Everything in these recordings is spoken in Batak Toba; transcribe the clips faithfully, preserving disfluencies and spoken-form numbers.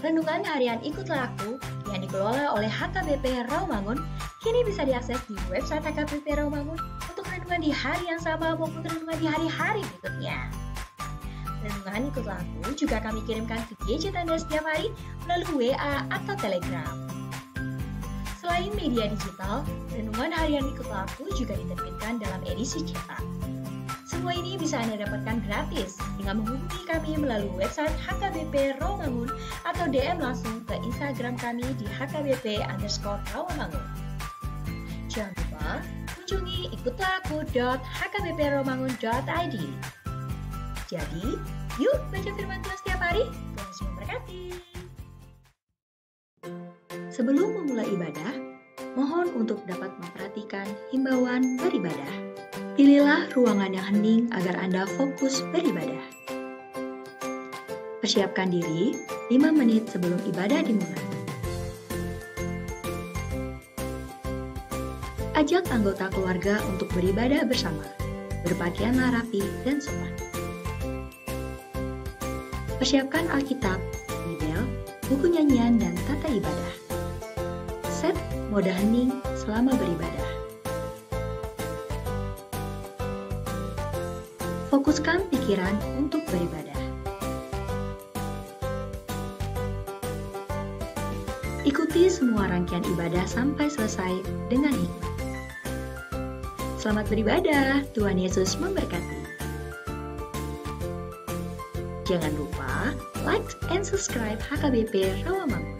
Renungan harian Ikutlah Aku yang dikelola oleh H K B P Rawamangun kini bisa diakses di website H K B P Rawamangun untuk renungan di hari yang sama maupun renungan di hari-hari berikutnya. Renungan Ikutlah Aku juga kami kirimkan ke gadget Anda setiap hari melalui W A atau Telegram. Selain media digital, renungan harian Ikutlah Aku juga diterbitkan dalam edisi cetak. Semua ini bisa Anda dapatkan gratis dengan menghubungi kami melalui website H K B P Rawamangun atau D M langsung ke Instagram kami di H K B P underscore Rawamangun. Jangan lupa kunjungi ikutlah aku dot H K B P rawamangun dot I D. Jadi, yuk baca firman Tuhan setiap hari. Tuhan Yesus memberkati. Sebelum memulai ibadah, mohon untuk dapat memperhatikan himbauan beribadah. Pilihlah ruangan yang hening agar Anda fokus beribadah. Persiapkan diri lima menit sebelum ibadah dimulai. Ajak anggota keluarga untuk beribadah bersama. Berpakaianlah rapi dan sopan. Persiapkan Alkitab, Bibel, buku nyanyian, dan tata ibadah. Set mode hening selama beribadah. Fokuskan pikiran untuk beribadah. Ikuti semua rangkaian ibadah sampai selesai dengan hikmat. Selamat beribadah, Tuhan Yesus memberkati. Jangan lupa like and subscribe H K B P Rawamangun.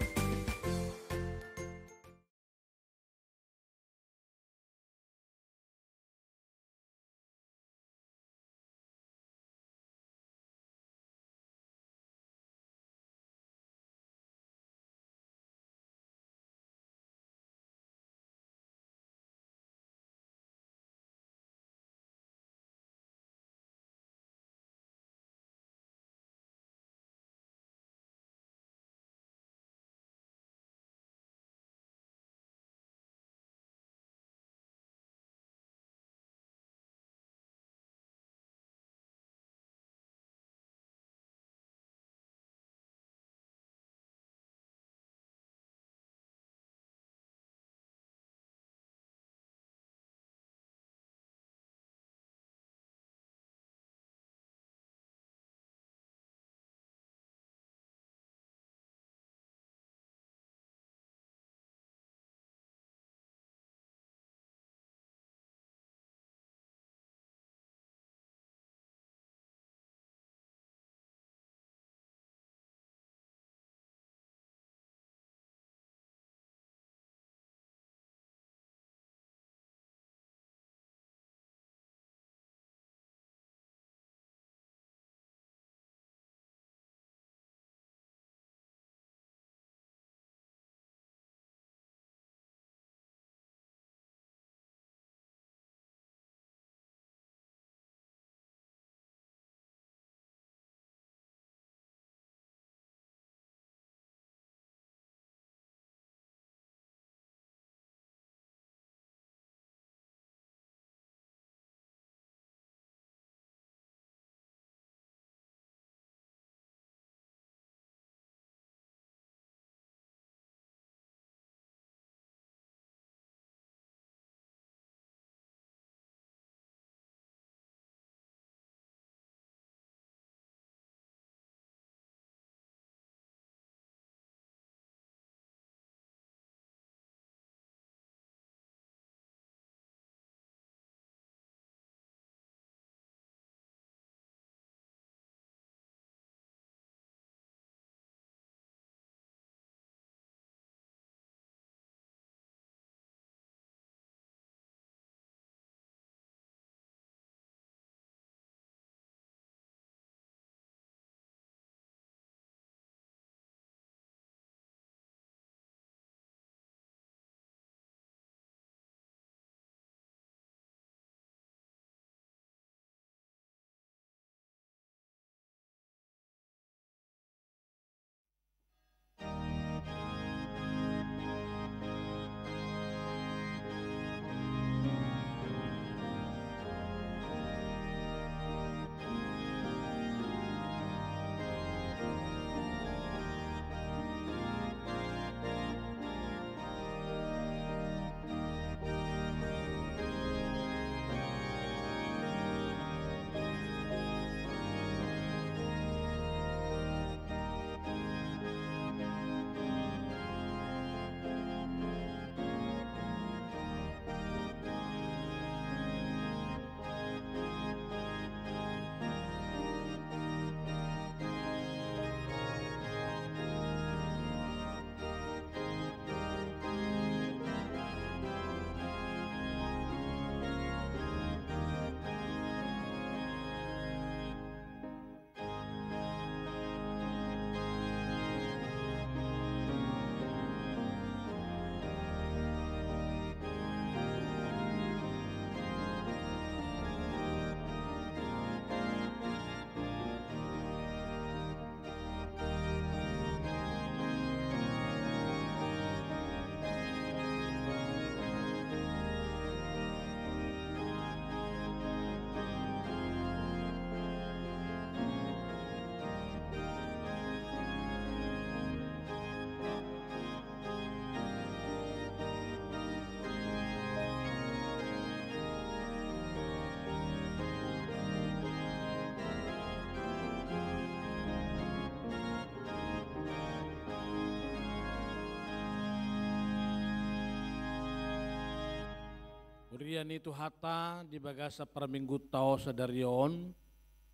Huria ni Tuhanta, di bagasan parminggunta sadari on,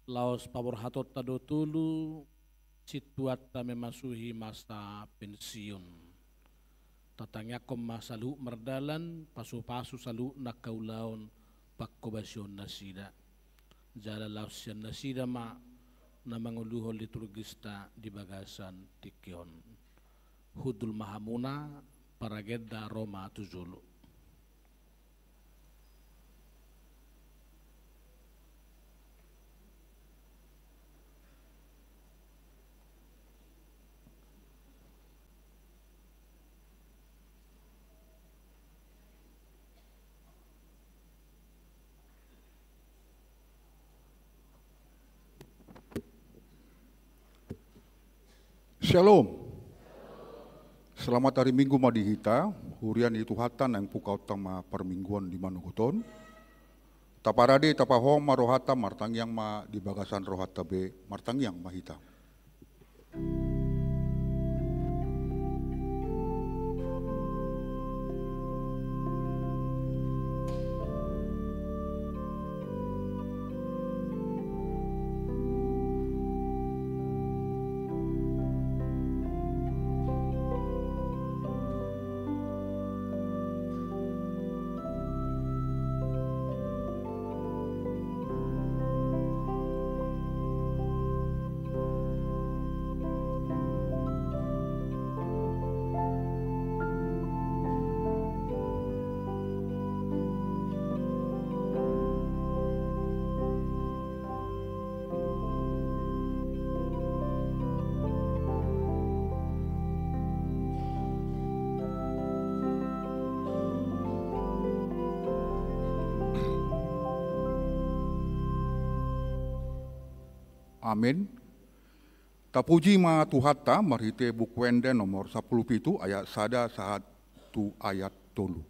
laos paborhatonta do tolu situanta memasuhi masa pensiun. Tatangiangkon ma saluhut mardalan, pasupasu saluhut na angka ulaon, panghobasion nasida. Jala laos sian nasida ma na manguluhon liturgista di bagasan tingki on. Hundul ma hamuna, paragenda ro ma tu jolo. Shalom. Selamat hari Minggu ma di hita, huria ni Tuhanta naeng pungkaonta ma parmingguon di manogot on. Taparade, tapahohom ma rohanta, martangiang ma di bagasan rohanta be, martangiang ma hita. Amin. Tapuji ma Tuhanta marhite Buku Ende nomor sampulu pitu ayat sada sahat tu ayat tolu.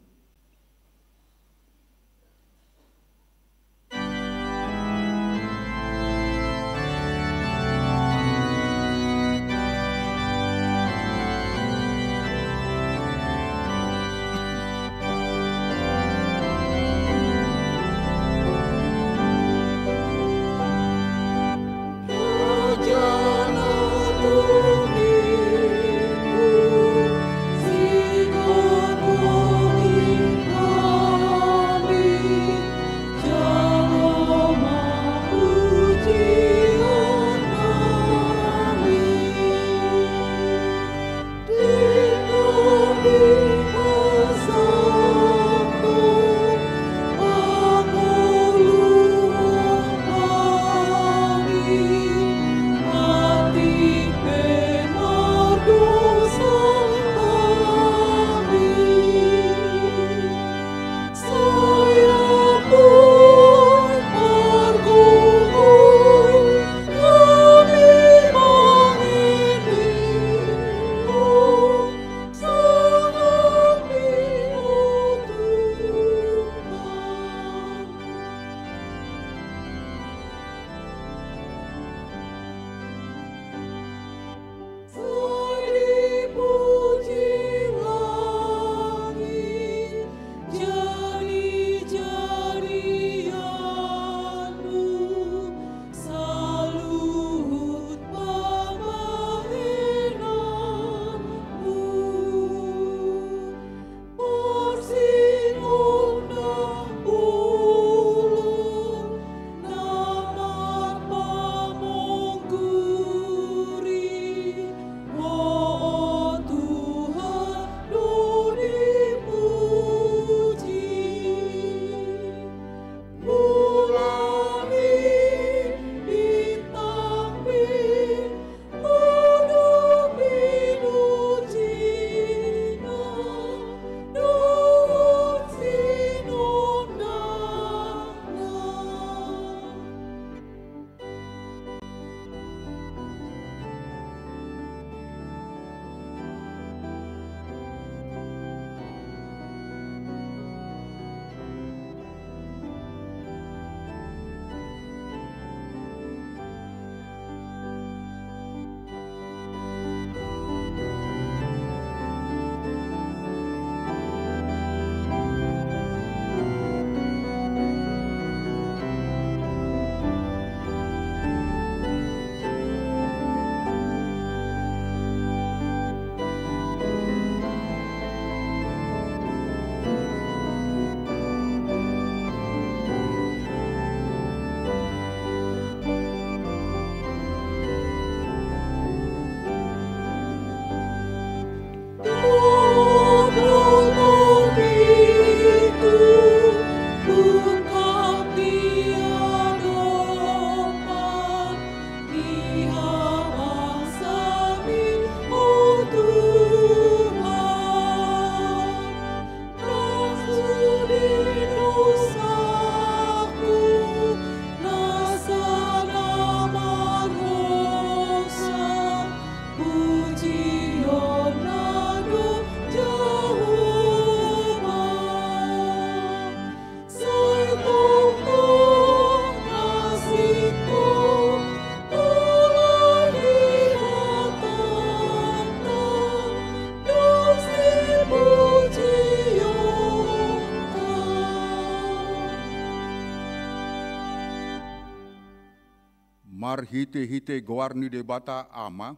Marhite-hite goar ni Debata Ama,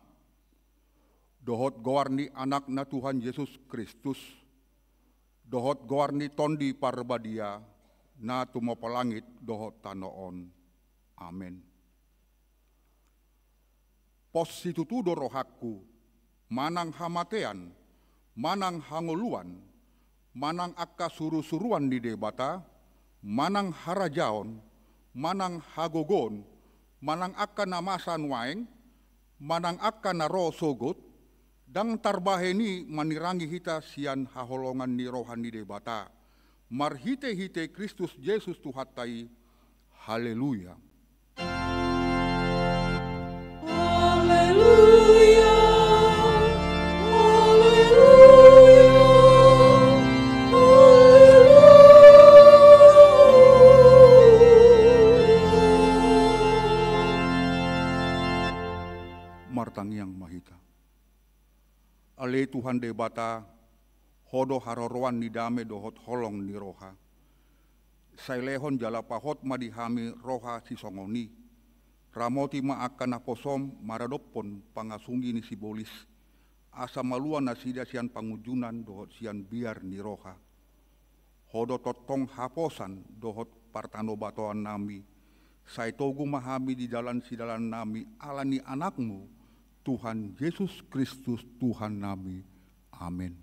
dohot goar ni Anakna Tuhan Jesus Kristus, dohot goar ni Tondi Parbadia, na tumompa langit dohot tano on. Amen. Pos situtu do rohangku, manang hamatean, manang hangoluan, manang angka surusuruan ni Debata, manang harajaon, manang hagogoon, manang angka na masa nuaeng, manang angka na ro sogot, ndang tarbahen i manirangi hita sian haholongan ni roha ni Debata, marhite-hite Kristus Jesus Tuhanta i. Haleluya. Haleluya, haleluya, haleluya. Martangiang ma hita. Ale Tuhan Debata, Ho do haroroan ni dame dohot holong ni roha. Sai lehon jala pahot ma di hami roha sisongon i. Ramoti ma angka naposom maradophon pangasungi ni sibolis, asa malua nasida sian pangunjunan dohot sian biar ni roha. Ho do tongtong haposan dohot partanobatoannami. Sai togu ma hami di dalan sidalanannami ala ni Anakmu, Tuhan Jesus Kristus Tuhannami. Amen.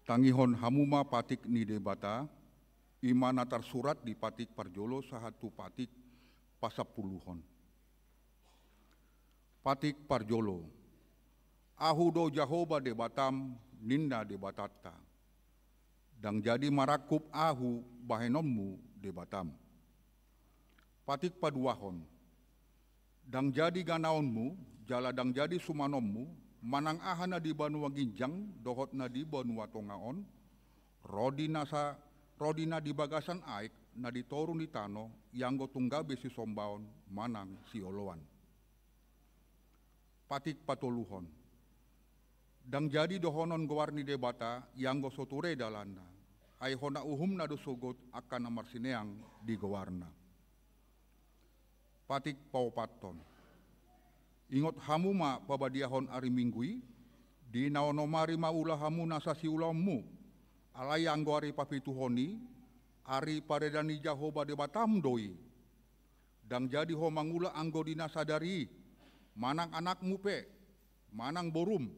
Tangihon hamu ma patik ni Debata, i ma na tarsurat di patik parjolo sahat tu patik pasampuluhon. Patik parjolo. Ahu do Jahowa Debatam, ninna Debatanta. Ndang jadi marangkup Ahu bahenonmu Debatam. Patik paduahon. Ndang jadi ganaonmu, jala ndang jadi sumanonmu, manang aha na di banua ginjang dohot na di banua tonga on, ro di na sa-, ro di na di bagasan aek na di toru ni tano, ianggo tung gabe sisombaon manang sioloan. Patik patoluhon. Ndang jadi dohonon goar ni Debata, ianggo so ture dalanna. Ai hona uhumna do sogot angka na marsineang di goarna. Patik paopathon. Ingot hamu ma pabadiahon ari Minggu i, di na onom ari ma ula hamu nasa siulaonmu, alai anggo ari papituhon i, ari pareda ni Jahowa Debatam do i. Ndang jadi ho mangula anggo di na sadari i, manang anakmu pe, manang borum,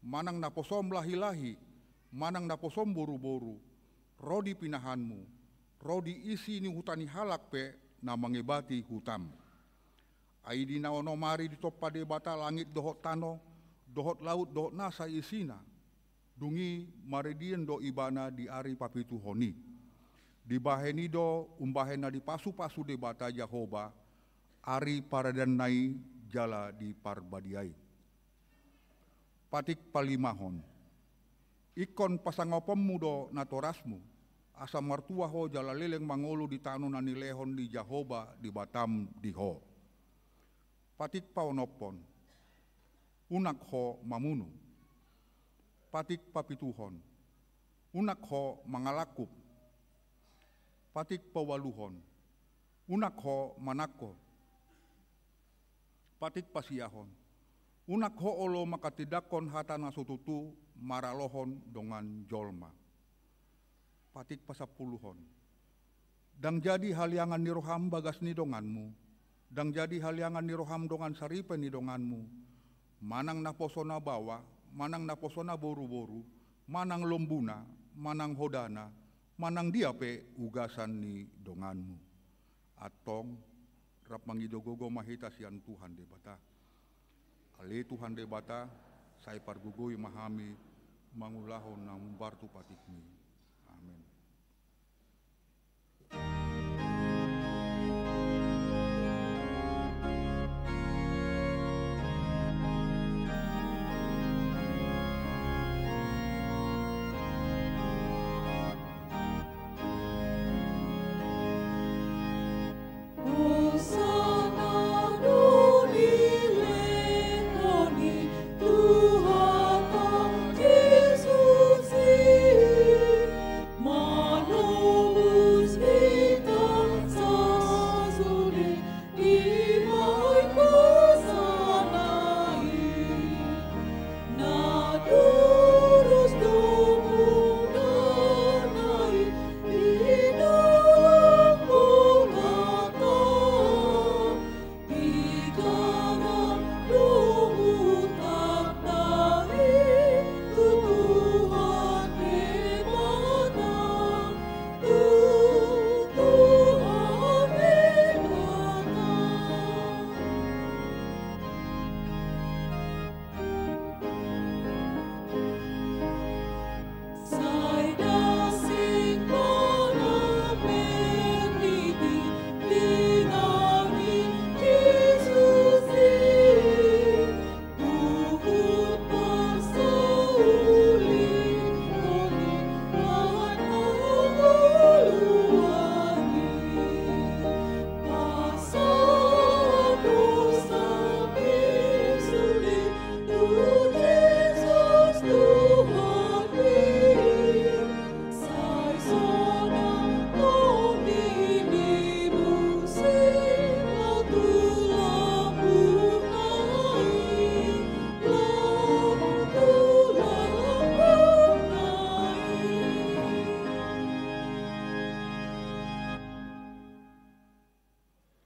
manang naposom lahi-lahi, manang naposom boru-boru, ro di pinahanmu, ro di isi ni huta ni halak pe na mangebati hutam. Ai di na onom ari ditompa Debata langit dohot tano, dohot laut dohot nasa isina. Dung i mardian do Ibana di ari papituhon i. Dibahen i do umbahen na dipasu-pasu Debata Jahowa ari paradaanna i jala diparbadiai. Patik palimahon. Ingkon pasangaponmu do natorasmu, asa martua ho jala leleng mangolu di tano na nilehon ni Jahowa Debatam di ho. Patik paonomhon. Unang ho mamunu. Patik papituhon. Unang ho mangalangkup. Patik paualuhon. Unang ho manangko. Patik pasiahon. Unang ho olo manghatindanghon hata na so tutu maralohon dongan jolma. Patik pasampuluhon. Ndang jadi haliangan ni roham bagas ni donganmu, ndang jadi haliangan ni roham dongan saripe ni donganmu, manang naposona baoa, manang naposona boru-boru, manang lombuna, manang hodana, manang dia pe ugasan ni donganmu. Antong, rap mangido gogo ma hita sian Tuhan Debata. Ale Tuhan Debata, sai pargogoi ma hami mangulahon na hombar tu patikmi. Amen.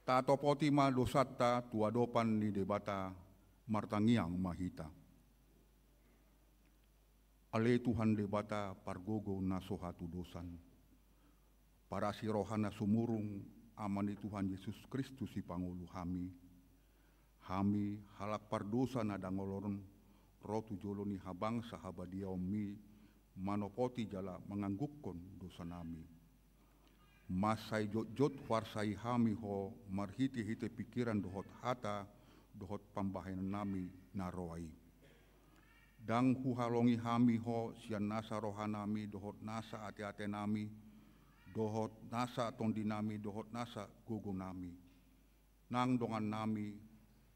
Tatopoti ma dosanta tu adopan ni Debata, martangiang ma hita. Ale Tuhan Debata pargogo na so hatudosan, parasi roha na sumurung, Ama ni Tuhan Jesus Kristus sipangolu hami. Hami halak pardosa na dangol on, ro tu jolo ni habangsa habadiaonmi, manopoti jala manganggungkon dosanami. Mansai jotjot huarsai hami ho marhitehite pingkiran dohot hata dohot pambahenannami na roa i. Ndang huhalongi hami ho sian nasa rohanami dohot nasa ateatenami, dohot nasa tondinami dohot nasa gogonami. Nang dongannami,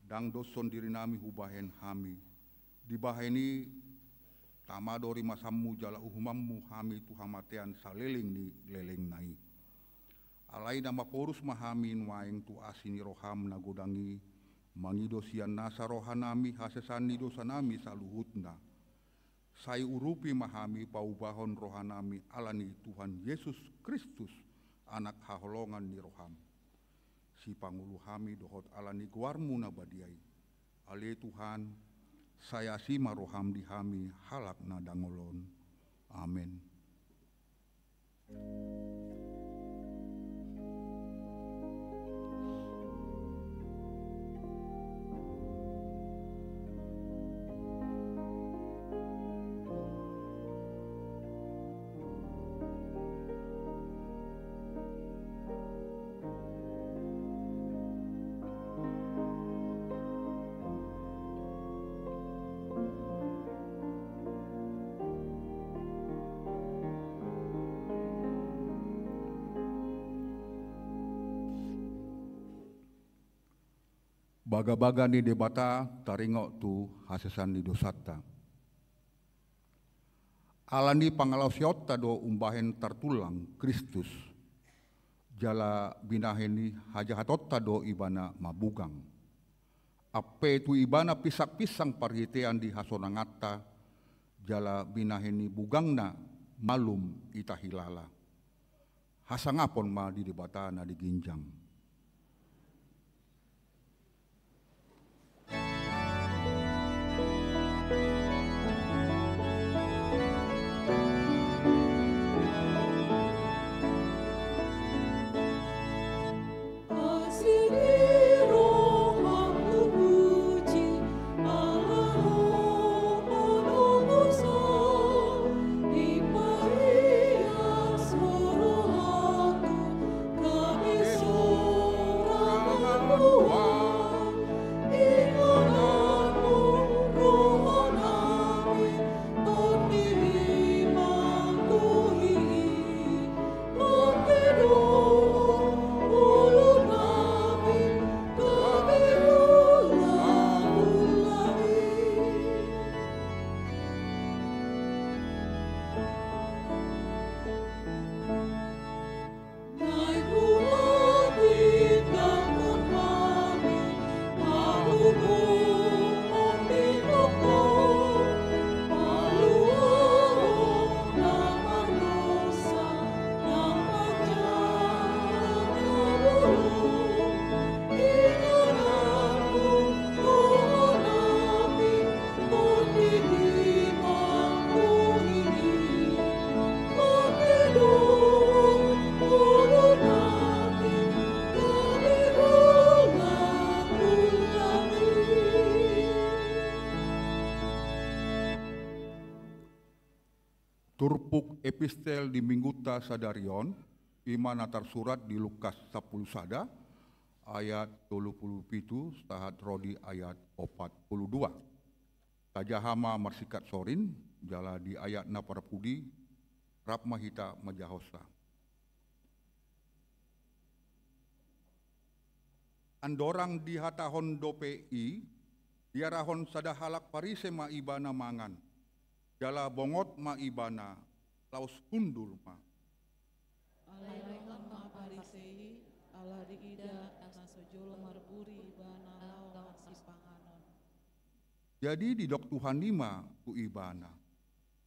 ndang doshon dirinami hubahen hami. Dibahen i tama do rimasanmu jala uhumanmu hami tu hamatean saleleng ni lelengna i. Alai na maporus ma hami nuaeng tu asi ni roham na godang i, mangido sian nasa rohanami hasesaan ni dosanami saluhutna. Sai urupi ma hami paubahon rohanami ala ni Tuhan Jesus Kristus, Anak haholongan ni roham. sipangolu hami dohot ala ni goarmu na badia i. Ale Tuhan, sai asi ma roham di hami halak na dangol on. Amen. Bagabaga ni Debata taringot tu hasesan ni dosanta. Ala ni pangalaosionta do umbahen tartulang Kristus, jala binahen ni hajahatonta do Ibana mabugang. Ampe tu Ibana pinsangpinsang parhitean di hasonanganta, jala binahen ni bugangna malum hita hilala. Hasangapon ma di Debata na di ginjang. Turpuk epistel di minggunta sadari on, i ma na tarsurat di Lukas sampulu sada, ayat tolu pulu pitu, sahat ro di ayat opat pulu dua. Tajaha ma marsingkat sorin, jala di ayat na parpudi, rap ma hita manjahonsa. Andorang dihatahon dope i, diarahon sada halak Parise ma Ibana mangan. Jala bongot ma Ibana, laos hundul ma. Alai lotan ma Parise i, ala diida na so jolo marburi ibana laho marsipanganon. Jadi didok Tuhan i ma tu ibana: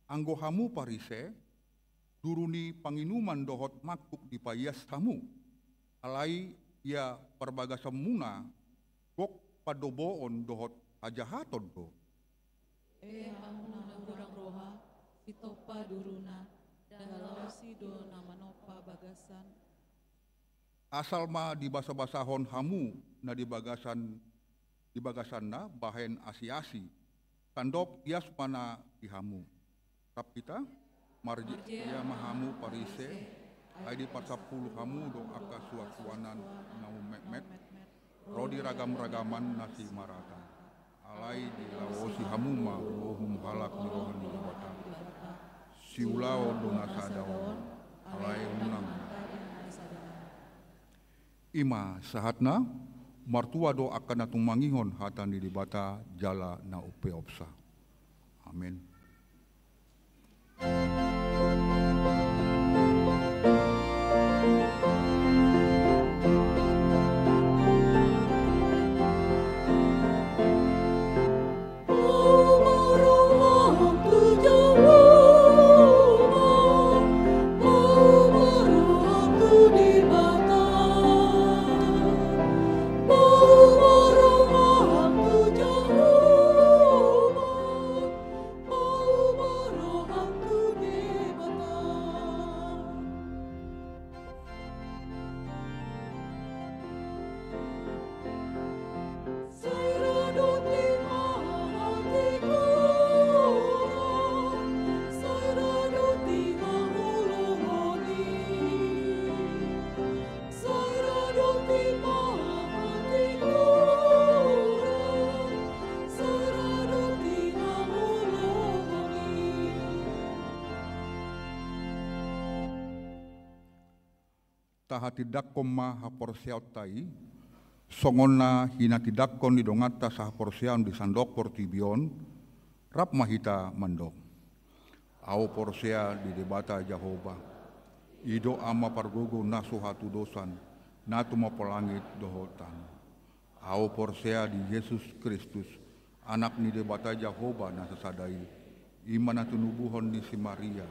Anggo hamu Parise, duru ni panginuman dohot mangkuk dipaias hamu, alai ia parbagasanmuna gok pandoboon dohot hajahaton do. E hamu na hurang roha, sitompa duruna, ndang laos i do na manompa bagasan. Asal ma dibasabasahon hamu na di bagasan, di bagasanna bahen asiasi, tandok ias ma na di hamu. Rap hita. Marjea ma hamu Parise, ai diparsampulu hamu do angka suansuanan na ummetmet, ro di ragamragaman na simaratan. Alai dilaosi hamu ma uhum halak ni roha ni Debata. Siulaon do na sada on, alai unang. I ma sahatna. Martua do angka na tumangihon hata ni Debata jala na umpeopsa. Amen. Tahatindangkon ma haporseaonta i, songon na hinatindanghon ni donganta sahaporseaon di sandok portibi on, rap ma hita mandok. Ahu porsea di Debata Jahowa, i do Ama pargogo na so hatudosan, na tumompa langit dohot tano. Ahu porsea di Jesus Kristus, Anak ni Debata Jahowa na sasada i, i ma na tinubuhon ni si Maria,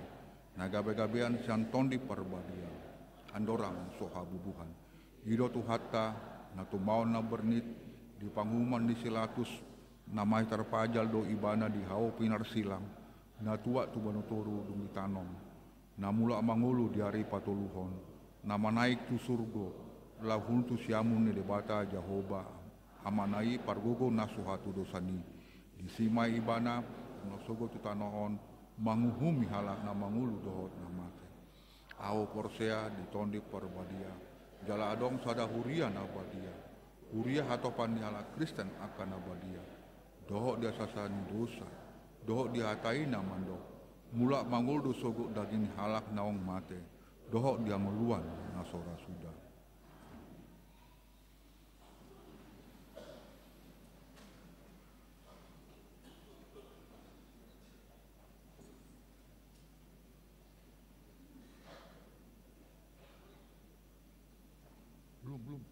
na gabegabean sian Tondi Parbadia, andorang so habubuhan. I do Tuhanta, na tumaon na bernit di panguhuman ni si Latus, na mahe tarpajal do ibana di hau pinarsilang, na tuat tu banua toru dung ditanom, na mulak mangolu di ari patoluhon, na manaek tu surgo, laho hun tu siamun ni Debata Jahowa, Amana i pargogo na so hatudosan i. Disi ma ibana, na sogot tu tano on, manguhumi halak na mangolu dohot na mate. Ahu porsea di Tondi Parbadia, jala adong sada huria na badia, huria hatopan ni halak Kristen angka na badia, dohot di hasesaan ni dosa, dohot di hata i na mandok, mulak mangolu do sogot daging ni halak naung mate, dohot di hangoluan na so ra suda. Belum, belum.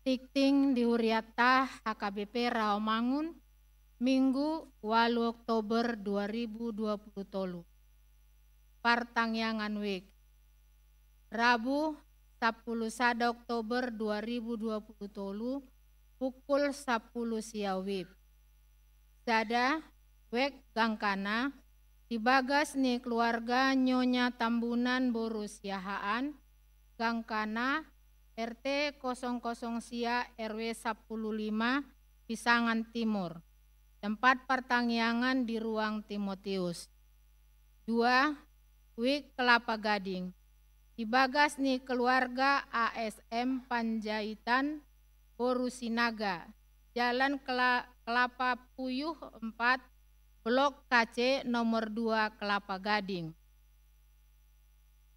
Tingting di hurianta H K B P Rawamangun, Minggu, ualu Oktober dua ribu dua puluh tolu. Partangiangan WIB. Rabu, sampulu sada Oktober dua ribu dua puluh tolu, pukul sampulu sia WIB. Sada, WIB gangkana, di bagas ni keluarga Nyonya Tambunan boru Siahaan, gangkana, R T kosong kosong sia, R W sampulu lima, Pisangan Timur. Tempat partangiangan di Ruang Timotius. Dua, WIB Kelapa Gading. Di bagas ni keluarga A S M Panjaitan boru Sinaga, Jalan Kela-, Kelapa Puyuh empat, Blok K C nomor dua, Kelapa Gading.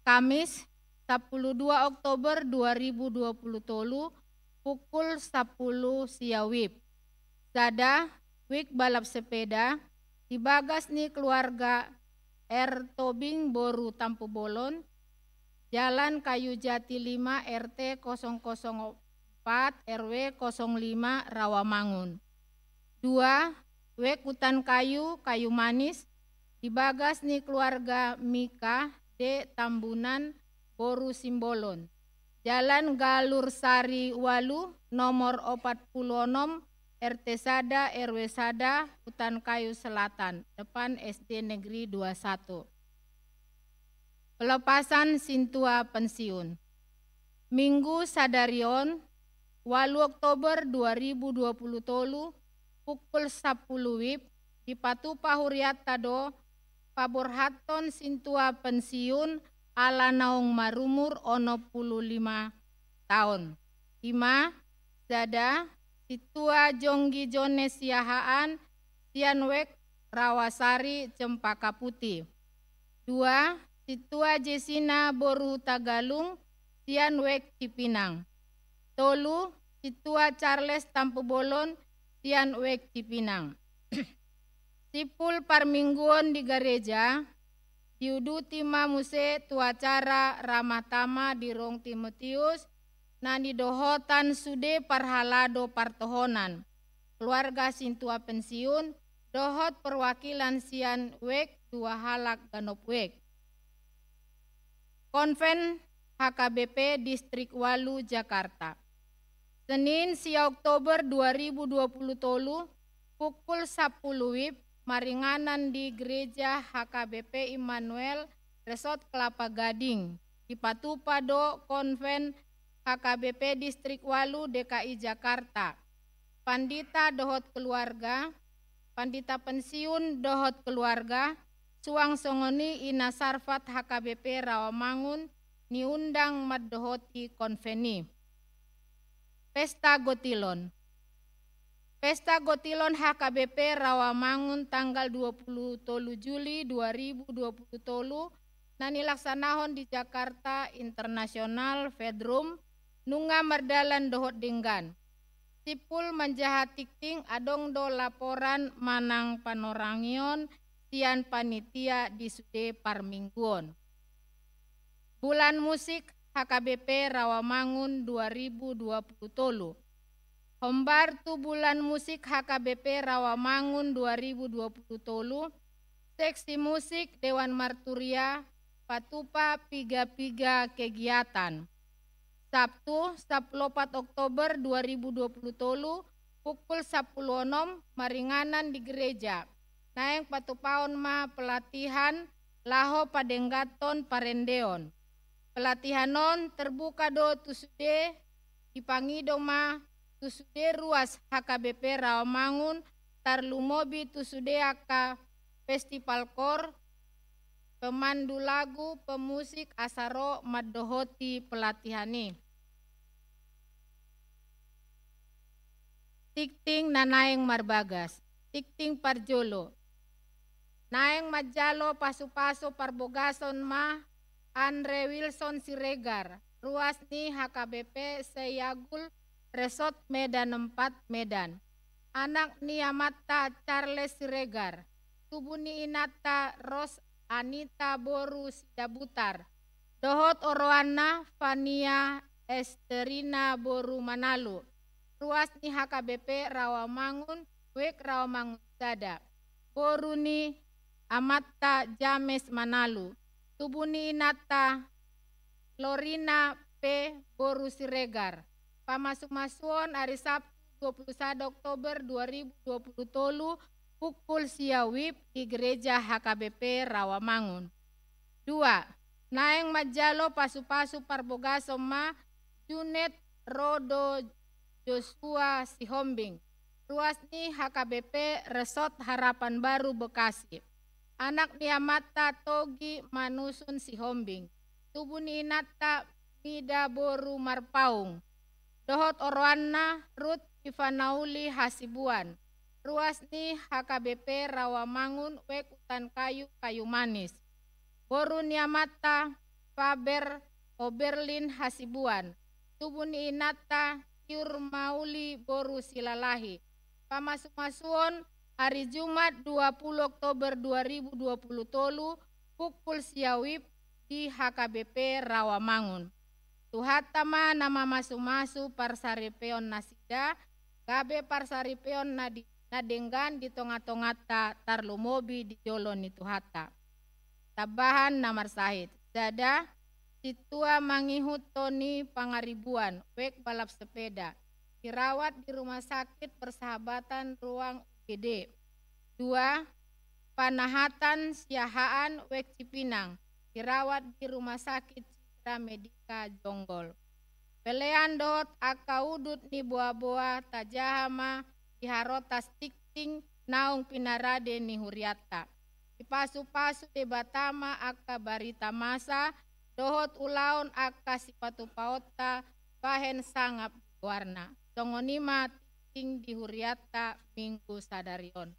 Kamis, sampulu dua Oktober dua ribu dua puluh tolu, pukul sampulu sia WIB. Sada, WIB balap sepeda, di bagas ni keluarga R Tobing boru Tampu Bolon, Jalan Kayu Jati lima, R T kosong kosong empat, R W kosong lima, Rawamangun. Dua, WIB hutan kayu, kayu manis, di bagas ni keluarga Mika D Tambunan boru Simbolon, Jalan Galur Sari ualu, nomor opat pulu onom, R T sada, R W sada, Hutan Kayu Selatan, depan S D Negeri dua satu. Pelepasan sintua pensiun. Minggu sadari on, ualu Oktober dua ribu dua puluh tolu, pukul sampulu WIB, dipatupa hurianta do paborhathon sintua pensiun ala naung marumur onom pulu lima taon. Ima, sada, sintua Jonggi Jones Siahaan, sian WIB Rawasari Cempaka Putih. Dua, sintua Jesina boru Tagalung, sian WIB Cipinang. Tolu, sintua Charles Tampu Bolon, sian WIB Cipinang. Simpul parmingguon di gareja, diuduti ma muse tu acara ramah tamah di Ruang Timotius, na nidohotan sude parhalado partohonan, keluarga sintua pensiun, dohot perwakilan sian WIB dua halak ganup WIB. Konven H K B P Distrik ualu Jakarta. Senin, sia Oktober dua ribu dua puluh tolu, pukul sampulu WIB, maringanan di Gereja H K B P Immanuel, Resort Kelapa Gading. Dipatupa do Konven H K B P Distrik ualu D K I Jakarta. Pandita dohot keluarga, pandita pensiun dohot keluarga, suang songon i Ina Sarfat H K B P Rawamangun, niundang mandohoti konven i. Pesta Gotilon. Pesta Gotilon H K B P Rawamangun tanggal dua pulu tolu Juli dua ribu dua pulu tolu, na nilaksanahon di Jakarta International Fair Room, nunga mardalan dohot denggan. Simpul manjaha tingting adong do laporan manang panorangion sian panitia di sude parmingguon. Bulan Musik H K B P Rawamangun dua ribu dua pulu tolu. Hombar tu Bulan Musik H K B P Rawamangun dua ribu dua pulu tolu, Seksi Musik Dewan Marturia patupa piga-piga kegiatan. Sabtu, sampulu opat Oktober dua ribu dua pulu tolu, pukul sampulu onom, maringanan di gereja. Naeng patupaon ma pelatihan laho padengganhon parendeon. Pelatihan on terbuka do tu sude, dipangido ma tu sude ruas H K B P Rawamangun, tarlumobi tu sude angka festival kor, pemandu lagu, pemusik asa ro mandohoti pelatihan i. Tingting na naeng marbagas. Tingting parjolo. Naeng manjalo pasu-pasu parbogason ma Andre Wilson Siregar, ruas ni H K B P Seyagul Resort Medan Empat, Medan. Anak ni amanta Charles Siregar, tubu ni inanta Ros Anita boru Sidabutar, dohot oroanna Fania Esterina boru Manalu. ruas ni H K B P Rawamangun, wijk Rawamangun sada. Boru ni amanta James Manalu. Tubu ni inanta Lorina P boru Siregar. Pamasumasuon ari Sabtu dua puluh sada Oktober dua ribu dua puluh tolu pukul sia wib di Gereja H K B P Rawamangun. Dua, naeng manjalo pasupasu parbogason ma Junet Rodo Joshua Sihombing, ruas ni H K B P Resort Harapan Baru Bekasi. Anak ni amanta Togi Manusun Sihombing. Tubu ni inanta Mida boru Marpaung. Dohot oroanna Rut Ivanauli Hasibuan, ruas ni H K B P Rawamangun, wijk Utan Kayu, Kayu Manis. Boru ni amanta Faber Oberlin Hasibuan. Tubu ni inanta Tiur Mauli boru Silalahi. Pamasumasuon ari Jumat dua puluh Oktober dua ribu dua puluh tolu pukul sia wib di H K B P Rawamangun. Tuhanta ma na mamasumasu parsaripeon nasida, gabe parsaripeon na di, na denggan di tongatonganta, tarlumobi di jolo ni Tuhanta. Tambahan na marsahit. Sada, sintua mangihut Tony Pangaribuan, wijk balap sepeda, dirawat di Rumah Sakit Persahabatan ruang U G D. Dua, Panahatan Siahaan, wijk Cipinang, dirawat di Rumah Sakit Citra Medica Jonggol. Pelean dohot angka udut ni boaboa tajaha ma di harotas tingting naung pinarade ni hurianta. Dipasupasu Debata ma angka barita masa dohot ulaon angka sipatupaonta bahen sangap di goarna. Songon i ma tingting di hurianta minggu sadari on.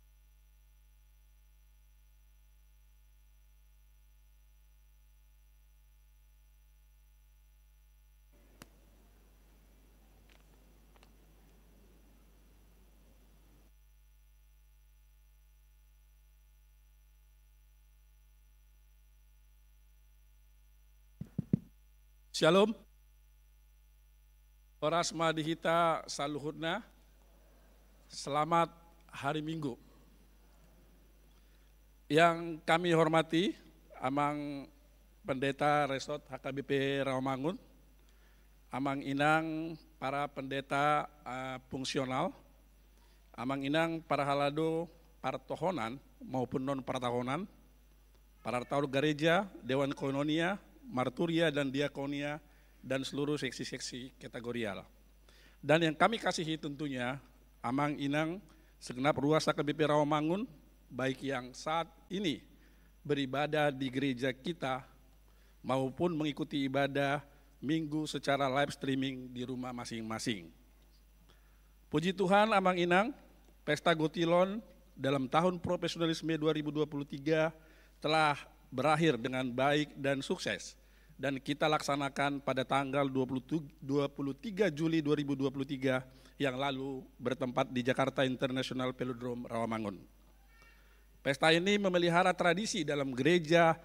Syalom. Horas ma di hita saluhutna. Selamat hari Minggu. Yang kami hormati Amang Pendeta Resort H K B P Rawamangun, Amang Inang para pendeta, eh, fungsional, Amang Inang para halado partohonan maupun non partohonan, para artaur gareja, dewan koinonia, marturia dan diakonia, dan seluruh seksi-seksi kategorial. Dan yang kami kasihi tentunya, Amang Inang segenap ruas H K B P Rawamangun, baik yang saat ini beribadah di gereja kita maupun mengikuti ibadah Minggu secara live streaming di rumah masing-masing. Puji Tuhan, Amang Inang, Pesta Gotilon dalam tahun profesionalisme dua ribu dua puluh tiga telah berakhir dengan baik dan sukses, dan kita laksanakan pada tanggal dua puluh, dua puluh tiga Juli dua ribu dua puluh tiga yang lalu, bertempat di Jakarta International Velodrome Rawamangun. Pesta ini memelihara tradisi dalam gereja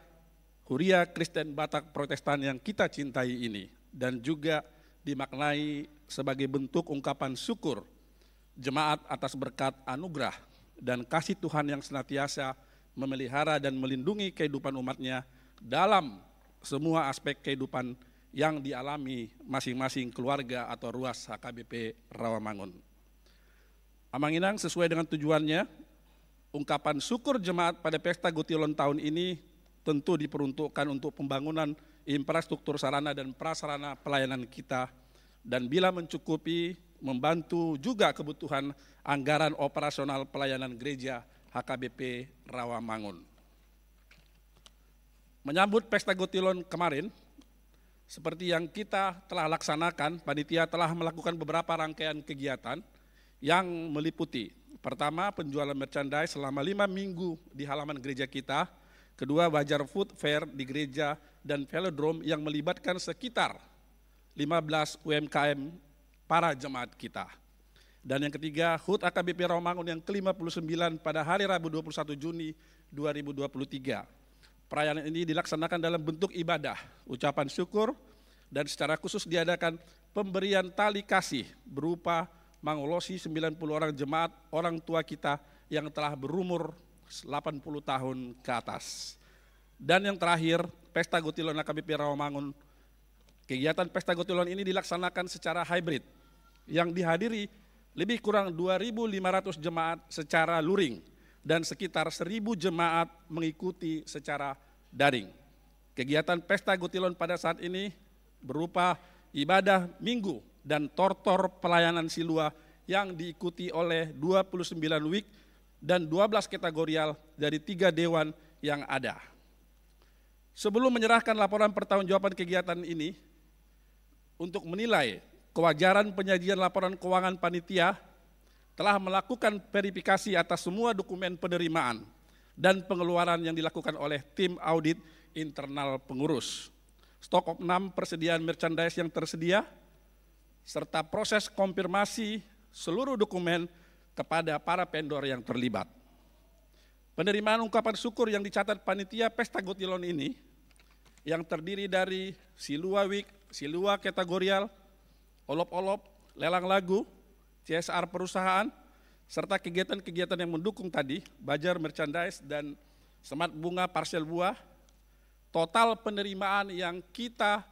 Huria Kristen Batak Protestan yang kita cintai ini, dan juga dimaknai sebagai bentuk ungkapan syukur jemaat atas berkat anugerah dan kasih Tuhan yang senantiasa memelihara dan melindungi kehidupan umat-Nya dalam semua aspek kehidupan yang dialami masing-masing keluarga atau ruas H K B P Rawamangun. Amang Inang, sesuai dengan tujuannya, ungkapan syukur jemaat pada Pesta Gotilon tahun ini tentu diperuntukkan untuk pembangunan infrastruktur sarana dan prasarana pelayanan kita, dan bila mencukupi, membantu juga kebutuhan anggaran operasional pelayanan gereja H K B P Rawamangun. Menyambut Pesta Gotilon kemarin, seperti yang kita telah laksanakan, panitia telah melakukan beberapa rangkaian kegiatan yang meliputi, pertama, penjualan merchandise selama lima minggu di halaman gereja kita, kedua, bazar food fair di gereja dan velodrome yang melibatkan sekitar lima belas U M K M para jemaat kita. Dan yang ketiga, HUT A K B P Rawamangun yang kelima puluh sembilan pada hari Rabu dua puluh satu Juni dua ribu dua puluh tiga. Perayaan ini dilaksanakan dalam bentuk ibadah, ucapan syukur, dan secara khusus diadakan pemberian tali kasih berupa mangolosi sembilan puluh orang jemaat orang tua kita yang telah berumur delapan puluh tahun ke atas. Dan yang terakhir, Pesta Gotilon H K B P Rawamangun. Kegiatan Pesta Gotilon ini dilaksanakan secara hybrid, yang dihadiri lebih kurang dua ribu lima ratus jemaat secara luring dan sekitar seribu jemaat mengikuti secara daring. Kegiatan Pesta Gotilon pada saat ini berupa ibadah Minggu dan tortor pelayanan Silua yang diikuti oleh dua puluh sembilan wik dan dua belas kategorial dari tiga dewan yang ada. Sebelum menyerahkan laporan pertanggungjawaban kegiatan ini, untuk menilai kewajaran penyajian laporan keuangan panitia, telah melakukan verifikasi atas semua dokumen penerimaan dan pengeluaran yang dilakukan oleh tim audit internal pengurus. Stok opnam persediaan merchandise yang tersedia, serta proses konfirmasi seluruh dokumen kepada para vendor yang terlibat. Penerimaan ungkapan syukur yang dicatat panitia Pesta Gotilon ini, yang terdiri dari Silua Week, Silua Kategorial, olop-olop, lelang lagu, C S R perusahaan, serta kegiatan-kegiatan yang mendukung tadi, bazar, merchandise, dan semat bunga, parsel buah, total penerimaan yang kita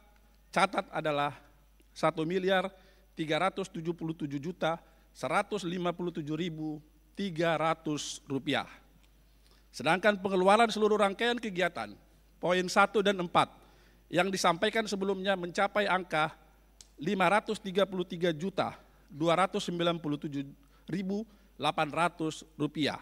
catat adalah satu miliar tiga ratus tujuh puluh tujuh juta seratus lima puluh tujuh ribu tiga ratus rupiah. Sedangkan pengeluaran seluruh rangkaian kegiatan, poin satu dan empat, yang disampaikan sebelumnya mencapai angka lima ratus tiga puluh tiga juta dua ratus sembilan puluh tujuh ribu delapan ratus rupiah,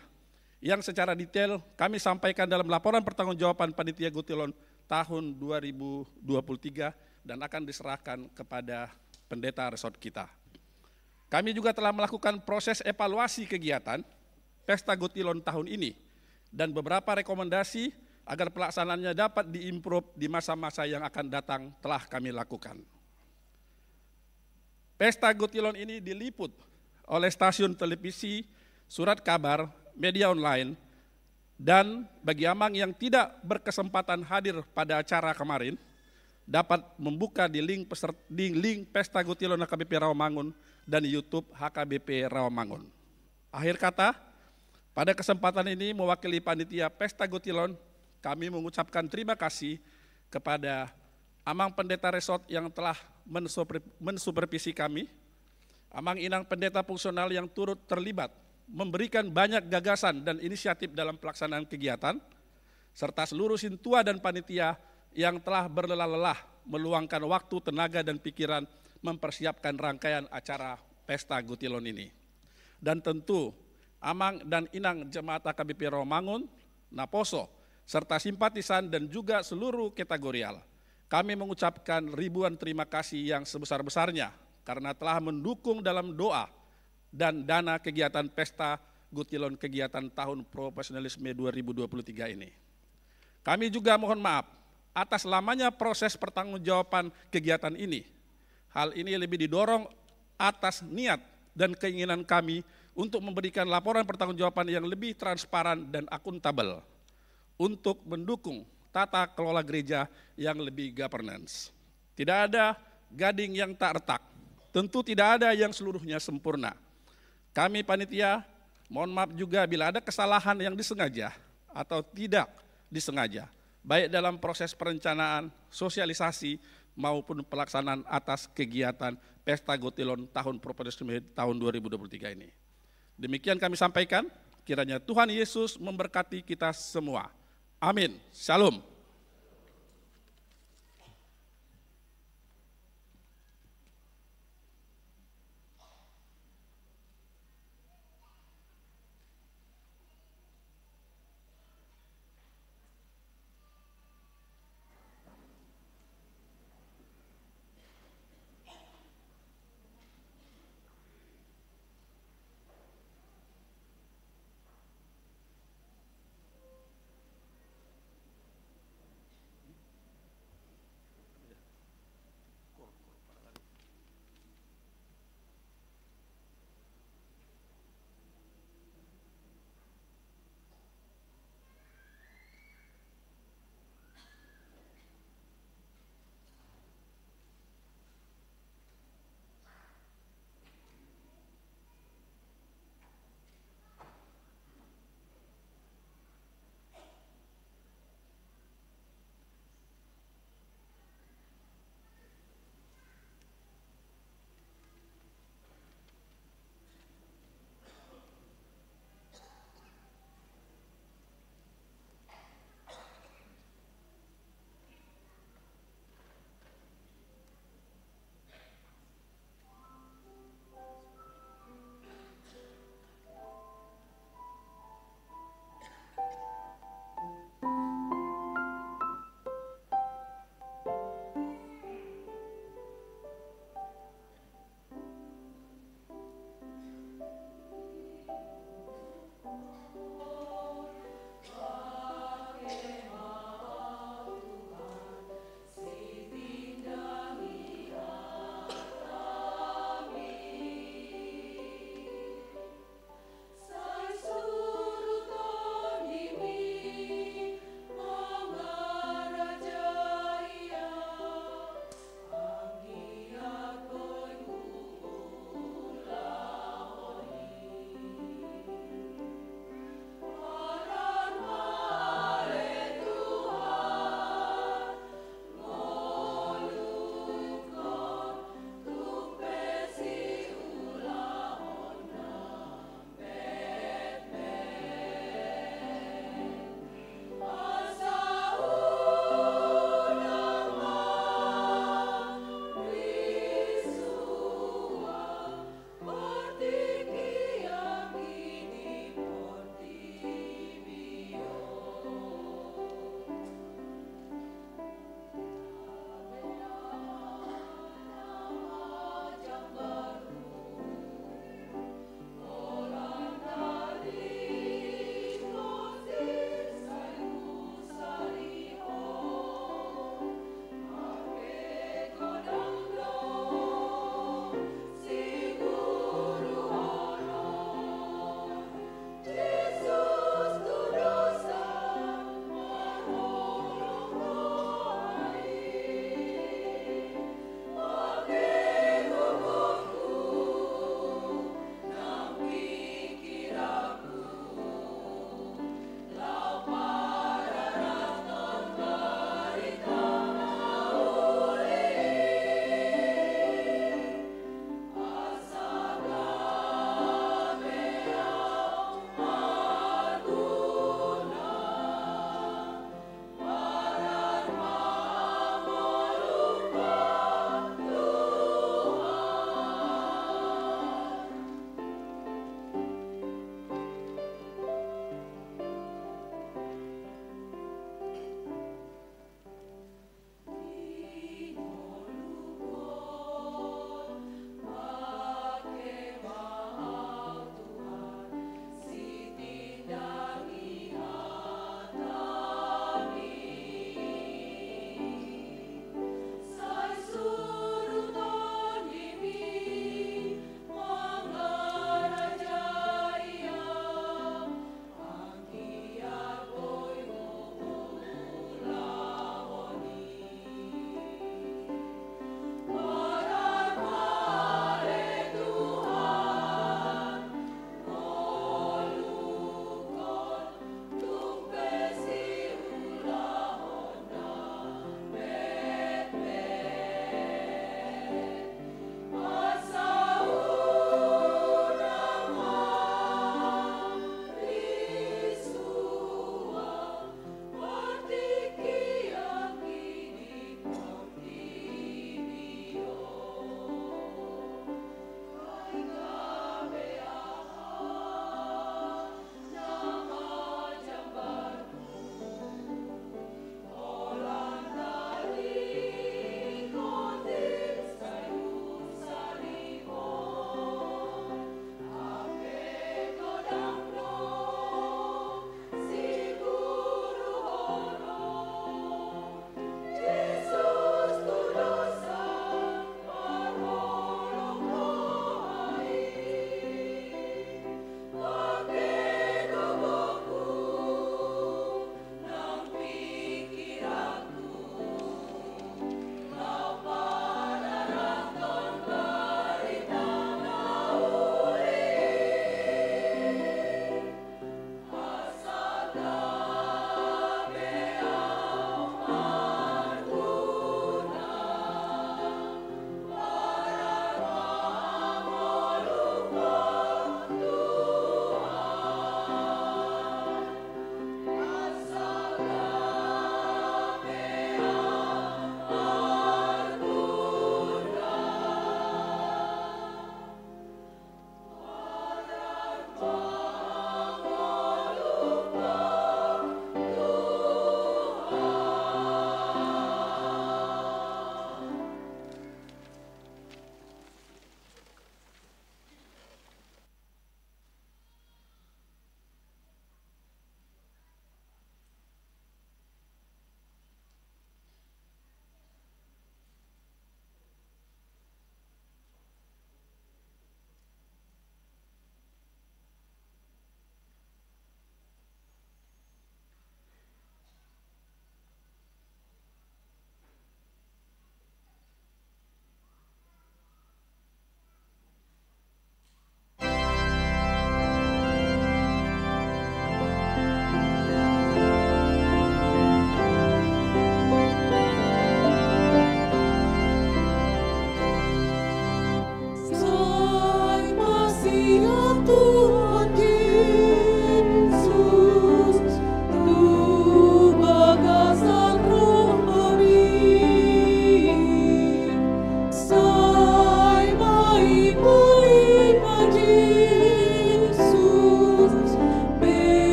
yang secara detail kami sampaikan dalam laporan pertanggungjawaban panitia Gotilon tahun dua ribu dua puluh tiga dan akan diserahkan kepada pendeta resort kita. Kami juga telah melakukan proses evaluasi kegiatan Pesta Gotilon tahun ini dan beberapa rekomendasi agar pelaksanaannya dapat diimprove di masa-masa yang akan datang telah kami lakukan. Pesta Gotilon ini diliput oleh stasiun televisi, surat kabar, media online, dan bagi amang yang tidak berkesempatan hadir pada acara kemarin, dapat membuka di link peser-, di link Pesta Gotilon H K B P Rawamangun dan YouTube H K B P Rawamangun. Akhir kata, pada kesempatan ini mewakili panitia Pesta Gotilon, kami mengucapkan terima kasih kepada Amang Pendeta Resort yang telah mensuper-, mensupervisi kami, Amang Inang Pendeta Fungsional yang turut terlibat, memberikan banyak gagasan dan inisiatif dalam pelaksanaan kegiatan, serta seluruh sintua dan panitia yang telah berlelah-lelah meluangkan waktu, tenaga, dan pikiran mempersiapkan rangkaian acara Pesta Gotilon ini. Dan tentu, Amang dan Inang Jemaat H K B P Rawamangun, naposo, serta simpatisan dan juga seluruh kategorial. Kami mengucapkan ribuan terima kasih yang sebesar-besarnya karena telah mendukung dalam doa dan dana kegiatan Pesta Gotilon kegiatan tahun profesionalisme dua ribu dua puluh tiga ini. Kami juga mohon maaf atas lamanya proses pertanggungjawaban kegiatan ini. Hal ini lebih didorong atas niat dan keinginan kami untuk memberikan laporan pertanggungjawaban yang lebih transparan dan akuntabel untuk mendukung tata kelola gereja yang lebih governance. Tidak ada gading yang tak retak. Tentu tidak ada yang seluruhnya sempurna. Kami panitia, mohon maaf juga bila ada kesalahan yang disengaja atau tidak disengaja, baik dalam proses perencanaan, sosialisasi, maupun pelaksanaan atas kegiatan Pesta Gotilon tahun profesionalisme tahun dua ribu dua puluh tiga ini. Demikian kami sampaikan, kiranya Tuhan Yesus memberkati kita semua. Amin. Shalom.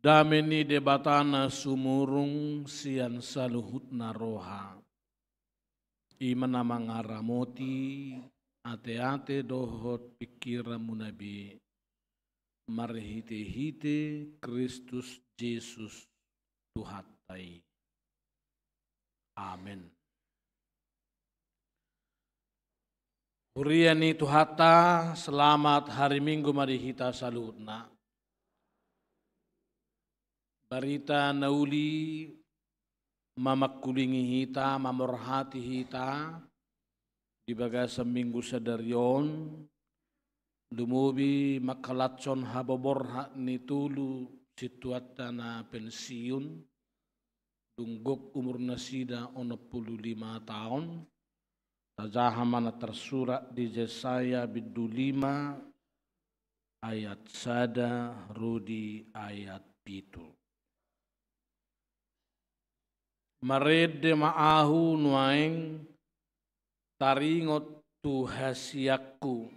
Dame ni Debata na sumurung sian saluhutna roha, i ma na mangaramoti ateate dohot pingkiranmuna be, marhitehite Kristus Jesus Tuhanta i. Amen. Huria ni Tuhanta, selamat hari Minggu ma di hita saluhutna. Barita na uli ma mangkulingi hita, mamorhati hita di bagasan Minggu sadari on, lumobi mangkalashon hababorhat ni tolu sintuanta na pensiun, dung gok umur nasida onom pulu lima taon. Tajaha ma na tarsurat di Jesaya bindu lima ayat sada ro di ayat pitu. Marende ma ahu nuaeng taringot tu hasianku,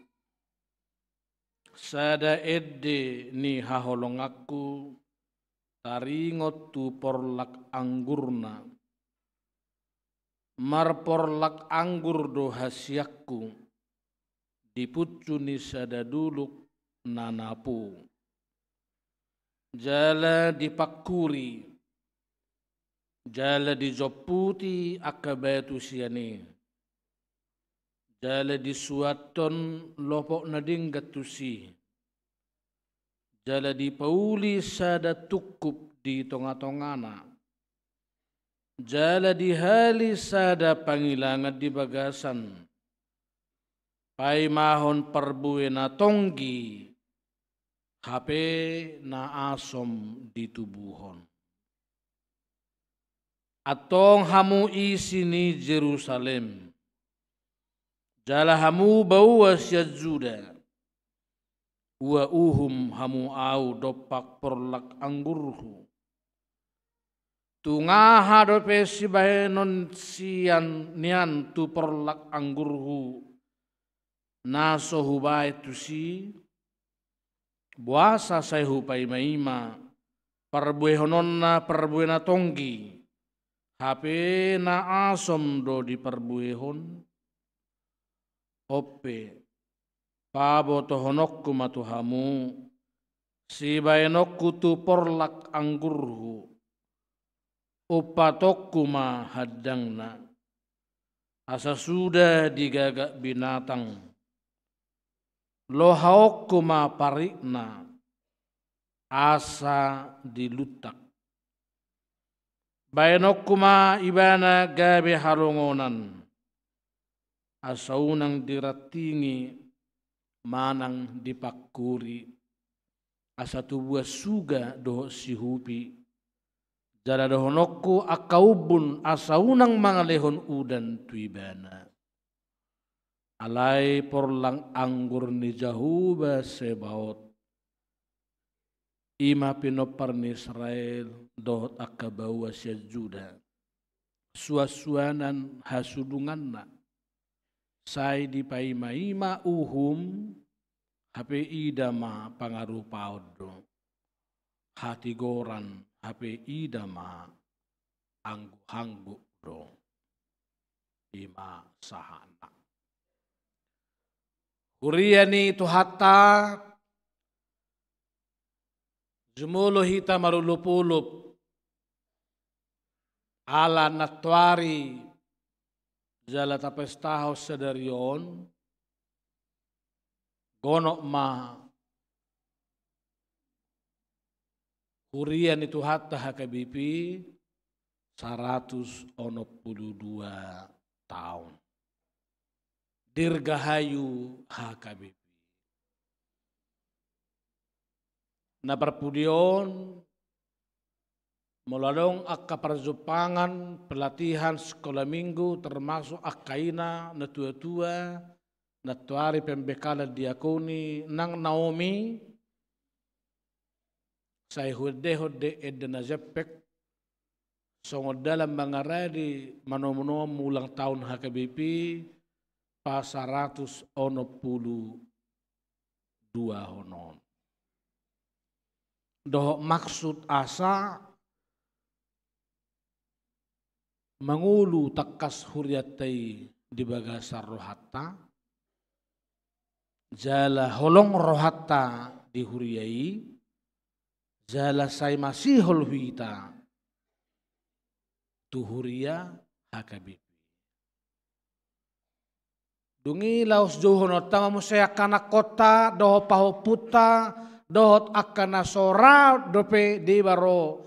sada ende ni haholonganku taringot tu porlak anggurna. Marporlak anggur do hasianku di puncu ni sada dolok na napu. Jala dipangkuri, jala dijomputi angka batu sian i, jala disuanhon lopok na denggan tusi, jala dipauli sada tungkup di tongatongana, jala dihali sada pangilangan di bagasan, paimahon parbue na tonggi, hape na asom ditubuhon. Antong hamu isi ni Jerusalem, jala hamu baoa sian Juda, ua uhum hamu ahu dompak porlak anggurhu. Tung aha dope sibahenon sian nian tu porlak anggurhu na so hubahen tusi? Boasa sai hupaimaima parbuehononna parbue na tonggi, hape na asom do diparbuehon? On pe, pabotohononku ma tu hamu sibahenonku tu porlak anggurhu, umpatonku ma handangna, asa suda digagak binatang. Lohaonku ma paritna, asa diluntak. Bahenonku ma ibana gabe halongonan, asa unang dirantingi manang dipangkuri, asa tubuan suga dohot sihupi. Jala dohononku angka umbun, asa unang mangalehon udan tu ibana. Alai porlak anggur ni Jahowa Sebaot, i ma pinompar ni Israel dohot angka baoa sian Juda, suansuanan hasudunganna. Sai dipaimaima uhum, hape ida ma pangarupaon do. Hatigoran, hape ida ma angguk-angguk do. I ma sahatna. Huria ni Tuhanta, jumolo hita marolopolop ala nantoari jala tapestahon sadari on, gonop ma huria ni Tuhanta H K B P saratus onom pulu dua taon. Dirgahayu H K B P. Na parpudi on, molo adong angka parjumpangan, pelatihan, sekolah minggu, termasuk angka ina, natuatua, nantoari pembekalan diakoni nang Naomi, sai huendehon do ende na jempek, songon dalan mangaradi manomunomu ulang tahun H K B P, pasaratus onom pulu dua honon. dohot maksud asa mangolu tangkas hurianta i di bagasan rohanta, jala holong rohanta di huria i, jala sai masihol hita tu huria H K B P. Dung i laos jouhononta ma muse angka anakkonta, dohot pahompunta, dohot angka na so ra dope deba ro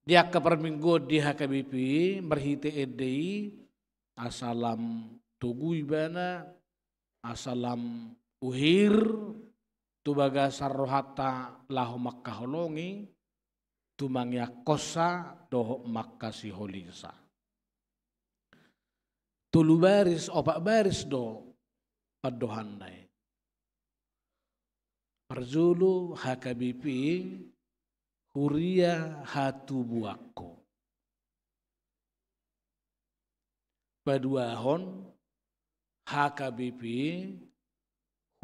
di angka parmingguon di H K B P, marhite ende i, asa lam togu ibana, asa lam uhir, tu bagasan rohanta laho mangkaholongi, tu mangeakhonsa dohot mangkasiholisa. Tolu baris, opat baris do pandohanna i. Parjolo H K B P, huria hatubuanku. Paduahon, H K B P,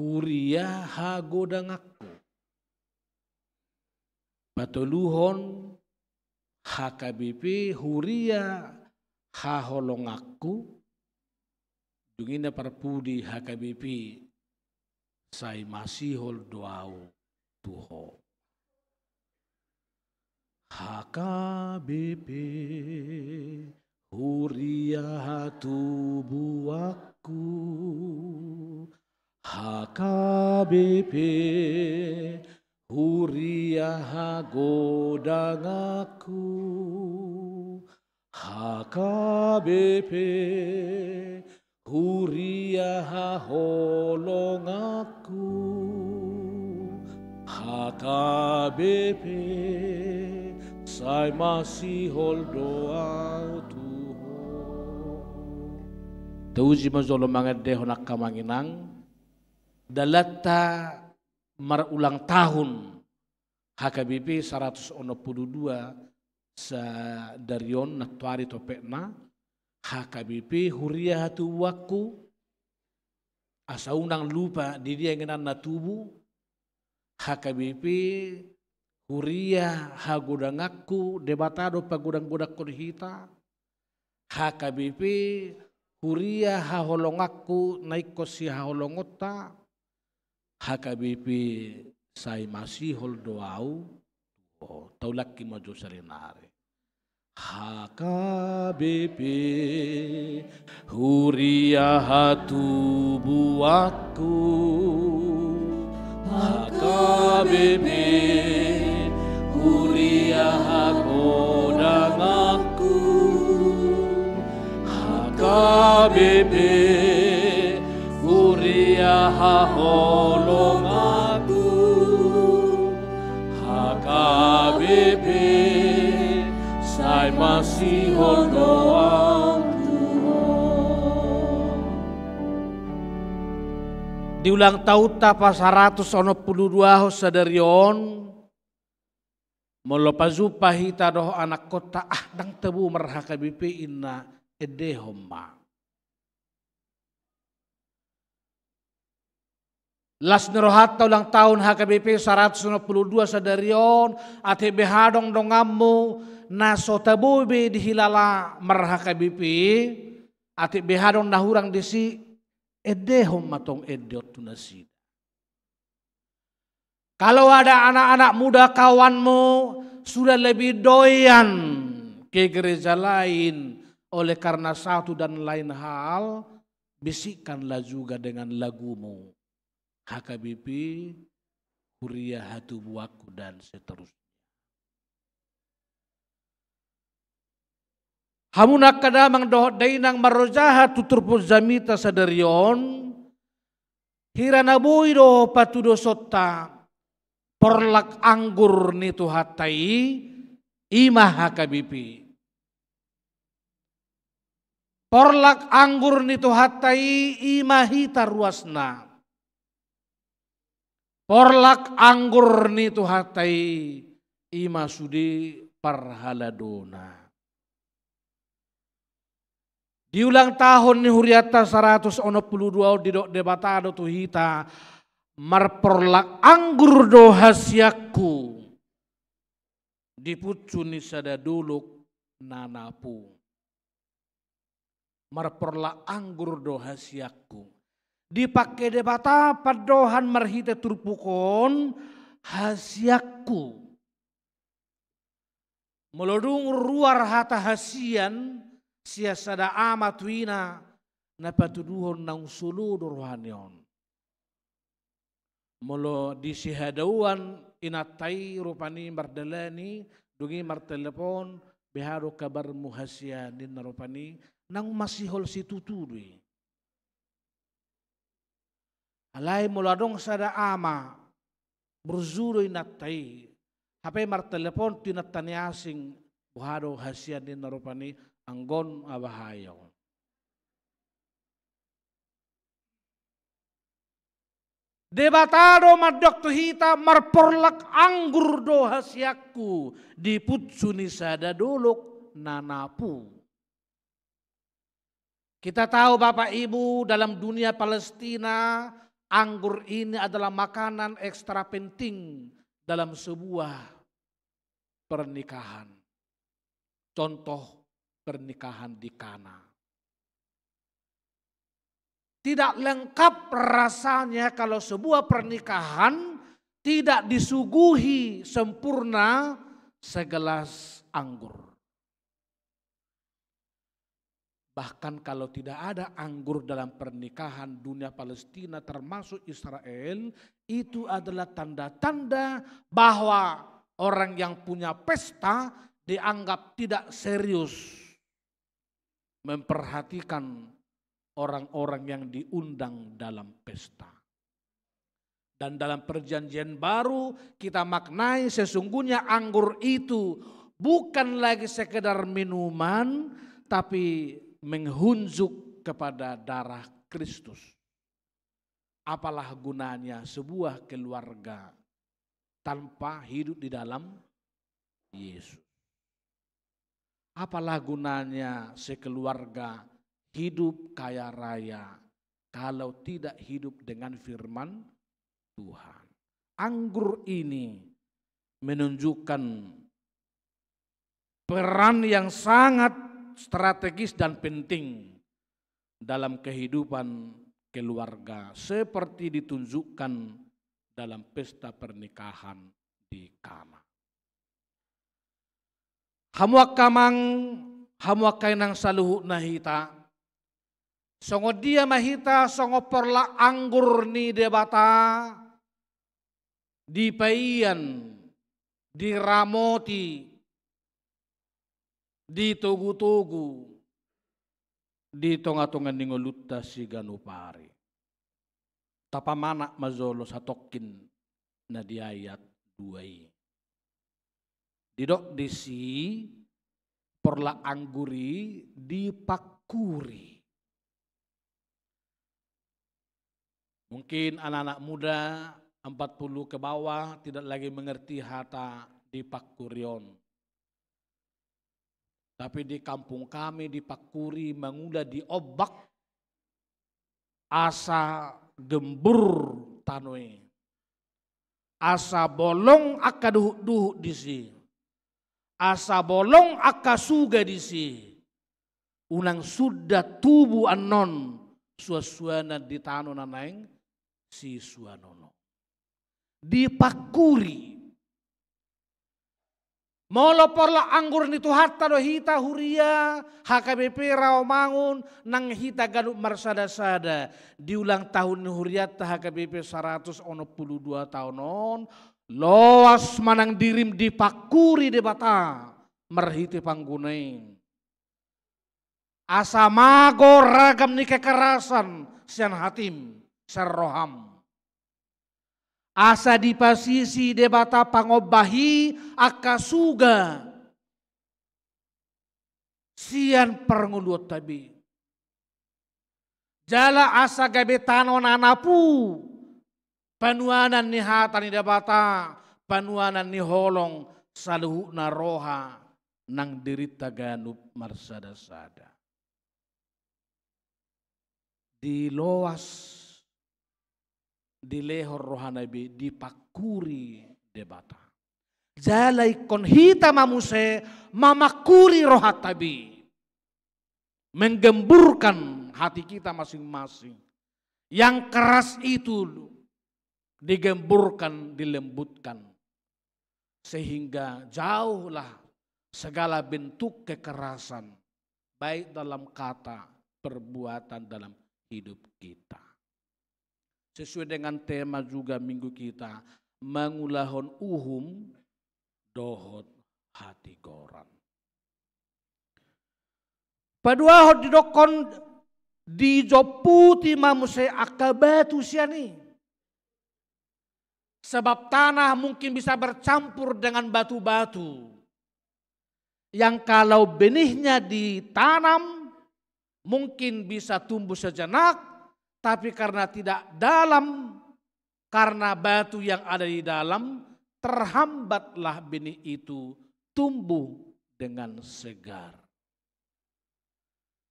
huria hagodanganku. Patoluhon, H K B P, huria haholonganku. Dung i na parpudi H K B P, sai masihol do ahu tu ho. H K B P, huria hatubuanku. H K B P, huria hagodanganku. H K B P, huria haholonganku. H K B P, sai masihol do ahu tu ho. Tauji ma jolo mangendehon angka amang inang, dalanta marulang tahun H K B P saratus onom pulu dua sadari on, nantoari topetna, H K B P huria hatubuanku, asa unang lupa di dia ingananna tubu, H K B P huria hagodanganku, Debata do pagodang-godangkon hita, H K B P huria haholonganku, na ingkon sihaholongonta, H K B P sai masihol do ahu tu ho. Taulangki ma jo sarinari. H K B P, huria hatubuanku. H K B P, huria hagodanganku. H K B P, huria haholonganku. H K B P, sai masihol do ahu tu ho. Di ulang tahunta pasaratus onom pulu duahon sadari on, molo pajumpa hita dohot anakkonta, ah, ndang tabo mar H K B P, inna, endehon ma. Las ni rohanta ulang tahun H K B P saratus onom pulu dua sadari on, atik beha adong donganmu na so tabo be dihilala mar H K B P, atik beha adong na hurang disi, endehon ma tong ende on tu nasida. Kalau ada anak-anak muda kawanmu sudah lebih doyan ke gereja lain oleh karena satu dan lain hal, bisikkanlah juga dengan lagumu, H K B P, huria hatubuanku, dan seterusnya. Hamu angka damang dohot dainang marrojahan tu turpuk jamita sadari on, hira na boi do patudosonta porlak anggur ni Tuhanta i, i ma H K B P. Porlak anggur ni Tuhanta i, i ma hita ruasna. Porlak anggur ni Tuhanta i, i ma sude parhaladona. Di ulang tahun ni hurianta saratus onom pulu dua on didok Debata do tu hita, marporlak anggur do hasianku, di punsu ni sada dolok na napu. Marporlak anggur do hasianku. Dipangke Debata pandohan marhite turpuk on hasianku. Molo dung ruar hata hasian sian sada ama tu ina, na patuduhon naung solo do rohani on. Molo di sihadauan inanta i rupani mardalani, dung i martelepon, beha do kabarmu hasian ninna rupani, naung masihol situtu do i. Alai molo adong sada ama, burju do inanta i, hape martelepon tu inanta ni asing, boha do hasian ninna rupani, anggo on abah ahu. Debata do mandok tu hita, marporlak anggur do hasianku di punsu ni sada dolok na napu. Kita tahu Bapak Ibu, dalam dunia Palestina, anggur ini adalah makanan ekstra penting dalam sebuah pernikahan. Contoh pernikahan di Kana. Tidak lengkap rasanya kalau sebuah pernikahan tidak disuguhi sempurna segelas anggur. Bahkan kalau tidak ada anggur dalam pernikahan dunia Palestina termasuk Israel, itu adalah tanda-tanda bahwa orang yang punya pesta dianggap tidak serius memperhatikan orang-orang yang diundang dalam pesta. Dan dalam perjanjian baru kita maknai sesungguhnya anggur itu bukan lagi sekedar minuman, tapi menghunjuk kepada darah Kristus. Apalah gunanya sebuah keluarga tanpa hidup di dalam Yesus? Apalah gunanya sekeluarga hidup kaya raya kalau tidak hidup dengan firman Tuhan? Anggur ini menunjukkan peran yang sangat strategis dan penting dalam kehidupan keluarga, seperti ditunjukkan dalam pesta pernikahan di Kana. Hamu angka amang, hamu angka inang saluhutna hita, songon dia ma hita songon porlak anggur ni Debata, dipaian, diramoti, ditogutogu di tongatonga ni ngolunta siganup ari. Tapamanat ma jolo satongkin na di ayat dua i. Didok disi porlak anggur i dipangkuri. Mungkin anak-anak muda empat puluh ke bawah tidak lagi mengerti hata dipangkuri on. Tapi di kampung kami dipangkuri mangula di ombak asa gembur tano i. Asa bolong angka duhutduhut disi. Asa bolong angka suga disi. Unang suda tubu annon suansuanan di tano na naeng sisuanon on. Dipangkuri. Molo porlak anggur ni Tuhanta do hita huria H K B P Rawamangun nang hita ganup marsadasada di ulang tahun ni hurianta H K B P saratus onom pulu dua taon on, loas ma nang dirim dipangkuri Debata marhite pangguna i. Asa mago ragam ni kekerasan sian hatim, sian roham. Asa dipasisi Debata pangombahi angka suga sian parngoluonta be. Jala asa gabe tano na napu panuanan ni hata ni Debata, panuanan ni holong saluhutna roha nang dirinta ganup marsadasada. Diloas, dilehon rohana be, dipangkuri Debata. Jala ingkon hita ma muse mamangkuri rohanta be. Menggemburkan hati kita masing-masing. Yang keras itu digemburkan, dilembutkan. Sehingga jauhlah segala bentuk kekerasan, baik dalam kata, perbuatan, dalam hidup kita. Sesuai dengan tema juga minggu kita, mangulahon uhum dohot hatigoran. Paduahon didokkon, dijomputi ma muse angka batu sian i. Sebab tanah mungkin bisa bercampur dengan batu-batu. Yang kalau benihnya ditanam, mungkin bisa tumbuh sejenak, tapi karena tidak dalam, karena batu yang ada di dalam, terhambatlah benih itu tumbuh dengan segar.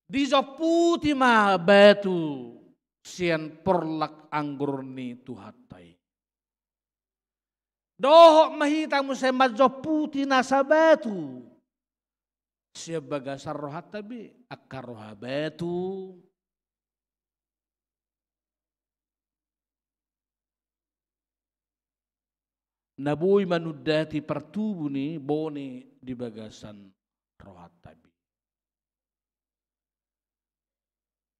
Dijomputi ma batu sian porlak anggur ni Tuhanta i. Dohot ma hita muse manjomputi nasa batu sian bagasan rohanta be, angka roha batu na boi manundati partubu ni bone di bagasan rohanta be.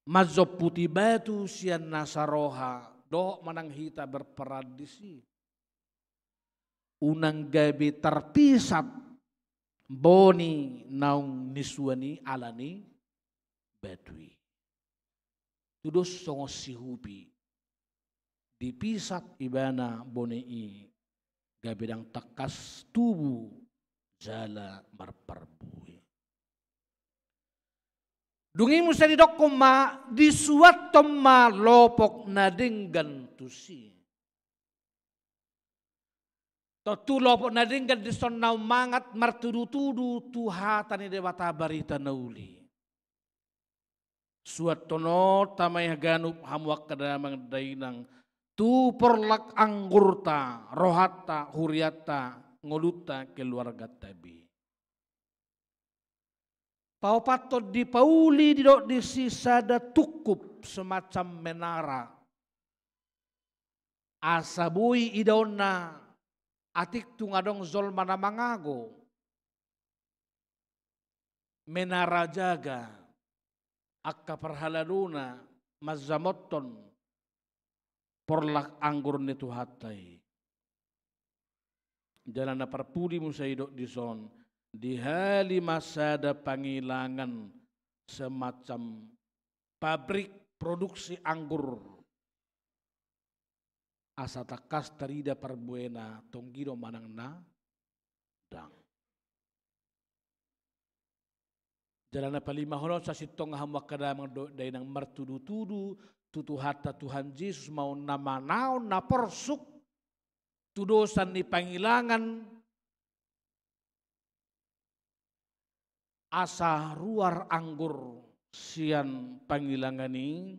Manjomputi batu sian nasa roha, dohot manang hita berperan disi. Unang gabe tarpisat bone naung nisuan i alani batu i. Tudos songon sihupi, dipisat ibana bone i, gabe ndang tangkas tubu jala marparbue. Dung i muse didokkon ma, disuanhon ma lopok na denggan tusi. Tontu lopok na denggan dison na ummangat martudu-tudu tu hata ni Debata, barita na uli. Suanhononta ma i haganup hamu angka damang dainang tu porlak anggurta, rohanta, hurianta, ngolunta, keluarganta be. Paopathon, dipauli, didok disi, sada tungkup semacam menara. Asa boi idaonna atik tung adong jolma na mangago. Menara jaga, angka parhaladona manjamothon porlak anggur ni Tuhanta i. Jala na parpudi muse didok dison, dihali ma sada pangilangan semacam pabrik produksi anggur. Asa tangkas tarida parbuena tonggi do manang na ndang. Jala na palimahon on, sasintongna hamu angka damang dohot dainang, martudu-tudu tu Tuhanta Tuhan Jesus ma on na manaon na porsuk tudosan ni pangilangan, asa ruar anggur sian pangilangan i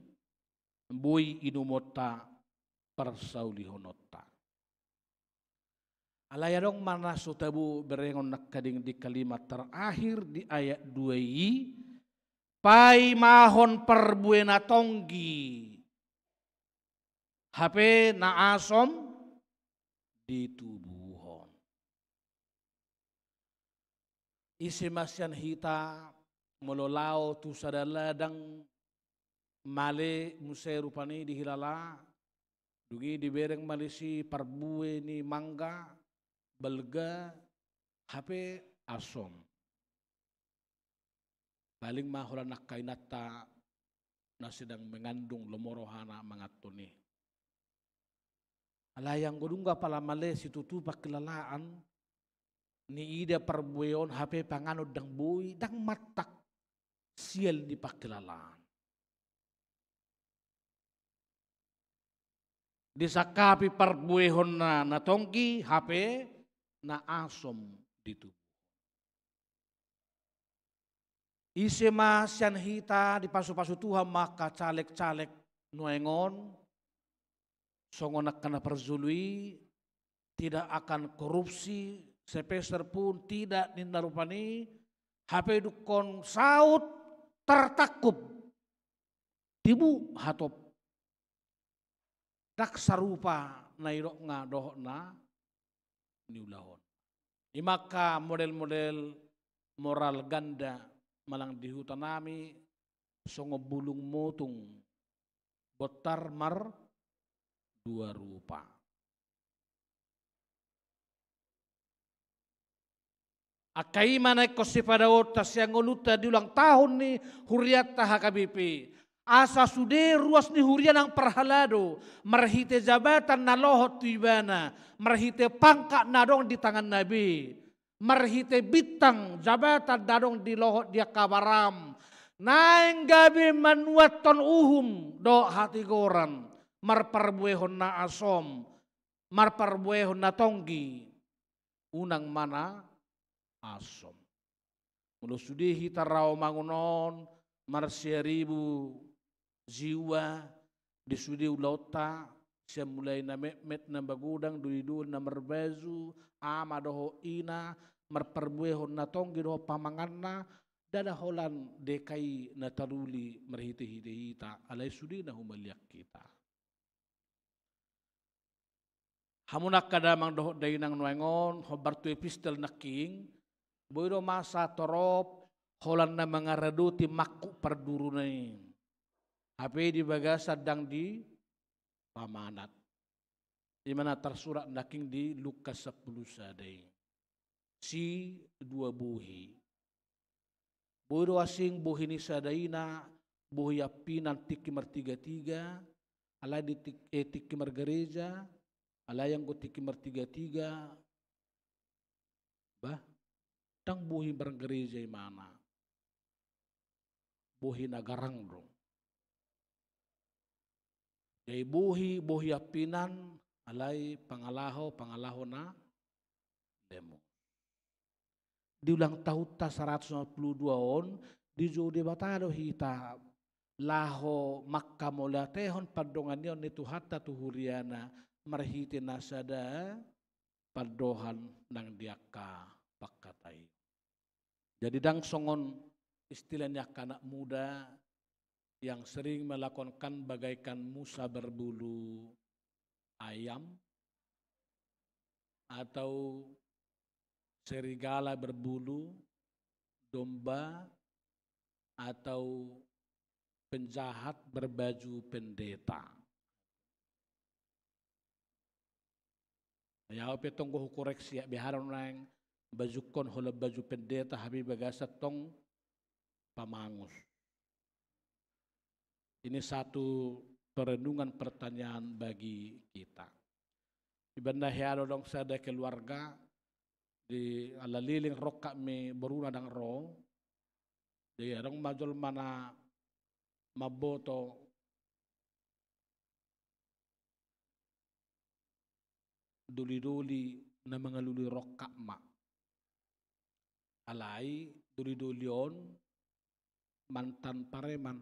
boi inumonta, parsaulihononta. Alai adong ma na so tabo berengon nangkaning di kalimat terakhir di ayat dua i, paimahon parbue na tonggi, hape na asom ditubuhon. Ise ma sian hita molo laho tu sada ladang, male muse rupani dihilala, dung i dibereng ma disi parbue ni mangga, balga, hape asom. Paling ma holan angka inanta na sedang mengandung, lomo rohana manganhon i. Alai anggo dung apala male situtu pangkilalaan, niida parbue on hape panganon ndang boi, ndang mantak sial ni pangkilalaan. Disangkapi parbuehonna na tonggi, hape na asom ditubuhon. Ise ma sian hita, dipasupasu Tuhan ma angka caleg-caleg nuaeng on, songon angka na parjolo i, tidak akan korupsi, sepeser pun tidak ninna rupani, hape dungkon saut tertangkup. Tibu hatop. Ndang sarupa na nidokna dohot na niulahon. I ma angka model-model moral ganda manang di huta nami songon bulung motung bontar mardua rupa. Angka i ma na ingkon sipadaonta sian ngolunta di ulang tahun ni hurianta H K B P. Asa sude ruas ni huria nang parhalado, marhite jabatan na lohot tu ibana, marhite pangkat na adong di tanganna be, marhite bintang jabatan na adong di lohot di angka baram, naeng gabe manuathon uhum dohot hatigoran, marparbuehon na asom, marparbuehon na tonggi, unang ma na asom. Molo sude hita rau mangun on marsiaribu jiwa di sude ulaonta, sian mulai na metmet na magodang, doli-doli na marbaju, ama dohot ina, marparbuehon na tonggi dohot pamanganna, ndada holan D K I na taruli marhite-hite hita, alai sude na humaliang hita. Hamu angka damang dohot dainang nuaeng on, hombar tu epistel nangkin, boi do masa torop holan na mangaradoti mangkuk parduruna i. Hape di bagasan ndang dipamanat. I ma na tarsurat nangkin di Lukas sampulu sada i. Si dua bohi. Boi do asing bohi ni sada ina, bohi ampinan tingki martiga-tiga, alai di tik-, eh, tingki margareja, alai anggo tingki martiga-tiga, bah, ndang bohi margareja imana. Bohi na garang do. Jadi bohi, bohi ampinan, alai pangalaho, pangalaho na lemo. Di ulang tahunta saratus lima pulu dua on, dijou Debata do hita laho mangkamauliatehon pandonganion ni Tuhanta tu huriana marhite na sada pandohan nang di angka pangkataion. Jadi ndang songon istilah ni angka anak muda yang sering melakonkan bagaikan musa berbulu ayam atau serigala berbulu domba atau penjahat berbaju pendeta. Ai au pe tong, hukoreksi, beha do nuaeng bajungkon holan baju pendeta, hape bagasan tong pamangus. Ini satu perenungan pertanyaan bagi kita. Ibaen na hea do adong sada keluarga di ala leleng rongkap ni boruna ndang ro. Jadi adong ma jolma na mamboto doli-doli na mangalului rongkap ma. Alai doli-doli on mantan pareman.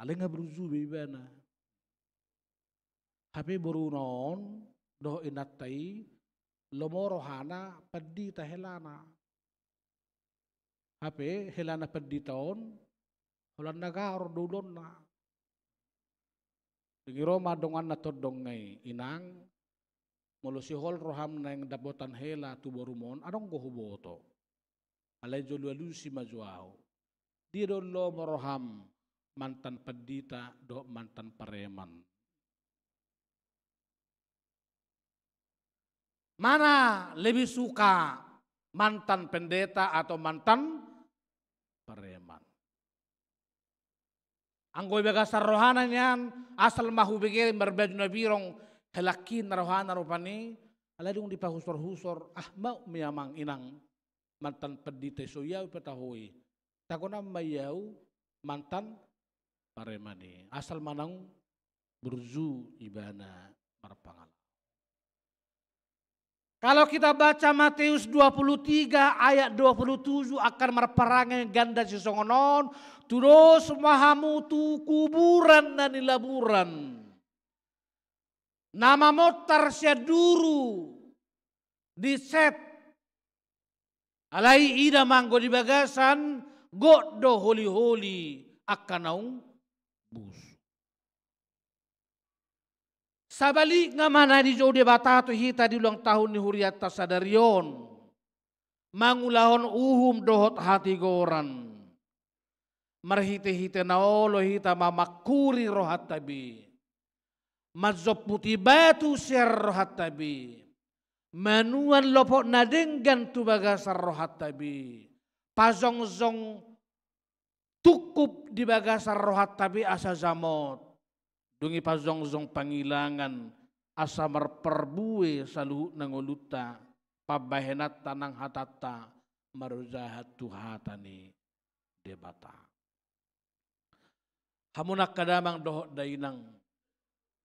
Alai nga burju be ibana. Hape boruna on dohot inanta i lomo rohana pandita helana. Hape helana pandita on holan na gaor do ulaonna. Dung i ro ma donganna tu donganna i, "Inang, molo sihol roham naeng dapotan hela tu borum on, adong do huboto. Alai jolo alusi ma jo ahu. Dia do lomo roham mantan pandita dohot mantan pareman? Mana lebih suka, mantan pendeta atau mantan pareman?" Anggo i bagasan rohana nian, asal ma hubege marbaju na birong, helangkin rohana rupani, alai dung dipahusor-husor, "Ah, mau ma i amang, inang, mantan pandita i so i au ipatahoi. Tagonan ma i au mantan pareman i." Asal ma naung burju ibana marpangalaho. Kalau kita baca Matius dua puluh tiga ayat dua puluh tujuh, akan marparange ganda sisongon on, "Tudos ma hamu tu kuburan na nilaburan, na mamontar sian Dicet. Alai ida ma anggo di bagasan, gok do holi-holi angka naung busuk. Sabalikna ma na dijou Debata tu hita di ulang tahun ni hurianta sadari on, mangulahon uhum dohot hatigoran. Marhite-hite na olo hita mamangkuri rohanta be, manjomputi batu sian rohanta be, manuan lopot na denggan tu bagasan rohanta be, pajongjong tungkup di bagasan rohanta be asa jamot. Dung i pajongjong pangilangan asa marparbue saluhutna ngolunta, pambahenanta nang hatanta marojahan tu hata ni Debata. Hamu angka damang dohot dainang,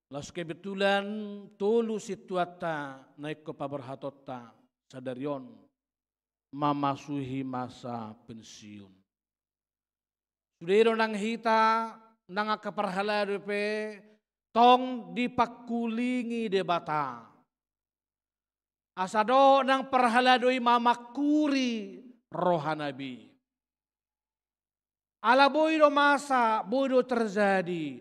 laos kebetulan tolu sintuanta na ingkon paborhatonta sadari on, mamasuhi masa pensiun. Sude do nang hita, nang angka parhalado pe, tong dipangkulingi Debata. Asa dohot nang parhalado i mamangkuri rohana be. Ala boi do masa, boi do terjadi,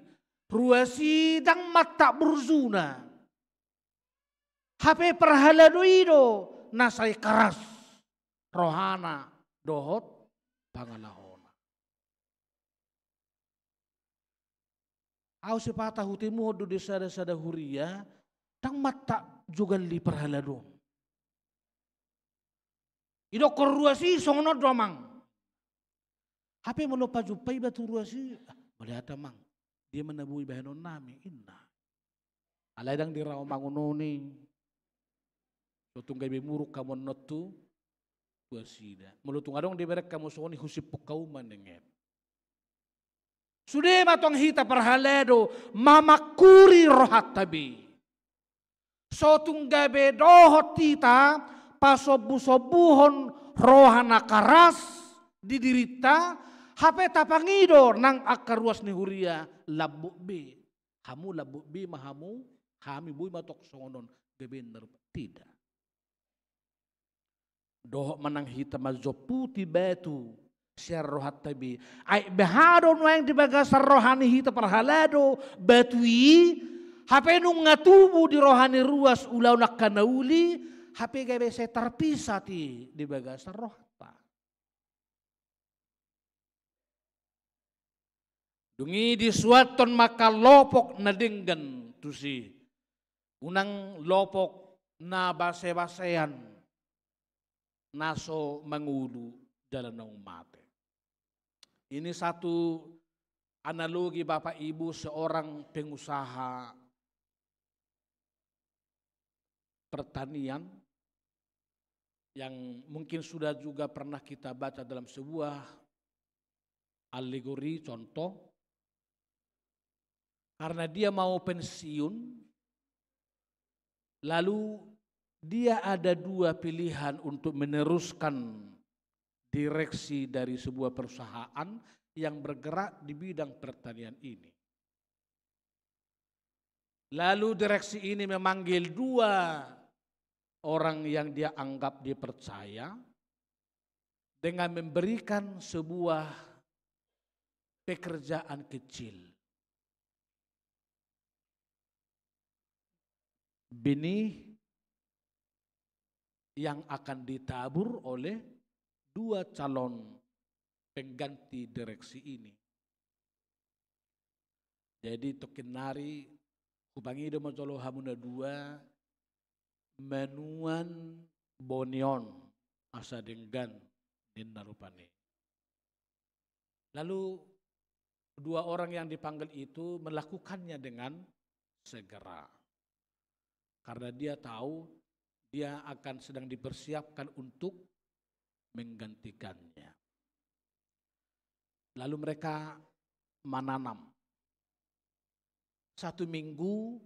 ruas i ndang mantap burjuna. Hape parhalado i do na sai karas rohana dohot pangalahona. Au sipata hutimuhon do di sada-sada huria, ndang mantap jogal di parhalado on. Idokkon ruas i songon on do amang. Hape molo pajumpa iba tu ruas i, ah, mauliate amang, dia ma na boi bahenon nami, inna. Alai ndang diraomangon on i. So tung gabe muruk hamu annon tu ruas i da. Molo tung adong dibereng hamu songon i, husiphon hamu ma ninna. Sude ma tong hita parhalado mamangkuri rohanta be. So tung gabe dohot hita pasombu-sombuhon roha na karas di dirinta, hape tapangido nang angka ruas ni huria lambok be. Hamu lambok be ma hamu, hami boi ma tong songon on, gabe na rupa. Tidak. Dohot ma nang hita manjomputi batu sian rohanta be. Ai beha do nuaeng di bagasan roha ni hita parhalado batu i, hape nunga tubu di roha ni ruas ulaon angka na uli, hape gabe sai tarpisah i di bagasan rohanta. Dung i disuanhon ma angka lopok na denggan tusi. Unang lopok na base-basean, na so mangolu jala naung mate. Ini satu analogi Bapak Ibu seorang pengusaha pertanian yang mungkin sudah juga pernah kita baca dalam sebuah alegori, contoh, karena dia mau pensiun, lalu dia ada dua pilihan untuk meneruskan direksi dari sebuah perusahaan yang bergerak di bidang pertanian ini. Lalu direksi ini memanggil dua orang yang dia anggap dipercaya dengan memberikan sebuah pekerjaan kecil. Benih yang akan ditabur oleh dua calon pengganti direksi ini. Jadi, tongkin nari hupangido ma jolo hamu na dua manuan boni on asa denggan, ninna rupani. Lalu dua orang yang dipanggil itu melakukannya dengan segera. Karena dia tahu dia akan sedang dipersiapkan untuk menggantikannya. Lalu mereka menanam. Satu minggu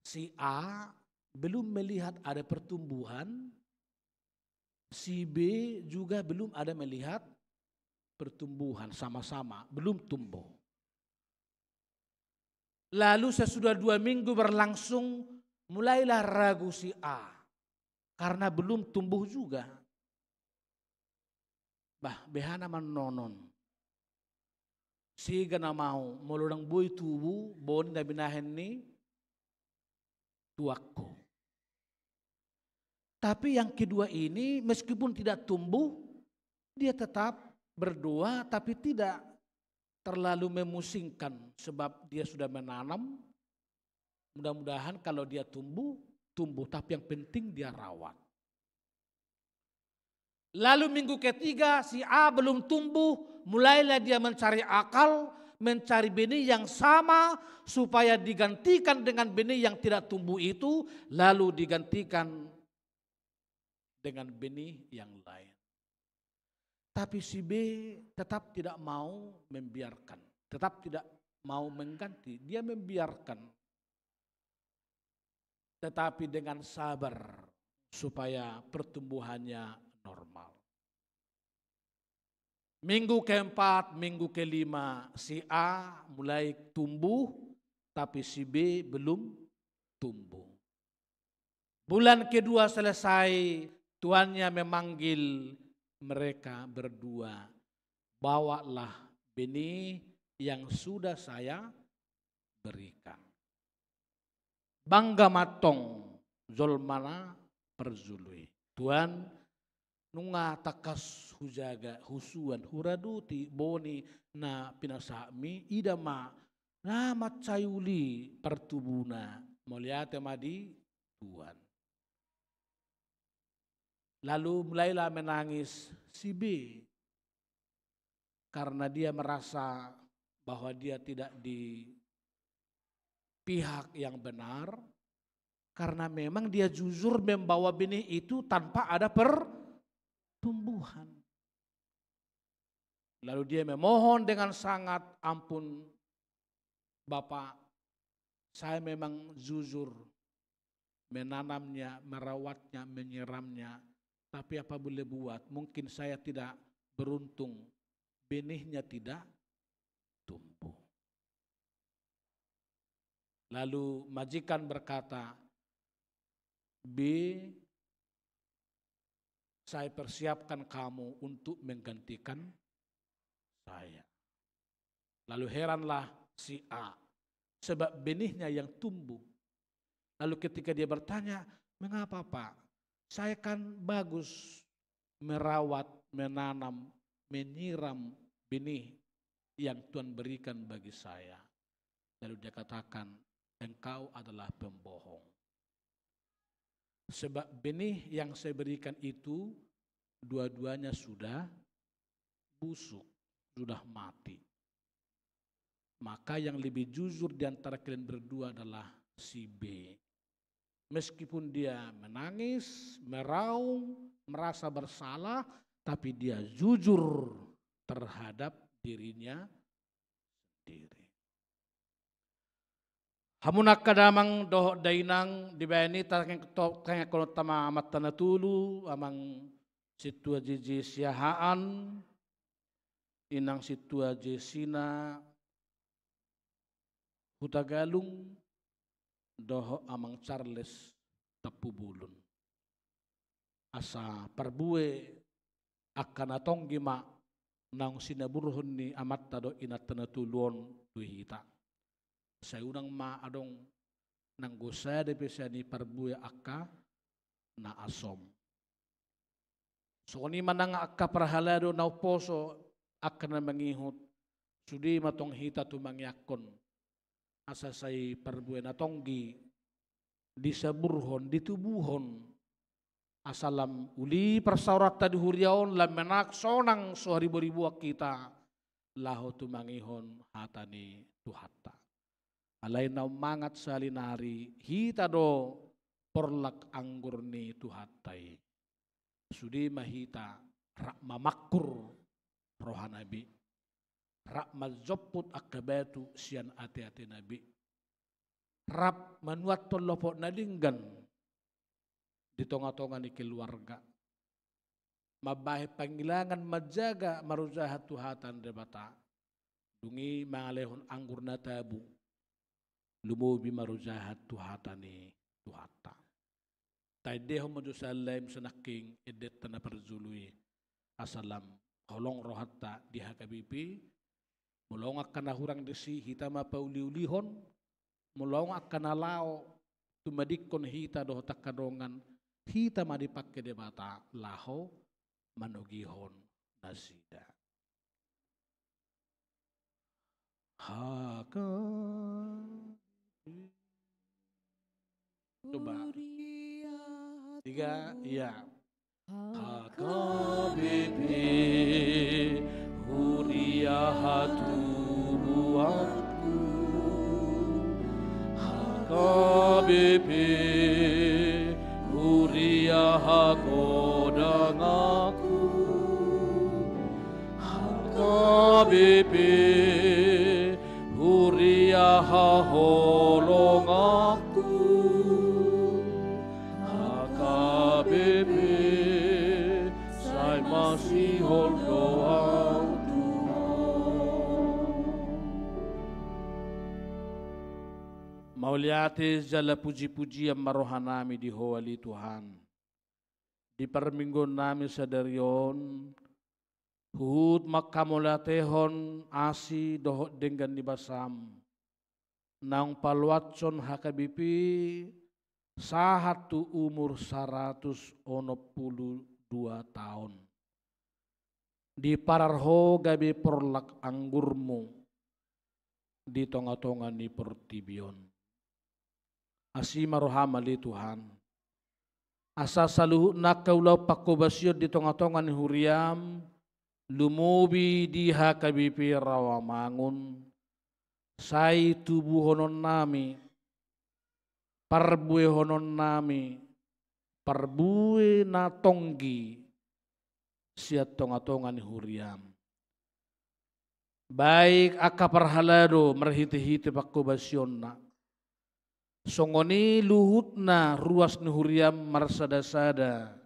si A belum melihat ada pertumbuhan, si B juga belum ada melihat pertumbuhan, sama-sama belum tumbuh. Lalu sesudah dua minggu berlangsung, mulailah ragu si A. karena belum tumbuh juga. Bah, beha na manonon. Sega na mau, molo ndang boi tubu, boni na binahen ni tuanku. Tapi yang kedua ini, meskipun tidak tumbuh, dia tetap berdoa, tapi tidak terlalu memusingkan, sebab dia sudah menanam. Mudah-mudahan kalau dia tumbuh, tumbuh, tapi yang penting dia rawat. Lalu minggu ketiga, si A belum tumbuh, mulailah dia mencari akal, mencari benih yang sama, supaya digantikan dengan benih yang tidak tumbuh itu, lalu digantikan dengan benih yang lain. Tapi si B tetap tidak mau membiarkan, tetap tidak mau mengganti, dia membiarkan. Tetapi dengan sabar, supaya pertumbuhannya normal. Minggu keempat, minggu kelima, si A mulai tumbuh, tapi si B belum tumbuh. Bulan kedua selesai, tuannya memanggil mereka berdua, "Bawalah benih yang sudah saya berikan." Bangga ma antong jolma na parjolo i. "Tuan, nunga tangkas hujaga, husuan, huradoti boni na pinasahatmi, ida ma na mansai uli partubuna, mauliate ma di Tuan." Lalu mulailah menangis si B, karena dia merasa bahwa dia tidak di pihak yang benar, karena memang dia jujur membawa benih itu tanpa ada pertumbuhan. Lalu dia memohon dengan sangat, "Ampun, Bapak, saya memang jujur menanamnya, merawatnya, menyiramnya. Tapi apa boleh buat, mungkin saya tidak beruntung, benihnya tidak tumbuh." Lalu majikan berkata, "B, saya persiapkan kamu untuk menggantikan saya." Lalu heranlah si A, sebab benihnya yang tumbuh. Lalu ketika dia bertanya, "Mengapa, Pak? Saya kan bagus merawat, menanam, menyiram benih yang Tuhan berikan bagi saya." Lalu dia katakan, "Engkau adalah pembohong. Sebab benih yang saya berikan itu, dua-duanya sudah busuk, sudah mati." Maka yang lebih jujur di antara kalian berdua adalah si B. Meskipun dia menangis, meraung, merasa bersalah, tapi dia jujur terhadap dirinya sendiri. Hamu angka damang dohot dainang, dibaen i tatangiangkononta ma amanta na tolu, Amang Sintua J J Siahaan, Inang Sintua Jesina Hutagalung, dohot Amang Charles Tampubolon. Asa parbue angka na tonggi ma naung sinaburhon ni amanta dohot inanta na tolu on tu hita. Sai unang ma adong nanggo sada pe sian i parbue angka na asom. Songon i ma nang angka parhalado na umposo, angka na mangihut, sude ma tong hita tumangiangkon. Asa sai parbue na tonggi disaburhon, ditubuhon. Asa lam uli parsaoranta di huria on, lam menak sonang so hariboriboan hita laho tumangihon hata ni Tuhanta. Alai na ummangat sahali nari, hita do porlak anggur ni Tuhanta i. Sude ma hita rap mamangkur rohana be, rap manjomput angka batu sian ateatena be, rap manuathon lopot na denggan di tongatonga ni keluarga, mambahen pangilangan, manjaga, marojahan tu hata ni Debata, dung i mangalehon anggur na tabu, lumobi marojahan tu hata ni Tuhanta. Taendehon ma jo sian laem sanangkin endenta na parjolo i. Asa lam holong rohanta di H K B P, molo adong angka na hurang disi hita ma pauliulihon, molo adong angka na laho tumadingkon hita dohot angka dongan, hita ma dipangke Debata laho manogihon nasida. Haka. Coba. Tiga, iya. H K B P, huria hatubuanku. H K B P, huria hagodanganku. H K B P, huria haholonganku. H K B P, sai masihol do ahu tu Ho. Mauliate jala pujipujian ma rohanami di Ho ale Tuhan. Di parmingguonnami sadari on, huhut manghamauliatehon asi dohot denggan ni basam, naung paluashon H K B P sahat tu umur saratus onom pulu dua taon. Diparar Ho gabe porlak anggurmu di tongatonga ni portibi on. Asi ma roham ale Tuhan. Asa saluhut na angka ulaon panghobasion di tongatonga ni huriam, lumobi di H K B P Rawamangun, sai tubuhononnami, parbuehononnami, parbue na tonggi sian tongatonga ni huriam. Baik angka parhalado marhitehite panghobasionna, songon i luhutna ruas ni huriam marsadasada,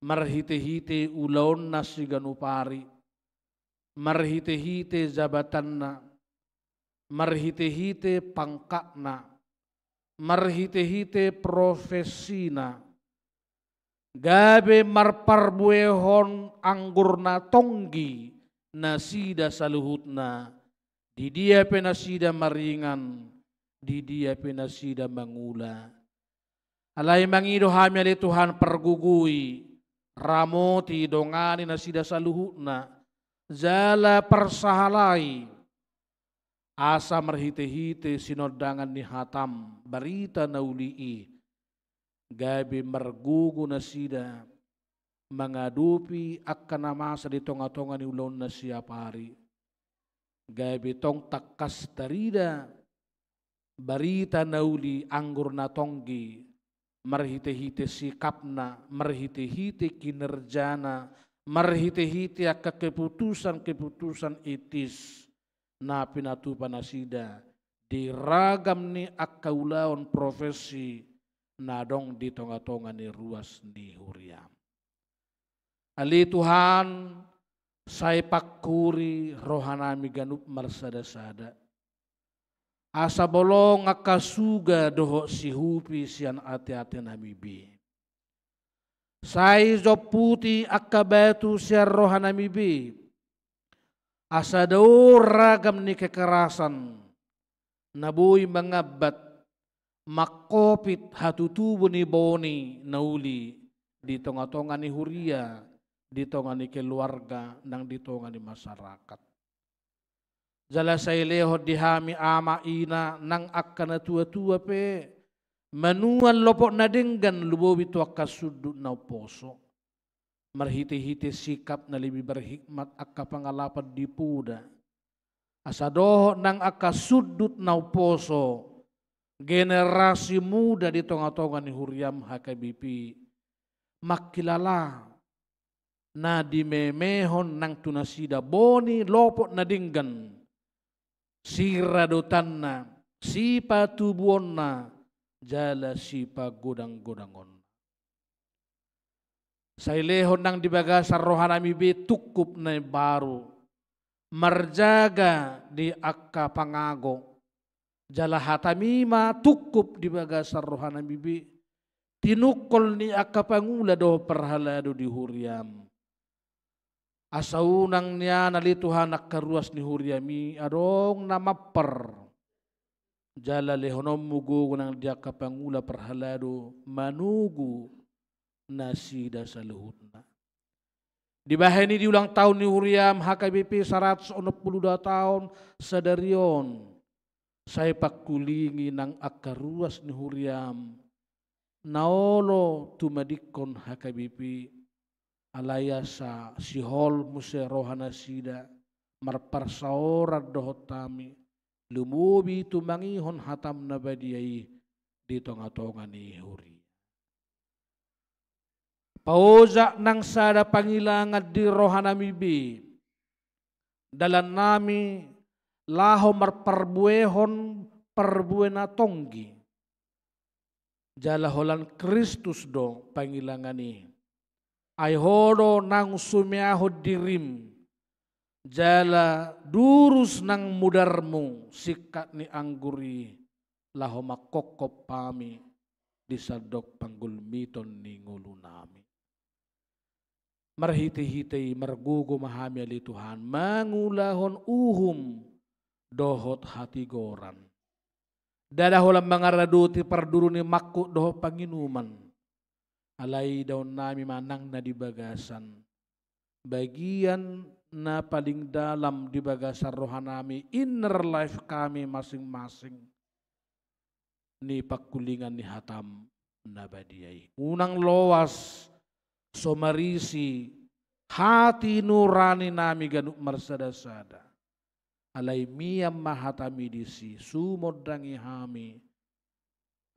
marhitehite ulaonna siganup ari, marhitehite jabatanna, marhitehite pangkatna, marhitehite profesina, gabe marparbuehon anggur na tonggi nasida saluhutna, di dia pe nasida maringan, di dia pe nasida mangula. Alai mangido hami ale Tuhan, pargogoi, ramoti, dongani nasida saluhutna, jala parsahalai, asa marhitehite sinondangan ni hatam, barita na uli i, gabe margogo nasida mangadopi angka na masa di tongatonga ni ulaon na siapari. Gabe tong tangkas tarida barita na uli anggur na tonggi, marhitehite sikapna, marhitehite kinerjana, marhitehite angka keputusan-keputusan etis na pinatupa nasida di ragam ni angka ulaon profesi na adong di tongatonga ni ruas ni huriam. Ale Tuhan, sai pangkuri rohanami ganup marsadasada, asa bolong angka suga dohot sihupi sian ateatenami be. Sai jomputi angka batu sian rohanami be, asa dao ragam ni kekerasan na boi mangambat, mangkopit hatutubu ni boni na uli di tongatonga ni huria, di tonga ni keluarga, nang di tonga ni masyarakat. Jala sai lehon di hami ama ina nang angka natuatua pe manuan lopot na denggan lumobi tu angka sundut na umposo. Marhitehite sikap na lebih berhikmat angka pangalapan di poda. Asa dohot nang angka sundut na umposo, generasi muda di tongatonga ni huriam H K B P, mangkilala na dimemehon nang tu nasida boni lopot na denggan, siradotanna, sipatubuonna, jala sipagodanggodangonna. Sai lehon nang di bagasan rohanami be tungkup na imbaru, marjaga di angka pangago, jala hatami ma tungkup di bagasan rohanami be, tinungkol ni angka pangula dohot parhalado di huriam. Asa unang nian ale Tuhan angka ruas ni huriam i adong na mampar. Jala lehononmu gogo nang di angka pangula parhalado manogu nasida saluhutna. Dibahen i di ulang taon ni huriam H K B P saratus onom pulu dua taon sadari on, sai pangkulingi nang angka ruas ni huriam na olo tumadingkon H K B P, alai asa sihol muse roha nasida marparsaoran dohot hami, lumobi tumangihon hatam na badia i di tongatonga ni huria. Paojak nang sada pangilangan di rohanami be dalannami laho marparbuehon parbue na tonggi. Jala holan Kristus do pangilangan i. Ai ho do naung sumeahon dirim, jala durus nang mudarmu singkat ni anggur i, laho mangkophop hami di sandok panggulmiton ni ngolunami. Marhitehite i margogo ma hami ale Tuhan mangulahon uhum dohot hatigoran. Ndada holan mangaradoti parduru ni mangkuk dohot panginuman. Alai idaonnami ma nang na di bagasan, bagian na paling dalam di bagasan rohanami, inner life kami masing-masing, ni pangkulingan ni hatam na badia i. Unang loas so marisi hati nuraninami ganup marsadasada. Alai mian ma hatami disi, sumondangi hami,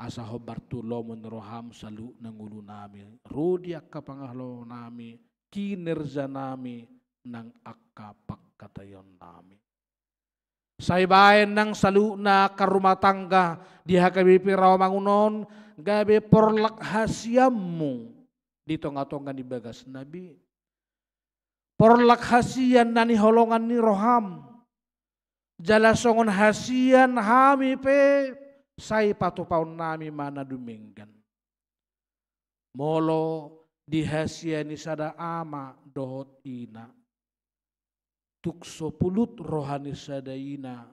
asa hombar tu lomo ni roham saluhutna ngolunami, ro di angka pangalualuannami, kinerjanami, nang angka pangkataionnami. Sai baen nang saluhutna angka rumah tangga di H K B P Rawamangun on gabe porlak hasianmu di tongatonga ni bagasna be. Porlak hasian na niholongan ni roham. Jala songon hasian hami pe sai patupaonnami ma na dumenggan. Molo dihasiani sada ama dohot ina, tung so pulut roha ni sada ina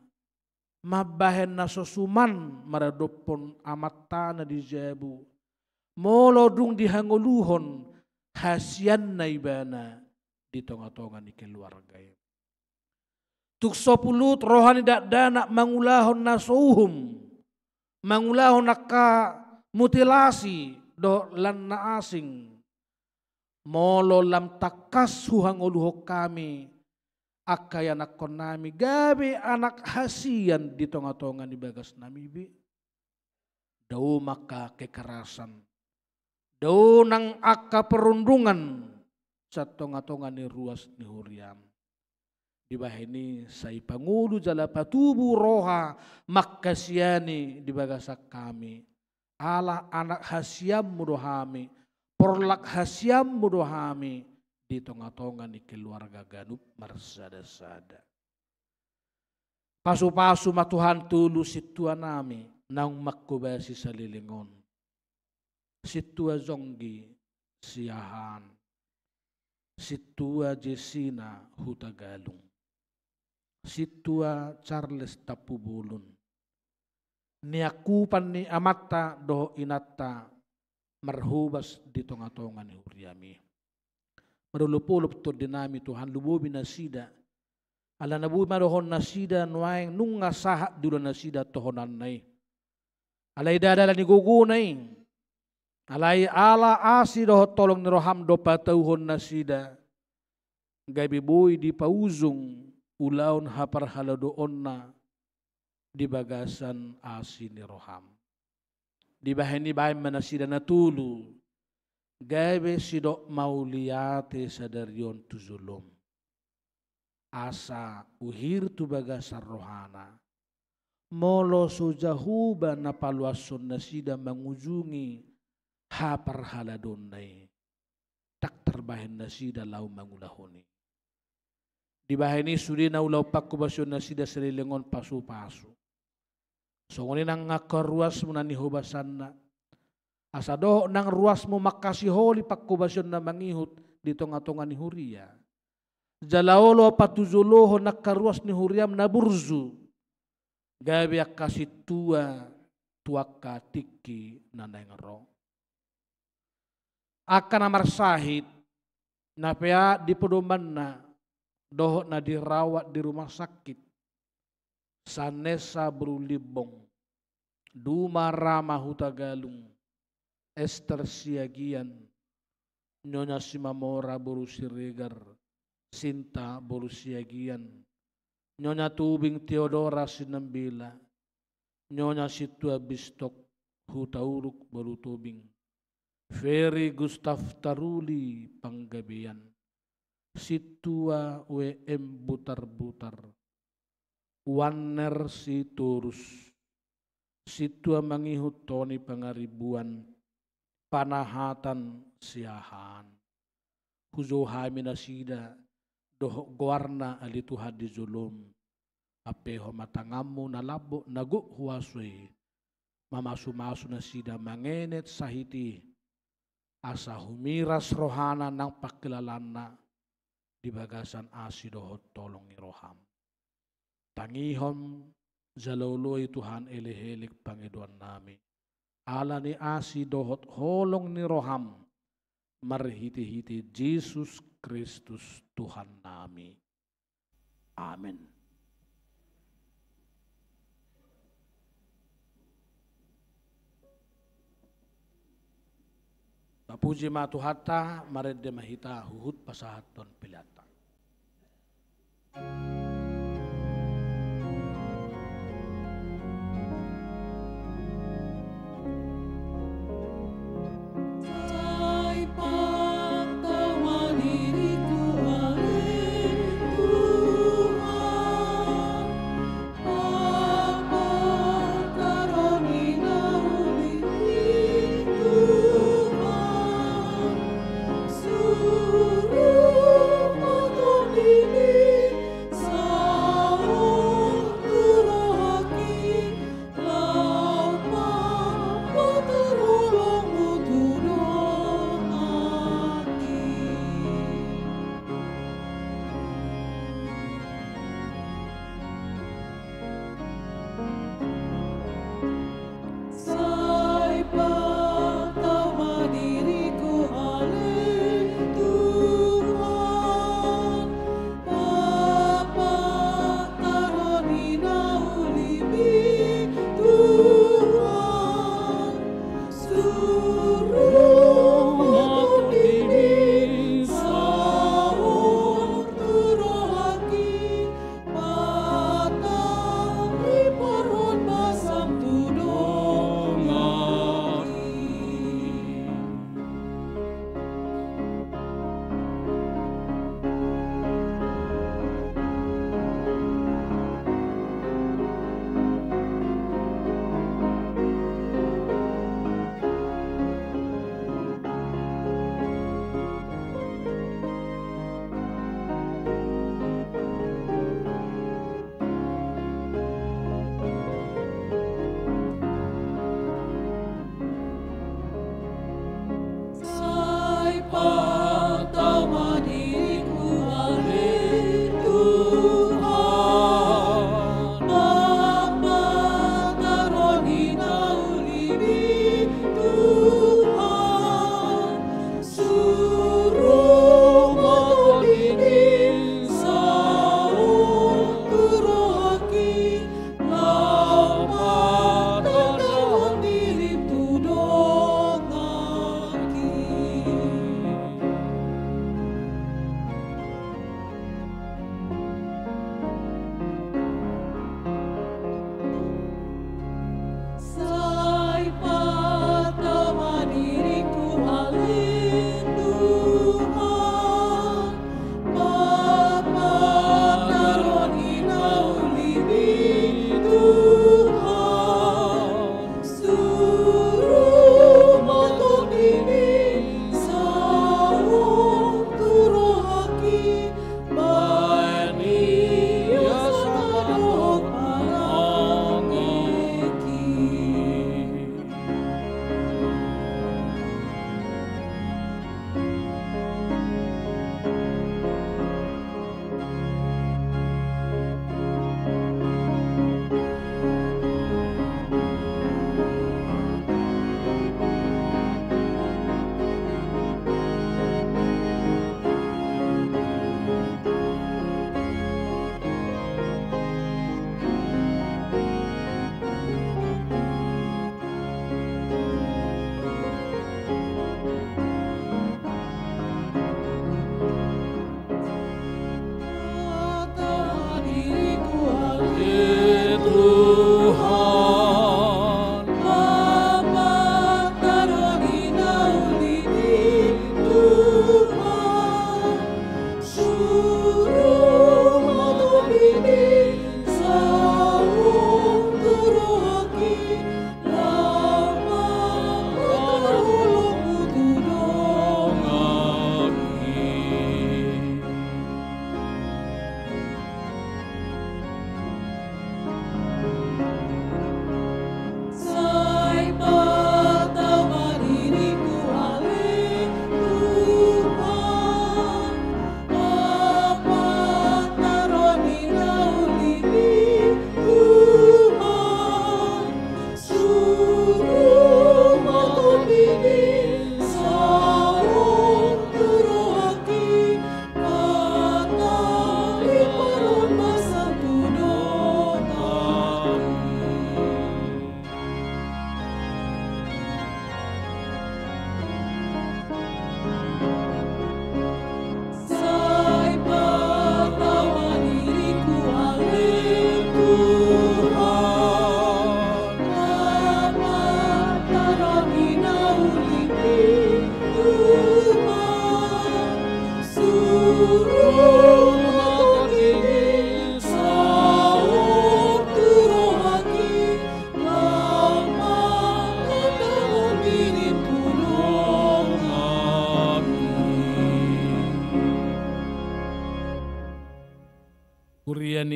mambahen na so suman maradophon amanta na di jabu, molo dung dihangoluhon hasianna ibana di tongatonga ni keluarga i. Tung so pulut roha ni dakdanak mangulahon na so uhum, mangulahon angka mutilasi dohot lan na asing. Molo lam tangkas huhangoluhon hami angka ianakkonnami gabe anak hasian di tongatonga ni bagasnami be. Dao ma angka kekerasan, dao nang angka perundungan sian tongatonga ni ruas ni huriam. Dibahen i sai pangolu jala patubu roha mangkasiani di bagasan hami. Ala anak hasianmu do hami, porlak hasianmu do hami di tongatonga ni keluarga ganup marsadasada. Pasupasu ma Tuhan tolu sintuanami naung manghobasi saleleng on. Sintua Jonggi Siahaan, sintua Jesina Hutagalung, sintua Charles Tampubolon, niangkupan ni amanta dohot inanta marhobas di tongatonga ni huriami. Marolopolop tondinami Tuhan, lumobi nasida. Alana boi ma dohonon nasida nuaeng nunga sahat di ulaon nasida tohonanna i. Alai ndada ala ni gogona i. Alai ala asi dohot holong ni roham do patauhon nasida. Gabe boi dipaujung ulaon haparhaladoonna di bagasan asi ni roham. Dibahen i baen ma nasida na tolu gabe sidok mauliate sadari on tu jolom. Asa uhir tu bagasan rohana, molo so Jahowa na paluashon nasida mangujungi haparhaladoonna i, ndang tarbahen nasida laho mangulahon i. Dibahen i sude na ulaon panghobasion nasida saleleng on pasupasu. Songon i nang angka ruasmu na nihobasanna. Asa dohot nang ruasmu mangkasiholi panghobasion na mangihut di tonga-tonga ni huria. Jala olo pajuhothon angka ruas ni huriam na burju, gabe angka sintua tu angka tingki na naeng ro. Angka na marsahit, na peak di podomanna, dohot na dirawat di rumah sakit, Sanesa boru Limbong, Duma Rama Hutagalung, Ester Siagian, Nyonya Simamora boru Siregar, Sinta boru Siagian, Nyonya Tubing Teodora Sinambela, Nyonya Sintua Bistok Hutauruk boru Tubing, Ferry Gustaf Taruli Panggabean, Sintua W M Butarbutar, Wanner Sitorus, Sintua mangihut Toni Pangaribuan, Panahatan Siahaan. Hujou hami nasida dohot goarna ale Tuhan di jolom, ampehon ma tanganmu na lambok na gok huaso i, mamasumasu nasida mangenet sahit i, asa humiras rohana nang pangkilalaanna di bagasan asi dohot holong ni roham. Tangihon jala oloi Tuhan elek-elek pangidoannami. Ala ni asi dohot holong ni roham, marhite-hite Jesus Kristus Tuhannami. Amen. Tapuji ma Tuhanta, marende ma hita huhut pasahathon peleanta.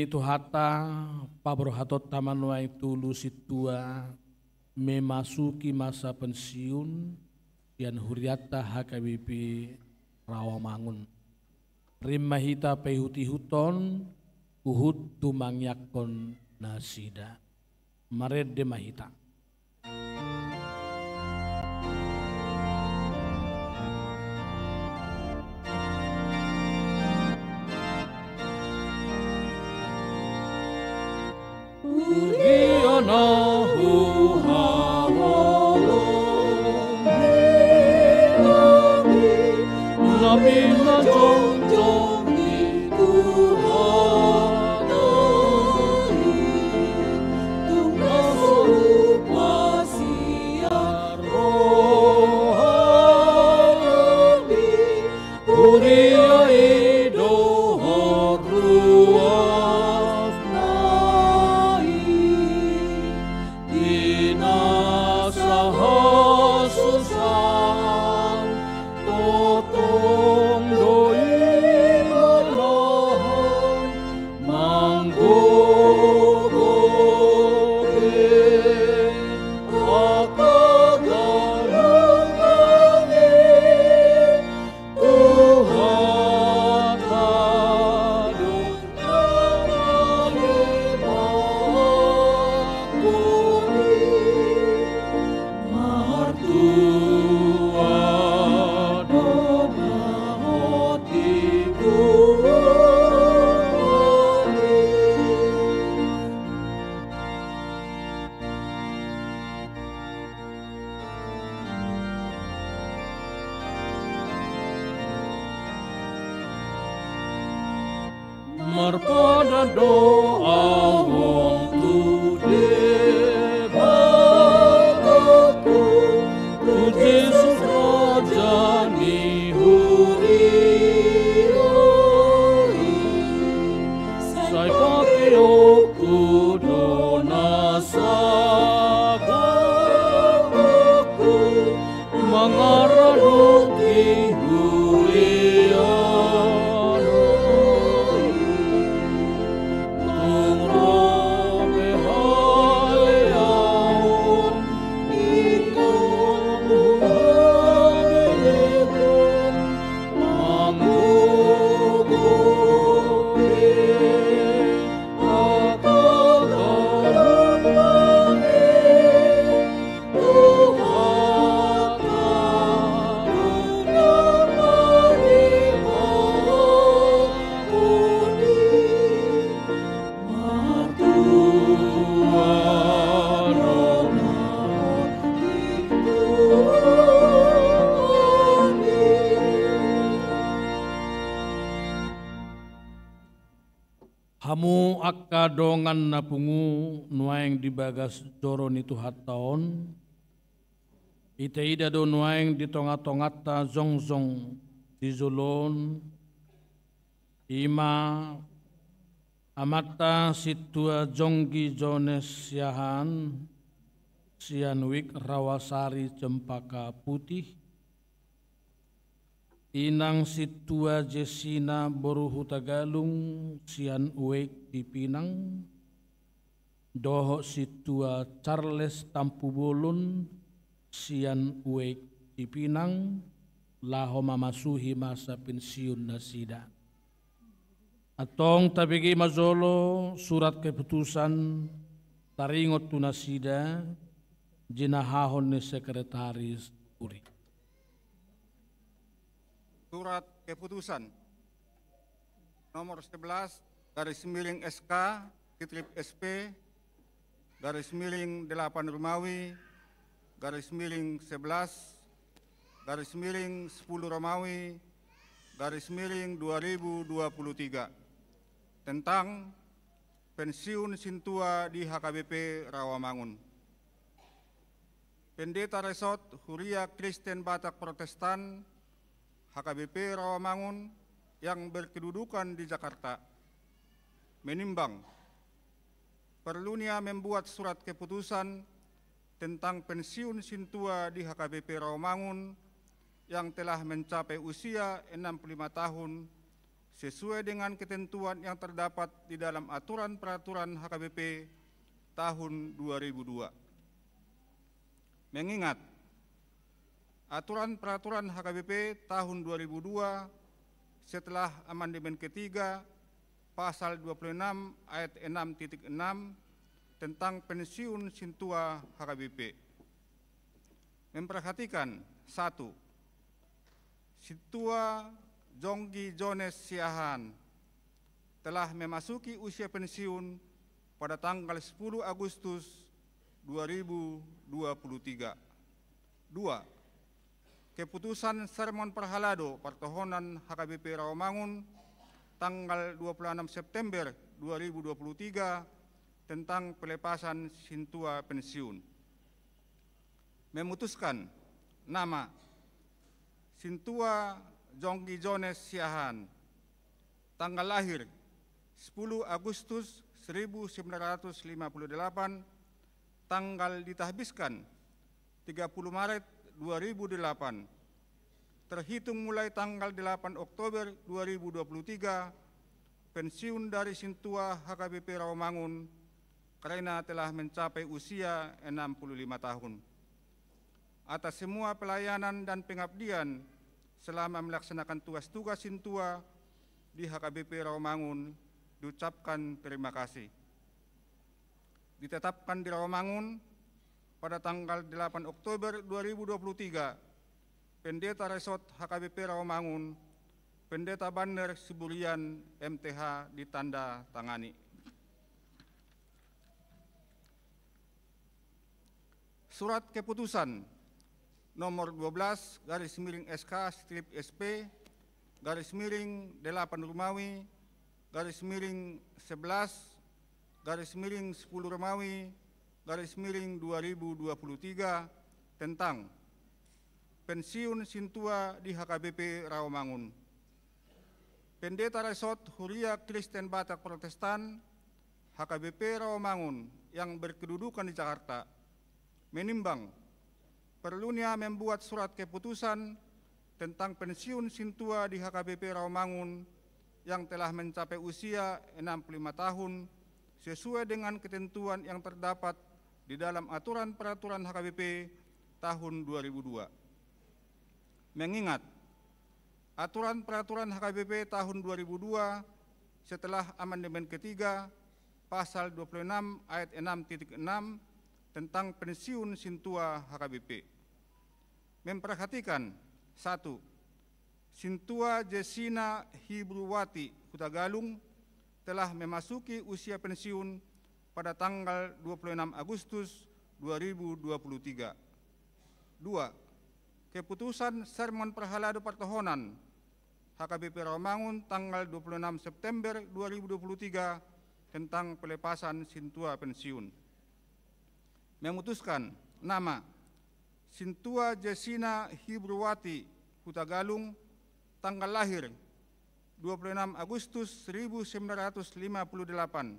Tuhanta, paborhatonta ma nuaeng tu Sintua memasuki masa pensiun sian hurianta H K B P Rawamangun. Rim ma hita paihut-ihuthon huhut tumangiangkon nasida. Marende ma hita. Huria i dohot ruasna i, di na sahat susah, tongtong do i manahan. Manggogo pe angka golongan i, Tuhanta do na mangalehon i. Martua do na hot di Tuhan i. Marpadan do ahu on tu Debata, tu Jesus Raja ni huria i. Sai pakeonku do na sagogoonku, mangaradoti huria i. Tung ro pe haleaon, ingkon huhilehon, manggogo pe angka golongan i. Hamu angka dongan na pungu nuaeng di bagas joro ni Tuhanta on, itaida do nuaeng di tonga-tonganta jongjong di jolo on, i ma amanta Sintua Jonggi Jones Siahaan sian Wijk Rawasari Cempaka Putih, Inang Sintua Jesina boru Hutagalung sian Wijk Cipinang, dohot Sintua Charles Tampubolon sian Wijk Cipinang, laho mamasuhi masa pensiun nasida. Antong tabege ma jolo surat keputusan taringot tu nasida, jinahahon ni sekretaris kuria. Surat keputusan nomor sebelas garis miring S K, Titrip S P, garis miring delapan Romawi, garis miring sebelas, garis miring sepuluh Romawi, garis miring dua ribu dua puluh tiga, tentang pensiun sintua di H K B P Rawamangun. Pendeta Resort Huria Kristen Batak Protestan H K B P Rawamangun yang berkedudukan di Jakarta menimbang perlunya membuat surat keputusan tentang pensiun sintua di H K B P Rawamangun yang telah mencapai usia enam puluh lima tahun sesuai dengan ketentuan yang terdapat di dalam aturan peraturan H K B P tahun dua ribu dua. Mengingat aturan peraturan H K B P tahun dua ribu dua setelah amandemen ketiga pasal dua puluh enam ayat enam titik enam tentang pensiun sintua H K B P. Memperhatikan, satu, Sintua Jonggi Jones Siahaan telah memasuki usia pensiun pada tanggal sepuluh Agustus dua ribu dua puluh tiga. Dua, keputusan Sermon Parhalado Partohonan H K B P Rawamangun tanggal dua puluh enam September dua ribu dua puluh tiga tentang pelepasan sintua pensiun. Memutuskan, nama, Sintua Jonggi Jones Siahaan. Tanggal lahir, sepuluh Agustus seribu sembilan ratus lima puluh delapan. Tanggal ditahbiskan, tiga puluh Maret dua ribu delapan. Terhitung mulai tanggal delapan Oktober dua ribu dua puluh tiga, pensiun dari Sintua H K B P Rawamangun karena telah mencapai usia enam puluh lima tahun. Atas semua pelayanan dan pengabdian selama melaksanakan tugas-tugas Sintua di H K B P Rawamangun diucapkan terima kasih. Ditetapkan di Rawamangun pada tanggal delapan Oktober dua ribu dua puluh tiga, Pendeta Resort H K B P Rawamangun, Pendeta Banner Siburian M T H, ditandatangani. Surat keputusan nomor dua belas garis miring S K strip S P garis miring delapan Romawi garis miring sebelas garis miring sepuluh Romawi garis miring dua ribu dua puluh tiga tentang pensiun sintua di H K B P Rawamangun. Pendeta Resort Huria Kristen Batak Protestan, H K B P Rawamangun yang berkedudukan di Jakarta, menimbang perlunya membuat surat keputusan tentang pensiun sintua di H K B P Rawamangun yang telah mencapai usia enam puluh lima tahun, sesuai dengan ketentuan yang terdapat di dalam aturan peraturan H K B P tahun dua ribu dua. Mengingat aturan peraturan H K B P tahun dua ribu dua setelah amandemen ketiga pasal dua puluh enam ayat enam titik enam tentang pensiun sintua H K B P. Memperhatikan, satu, Sintua Jesina Hibruwati Hutagalung telah memasuki usia pensiun pada tanggal dua puluh enam Agustus dua ribu dua puluh tiga. Dua, keputusan Sermon Parhalado Partohonan H K B P Rawamangun tanggal dua puluh enam September dua ribu dua puluh tiga tentang pelepasan sintua pensiun. Memutuskan, nama, Sintua Jesina Hibruwati Hutagalung, tanggal lahir dua puluh enam Agustus seribu sembilan ratus lima puluh delapan,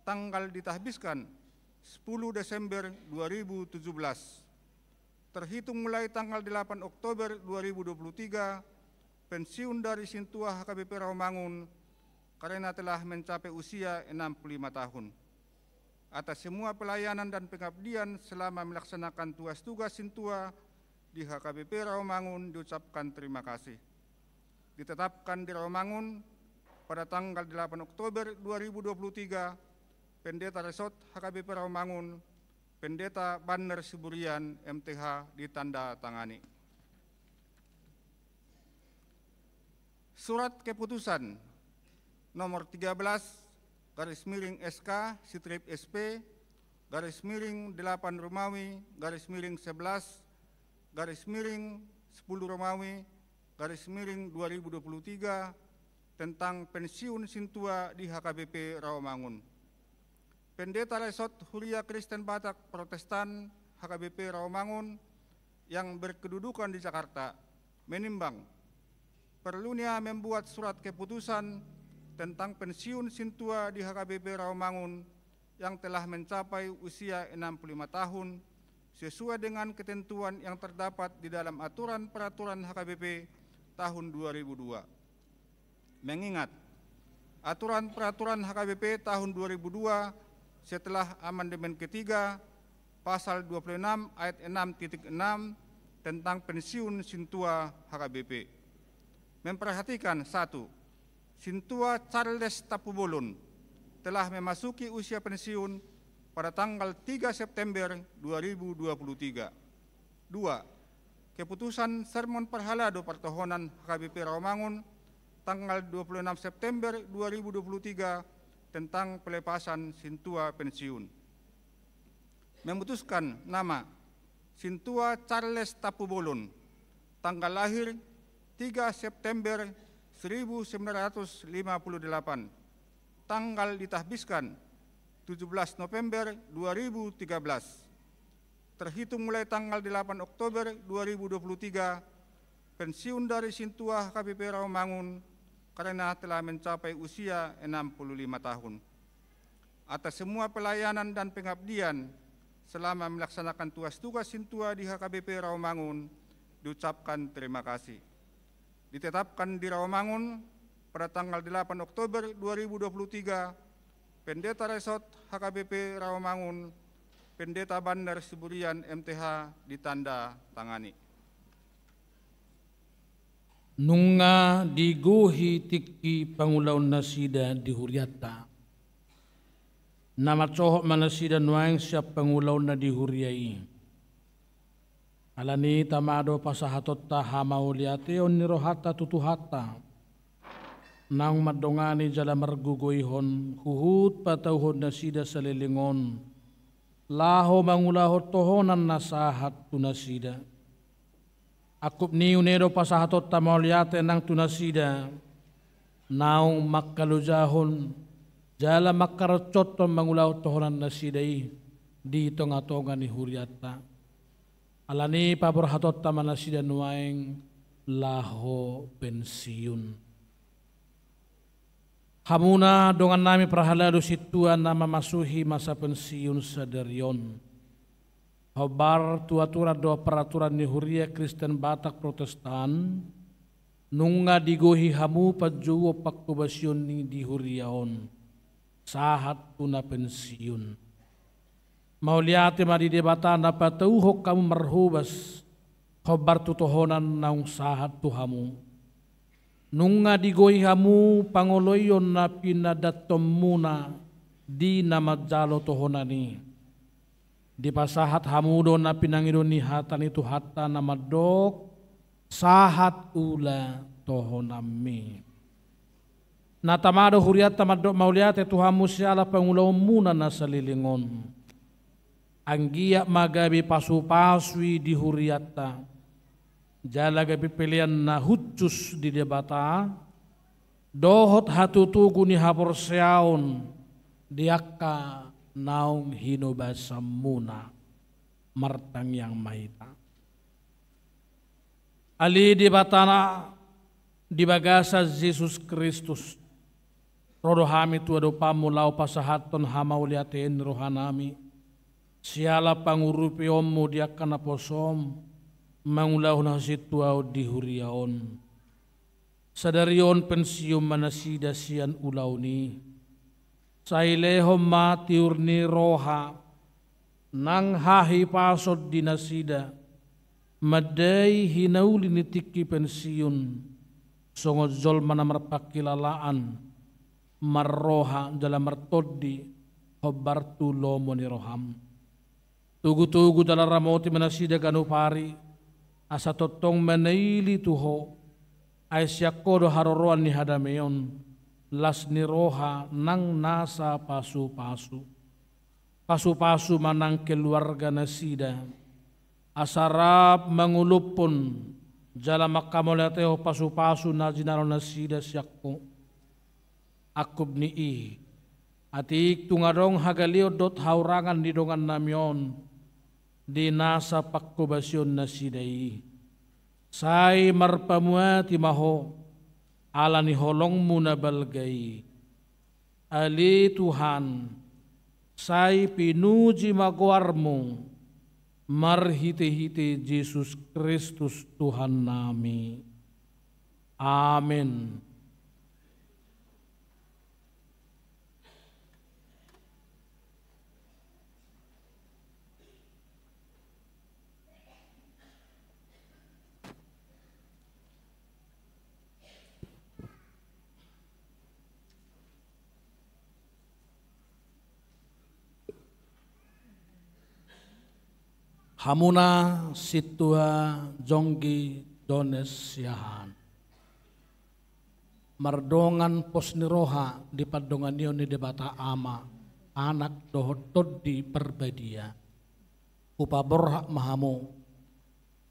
tanggal ditahbiskan sepuluh Desember dua ribu tujuh belas. Terhitung mulai tanggal delapan Oktober dua ribu dua puluh tiga, pensiun dari Sintua H K B P Rawamangun karena telah mencapai usia enam puluh lima tahun. Atas semua pelayanan dan pengabdian selama melaksanakan tugas-tugas Sintua di H K B P Rawamangun diucapkan terima kasih. Ditetapkan di Rawamangun pada tanggal delapan Oktober dua ribu dua puluh tiga, Pendeta Resort H K B P Rawamangun, Pendeta Banner Siburian M T H, ditandatangani. Surat keputusan nomor tiga belas garis miring S K strip S P garis miring delapan Romawi garis miring sebelas garis miring sepuluh Romawi garis miring dua ribu dua puluh tiga tentang pensiun sintua di H K B P Rawamangun. Pendeta Resort Huria Kristen Batak Protestan H K B P Rawamangun yang berkedudukan di Jakarta menimbang perlunya membuat surat keputusan tentang pensiun sintua di H K B P Rawamangun yang telah mencapai usia enam puluh lima tahun, sesuai dengan ketentuan yang terdapat di dalam aturan peraturan H K B P tahun dua ribu dua. Mengingat aturan peraturan H K B P tahun dua ribu dua setelah amandemen ketiga, pasal dua puluh enam ayat enam titik enam tentang pensiun sintua H K B P. Memperhatikan, satu, sintua Charles Tampubolon telah memasuki usia pensiun pada tanggal tiga September dua ribu dua puluh tiga. Dua, keputusan sermon parhalado partohonan H K B P Rawamangun tanggal dua puluh enam September dua ribu dua puluh tiga tentang pelepasan sintua pensiun. Memutuskan nama sintua Charles Tampubolon, tanggal lahir tiga September seribu sembilan ratus lima puluh delapan, tanggal ditahbiskan tujuh belas November dua ribu tiga belas. Terhitung mulai tanggal delapan Oktober dua ribu dua puluh tiga, pensiun dari sintua H K B P Rawamangun karena telah mencapai usia enam puluh lima tahun. Atas semua pelayanan dan pengabdian selama melaksanakan tugas-tugas sintua di H K B P Rawamangun, diucapkan terima kasih. Ditetapkan di Rawamangun pada tanggal delapan Oktober dua ribu dua puluh tiga, Pendeta Resort H K B P Rawamangun, Pendeta Bandar Siburian M T H, ditanda tangani. Nunga digohi tingki pangulaonnasida di hurianta. Na mansohot ma nasida nuaeng sian pangulaonna di huria i. Alani i tama do pasahatonta hamauliateon ni rohanta tu Tuhanta, naung mandongani jala margogoihon huhut patauhon nasida saleleng on, laho mangulahon tohonan na sahat tu nasida. Angkup ni i unang do pasahatonta mauliate nang tu nasida, naung mangkalojahon jala mangkaroncothon mangulahon tohonannasida i di tongatonga ni hurianta. Alani i paborhatonta ma nasida nuaeng laho pensiun. Hamuna dongannami parhalado sintua na mamasuhi masa pensiun sadari on. Hombar tu aturan dohot peraturan ni Huria Kristen Batak Protestan, nunga digohi hamu panjouon panghobasion ni di huria on, sahat tu na pensiun. Mauliate ma di Debata na patauhon hamu marhobas, hombar tu tohonan naung sahat tu hamu. Nunga digohi hamu pangoloion na pinadanhonmuna di na manjalo tohonan i. Dipasahat hamu do na pinangido ni hata ni Tuhanta na mandok, sahat ula tohonanmi. Na tama do hurianta mandok mauliate tu hamu siala pangulaonmuna na saleleng on. Anggiat ma gabe pasupasu i di hurianta, jala gabe pelean na hushus di Debata, dohot hatutugu ni haporseaon di angka naung hinobasanmuna. Martangiang ma hita. Ale Debata na di bagasan Jesus Kristus, ro do hami tu adopanmu laho pasahathon hamauliateon ni rohanami, siala pangurupionmu di angka naposom, mangulahon hasintuaon di huria on. Sadari on pensiun ma nasida sian ulaon i. Sai lehon ma tiur ni roha nang hahipason di nasida, mandai hinauli ni tingki pensiun, songon jolma na marpangkilalaan, marroha jala martondi, hombar tu lomo ni roham. Togutogu jala ramoti ma nasida ganup ari, asa tongtong manaili tu Ho, ai sian Ho do haroroan ni hadameon, las ni roha nang nasa pasupasu. Pasupasu ma nang keluarga nasida, asa rap mangolophon jala manghamauliatehon pasupasu na jinalo nasida sian Ho. Angkup ni i, atik tung adong hagaleon dohot haurangan ni dongannami on di nasa panghobasion nasida i, sai marpamuati ma Ho ala ni holongmu na balga i. Ale Tuhan, sai pinuji ma goarmu, marhitehite Jesus Kristus Tuhannami. Amen. Hamuna sintua jonggi Jones Siahaan. Mardongan pos ni roha di pandonganion ni Debata Ama, Anak dohot Tondi Parbadia. Hupaborhat ma hamu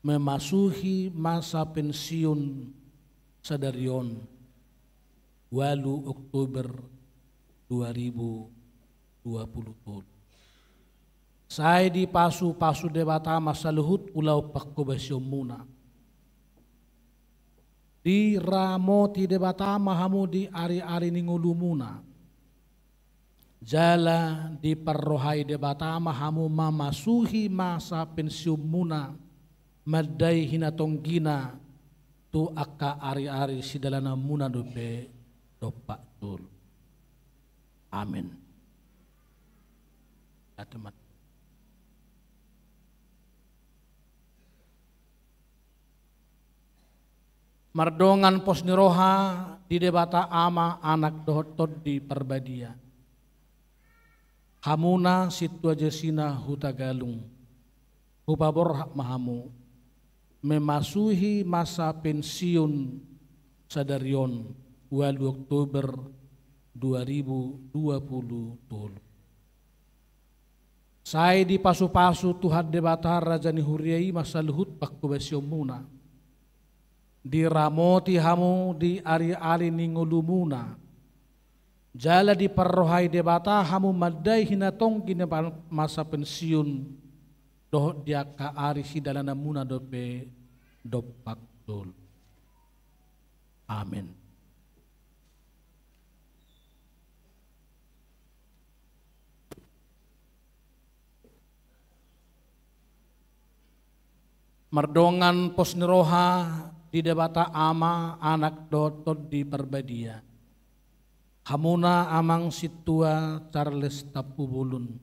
memasuhi masa pensiun sadari on, ualu Oktober dua ribu dua puluh tolu. Sai dipasu-pasu Debata ma saluhut ulaon panghobasionmuna. Diramoti Debata ma hamu di ari-ari ni ngolumuna. Jala diparrohai Debata ma hamu mamasuhi masa pensiunmuna, mandai hinatonggina tu angka ari-ari sidalananmuna dope dompak jolo. Amen. Ate mat- Mardongan pos ni roha di Debata Ama, Anak dohot Tondi Parbadia. Hamuna sintua Jesina Hutagalung, hupaborhat ma hamu memasuhi masa pensiun sadari on, ualu Oktober dua ribu dua puluh tolu. Sai dipasu-pasu Tuhan Debata, Raja ni huria i, ma saluhut panghobasionmuna. Diramoti hamu di ari-ari ni ngolumuna. Jala diparrohai Debata hamu mandai hinatonggi ni ma-, masa pensiun dohot di angka ari sidalananmuna dope dompak jolo. Amen. Mardongan pos ni roha di Debata Ama, Anak dohot Tondi Parbadia. Hamuna amang sintua Charles Tampubolon,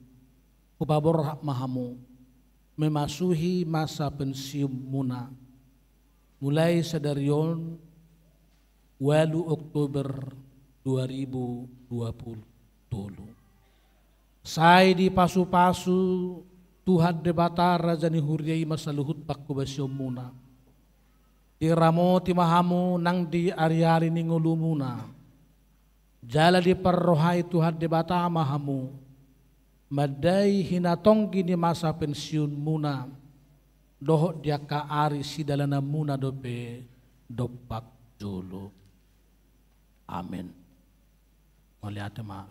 hupaborhat ma hamu memasuhi masa pensiunmuna. Mulai sadari on, ualu Oktober dua ribu dua puluh tolu. Sai dipasu-pasu Tuhan Debata, Raja ni huria i, ma saluhut panghobasionmuna. Diramoti ma hamu nang di ari-ari ni ngolumuna. Jala diparrohai Tuhan Debata ma hamu mandai hinatonggi ni masa pensiunmuna dohot di angka ari sidalananmuna dope dompak jolo. Amen. Mauliate ma.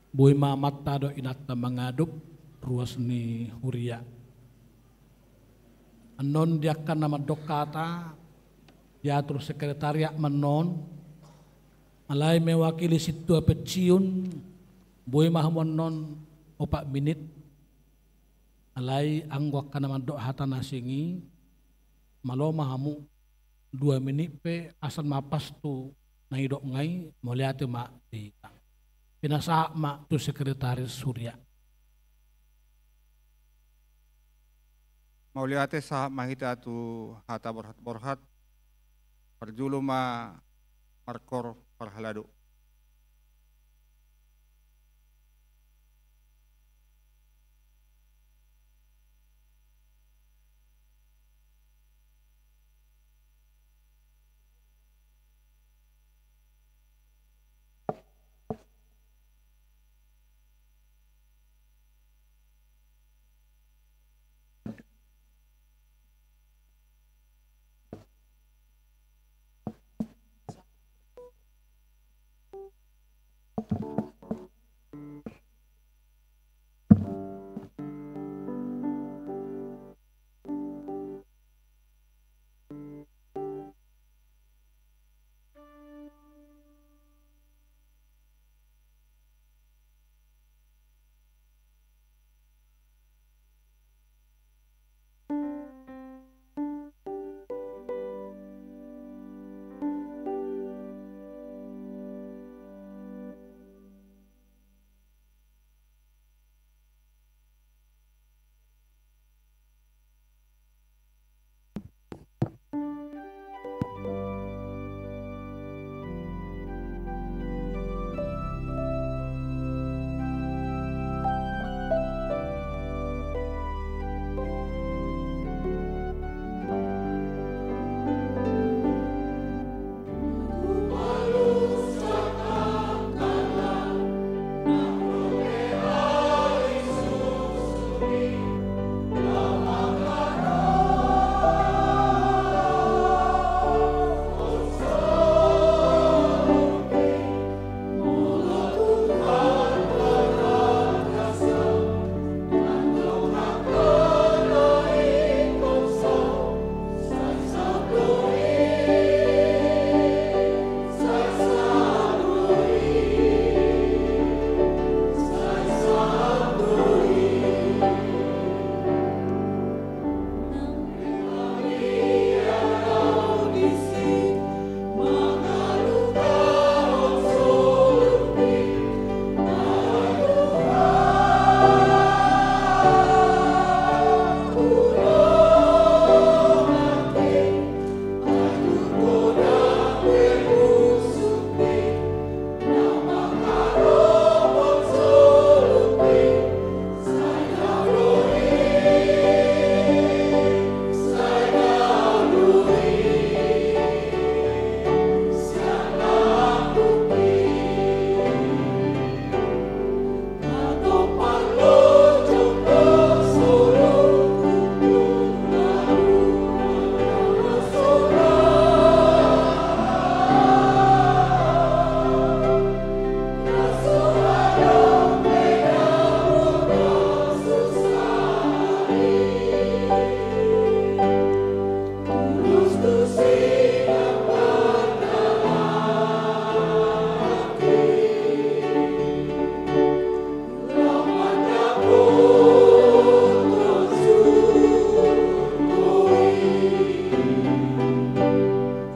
Boi ma amanta dohot inanta mangadop ruas ni huria. Annon di angka na mandok hata, diatur sekretariat ma annon, alai mewakili sintua pensiun, boi ma hamu annon opat minit, alai anggo angka na mandok hata na asing i, malo ma hamu dua minit pe, asal ma pas tu na nidokna i. Mauliate ma di hita. Pinasahat ma tu sekretaris huria. Mauliate, sahat ma hita tu hata borhat-borhat. Parjolo ma markoor parhalado.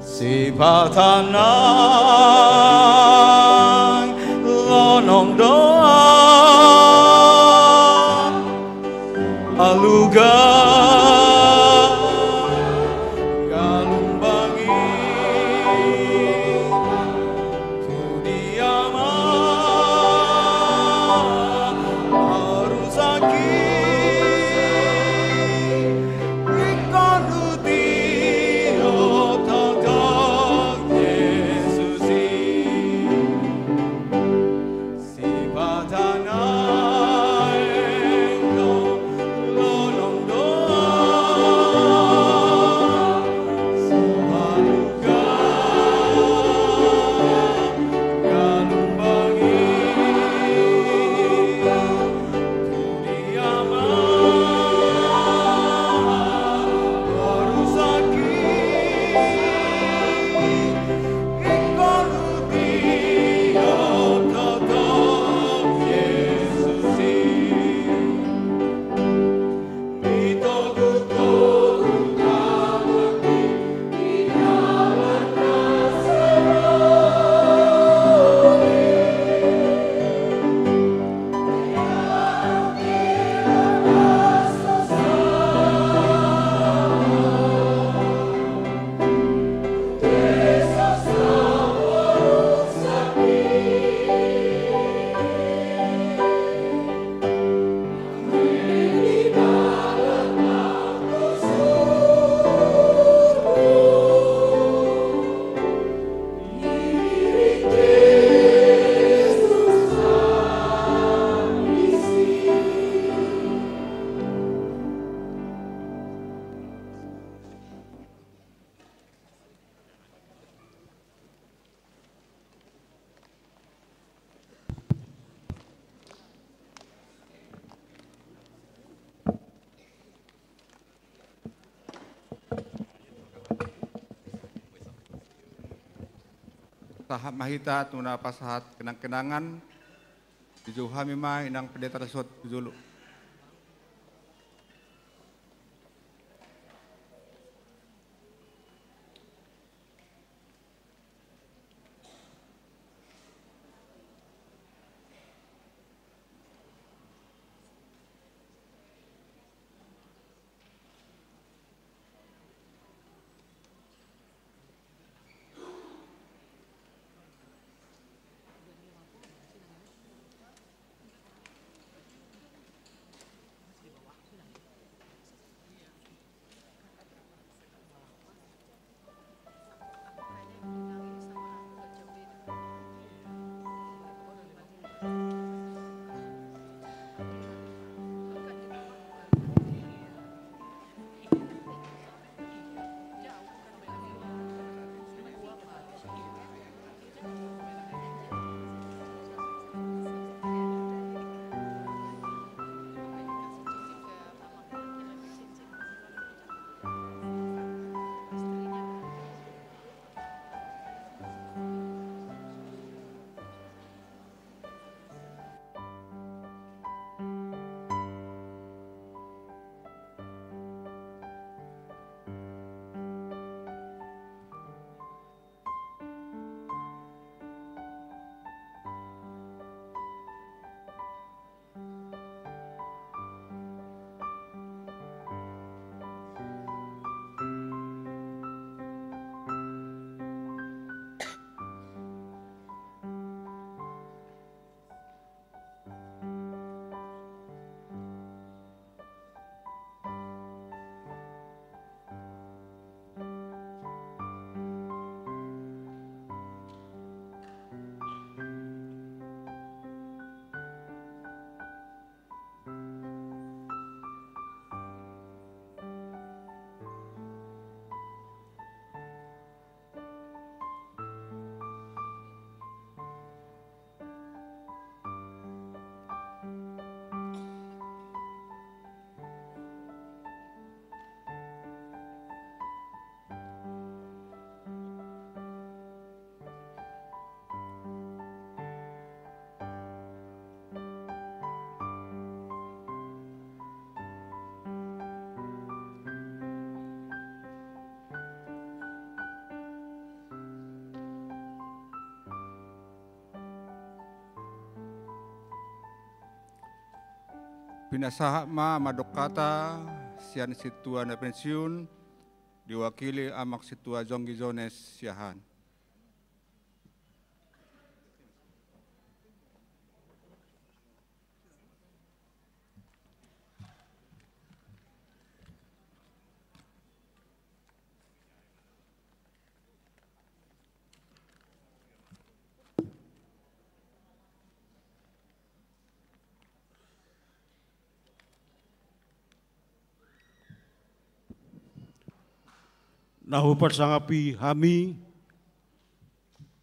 Sipata nang lonong do aluga galumbang i tu dia ma arusak i. Ingkon tu dia tata Jesus. Sahat ma hita tu na pasahat kenang-kenangan. Dijou hami ma inang pendeta resort tu jolo. Pinasahat ma mandok hata sian sintua na pensiun, diwakili Amang Sintua Jonggi Jones Siahaan. Na huparsangapi hami,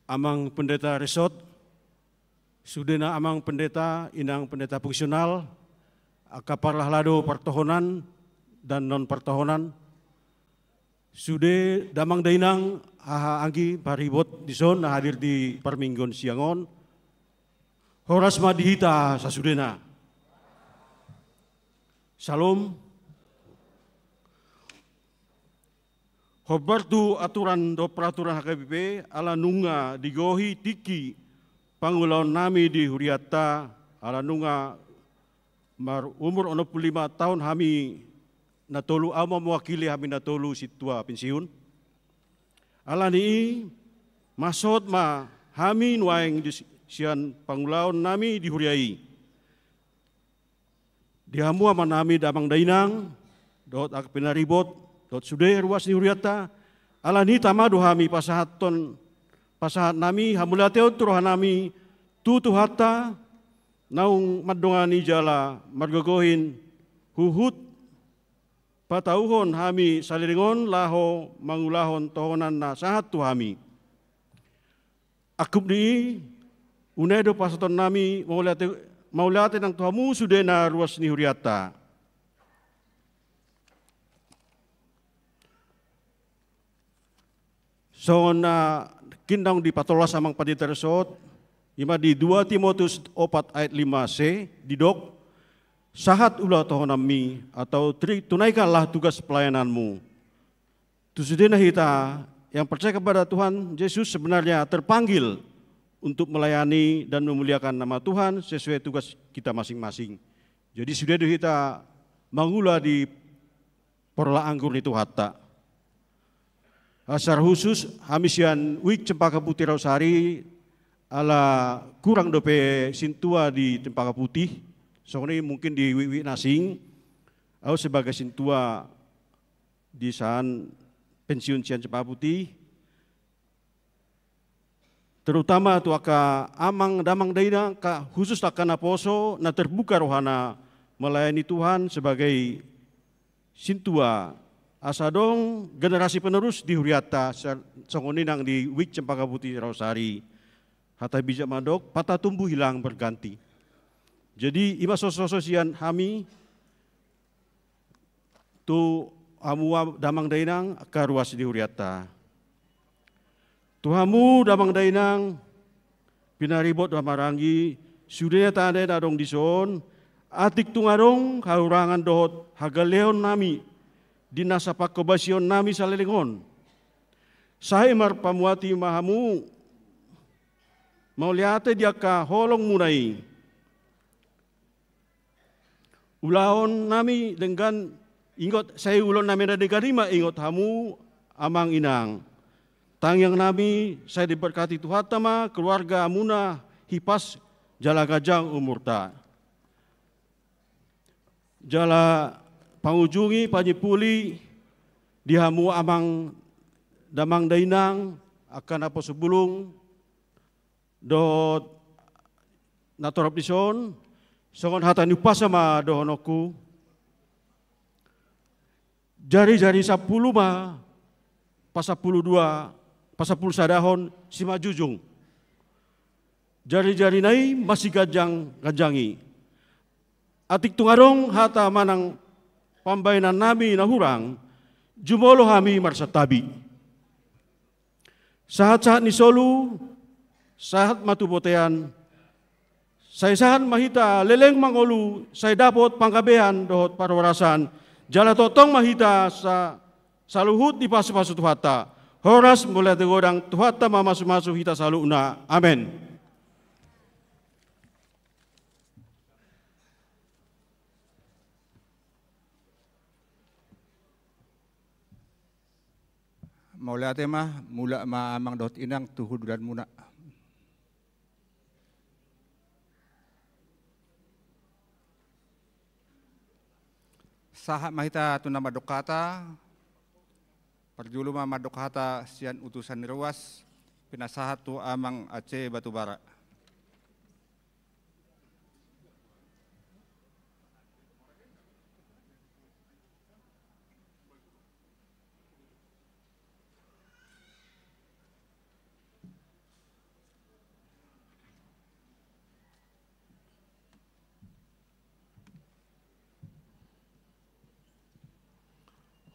Amang Pendeta Resort, sudena Amang Pendeta, Inang Pendeta fungsional, angka parlahlado partohonan dan non partohonan, sude damang dainang, haha anggi paribot dison na hadir di parmingguon siang on, horas ma di hita sasudena. Syalom. Hombar tu aturan dohot peraturan H K B P, ala nunga digohi tingki pangulaonnami di hurianta, ala nunga marumur onom pulu lima taon hami na tolu, ahu ma mewakili hami na tolu sintua pensiun. Ala ni i, mansai ma hami nuaeng di si-, sian pangulaonnami di huria i. Di hamu amanami damang dainang, dohot angka pinaribot, dohot sude ruas ni hurianta, ala ni i tama do hami pasahathon, pasahatnami, hamauliateon tu rohanami, tu Tuhanta, naung mandongani jala margogohi huhut patauhon hami saleleng on laho mangulahon tohonan na sahat tu hami. Angkup ni i, unang do pasahatonnami mauliate, mauliate nang tu hamu sude na ruas ni hurianta. Songon na Mungkin naung dipatolhas amang pandita resort, ima di dua Timoteus opat ayat lima c, didok, sahat ulaononmi, atau tri-, tunaikanlah tugas pelayananmu. Tu sude na hita yang percaya kepada Tuhan Yesus sebenarnya terpanggil untuk melayani dan memuliakan nama Tuhan sesuai tugas kita masing-masing. Jadi sude do hita mangula di porla anggur ni Tuhanta. Ah, secara khusus, hami sian Wijk Cempaka Putih Rawasari, ala kurang dope sintua di Cempaka Putih, songon i mungkin di wijk-wijk na asing, au sebagai sintua di san pensiun sian Cempaka Putih, terutama tu angka amang damang dainang, angka khusus angka naposo na terbuka rohana melayani Tuhan sebagai sintua, asa adong generasi penerus di hurianta, sa-, songon i nang di Wijk Cempaka Putih Rawasari. Hata bijak mandok, patah tumbuh hilang berganti. Jadi, ima soso-soso sian hami, tu hamu damang dainang, angka ruas di hurianta. Tu hamu damang dainang, pinaribot dohot maranggi, sude na tanda na adong dison, atik tung adong hahurangan dohot hagaleon nami, di nasa panghobasion nami saleleng on. Sai marpamuati ma hamu, mauliate di angka holong muna i. Ulaon nami denggan ingot, sai ulaon nami na denggan i ma ingot hamu amang inang. Tangiang nami sai diberkati Tuhanta ma keluarga muna, hipas jala ganjang umurta. Jala pangujungi, panyimpuli di hamu amang damang dainang, angka naposo bulung, dohot na torop dison, songon hata ni umpasa ma dohononku. Jari-jari sampulu ma pasampulu dua, pasampulu sadahon simanjujung. Jari-jarina i masiganjang-ganjangi. Atik tung adong hata manang pambaenan nami na hurang, jumolo hami marsantabi. Sahat-sahat ni solu, sahat ma tu bontean, sai sahat ma hita leleng mangolu, sai dapot panggabean dohot parhorasan, jala tongtong ma hita sa-, saluhut dipasupasu Tuhanta. Horas mauliate godang, Tuhanta ma mamasumasu hita saluhutna. Amen. Mauliate ma, mulak ma amang dohot inang tu hundulanmuna. Sahat ma hita tu na mandok hata, parjolo ma mandok hata sian utusan ni ruas, pinasahat tu amang Aceh Batubara.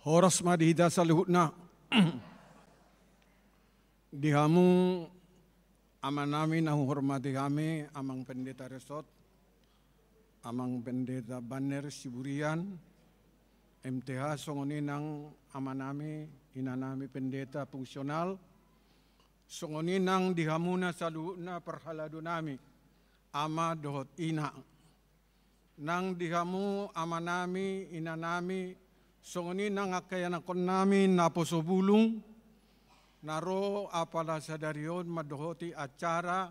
Horas ma di hita saluhutna. Di hamu amanami na huhormati hami, Amang Pendeta Resort, Amang Pendeta Banner Siburian, M T H, songon i nang amanami, inanami pendeta fungsional, songon i nang di hamuna saluhutna parhaladonami, ama dohot ina. Nang di hamu amanami, inanami, songon i nang angka ianakkonnami naposo bulung, na ro apala sadari on mandohoti acara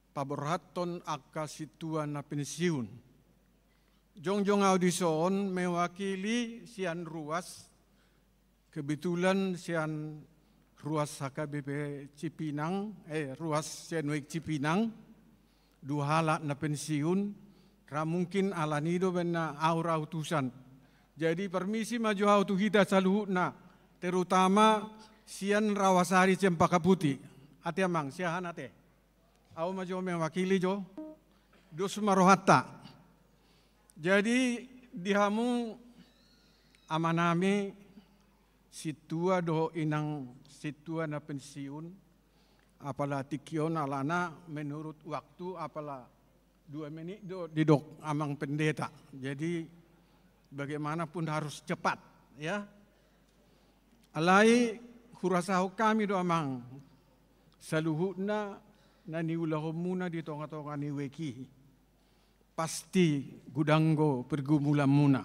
paborhathon angka sintua na pensiun. Jongjong ahu dison mewakili sian ruas, kebetulan sian ruas H K B P Cipinang, eh, ruas sian Wijk Cipinang, dua halak na pensiun, ra mungkin alani do baen na ahu ra utusan. Jadi permisi ma jo ahu tu hita saluhutna, terutama sian Rawasari Cempaka Putih. Ate amang, siahaan ate. Ahu ma jo mewakili jo. Dos ma rohanta. Jadi di hamu amanami sintua dohot inang sintua na pensiun, apala tingki on alana menurut waktu apala dua menit do didok amang pendeta. Jadi bagaimanapun harus cepat, ya. Alai hurasahon hami do amang saluhutna na niulahonmuna di tonga-tonga ni wijk i. Pasti godang do pergumulanmuna.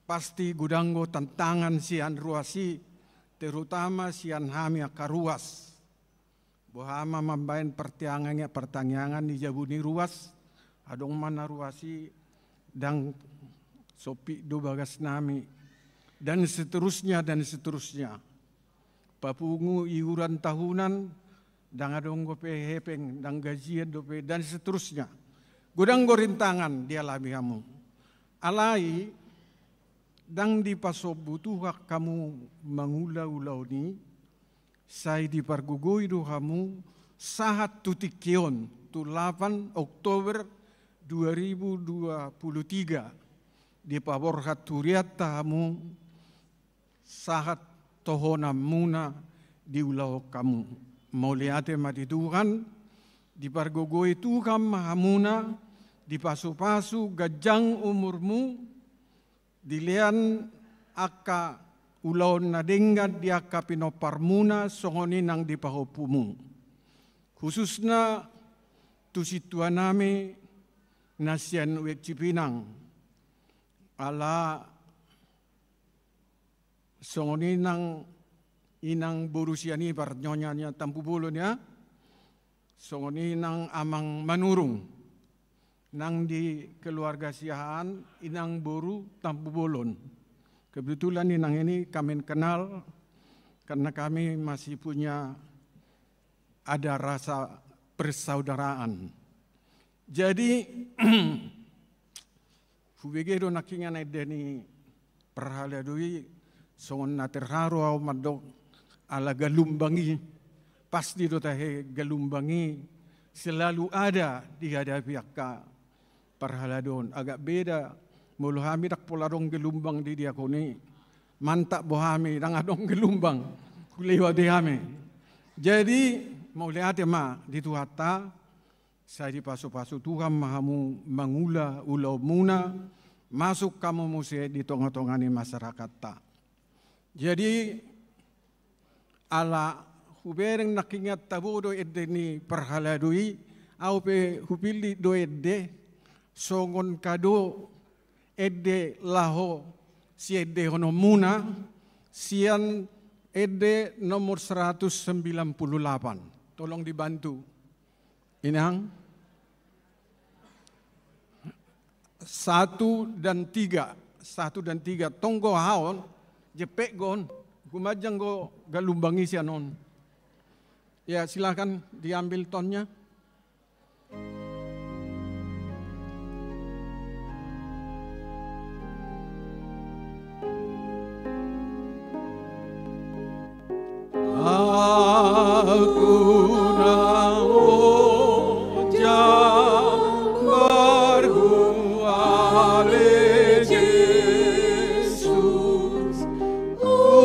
Pasti godang do tantangan sian ruas i, terutama sian hami angka ruas. Boha ma mambaen partangiangan, partangiangan di jabu ni ruas, adong ma na ruas i ndang sompit do bagasnami, dan seterusnya, dan seterusnya. Papungu iuran tahunan, ndang adong dope hepeng, ndang gajian dope, dan seterusnya. Godang do rintangan dialami hamu. Alai, ndang dipasombu Tuhan hamu mangula ulaon i, sai dipargogoi do hamu sahat tu tingki on, tu lapan Oktober dua ribu dua puluh tiga, dipaborhat hurianta hamu sahat tohonanmuna diulahon hamu. Mauliate ma di Tuhan, dipargogoi Tuhan ma hamuna, dipasupasu ganjang umurmu, dilean angka ulaon na denggan di angka pinomparmuna songon i nang di pahompumu. Khususna tu sintuanami na sian wijk Cipinang. Ala songon i nang inang boru Sianipar, Nyonya Tampubolon, ya. Songon i nang amang Manurung. Nang di keluarga Siahaan, inang boru Tampubolon. Kebetulan inang ini kami kenal karena kami masih punya ada rasa persaudaraan. Jadi, hubege do nangkiningan ende ni parhalado i, songon na terharu ahu mandok ala galumbang i, pasti do tahe galumbang i selalu ada dihadapi angka parhalado on. Agak beda molo hami, ndang pola adong galumbang di diakon i. Mantap bo hami, ndang adong galumbang hulewati hami. Jadi, mauliate ma di Tuhanta, sai dipasupasu Tuhan ma hamu mangula ulaonmuna, masuk hamu muse di tonga-tonga ni masyarakatta. Jadi, ala hubereng nangkiningan tabo do ende ni parhalado i, ahu pe hupillit do ende songon kado ende laho siendehononmuna, sian ende nomor seratus sembilan puluh delapan. Tolong dibantu. Inang. Satu dan tiga. Satu dan tiga. Tong do haon, jempek do on. Gumanjang do galumbang i sian on. Ya, silakan diambil tonnya. Aku na ojak marhua ale Jesus, usudarmu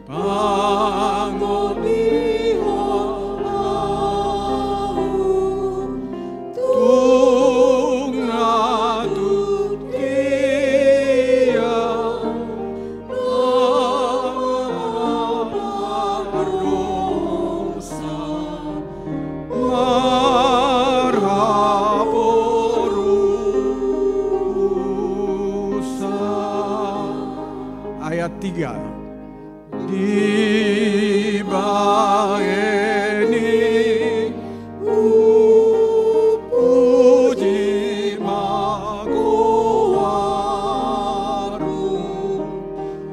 pangolihon ahu, tung na tutkia na mardosa marhaporusa. Ayat tiga. Dibahen i hupuji ma goarmu,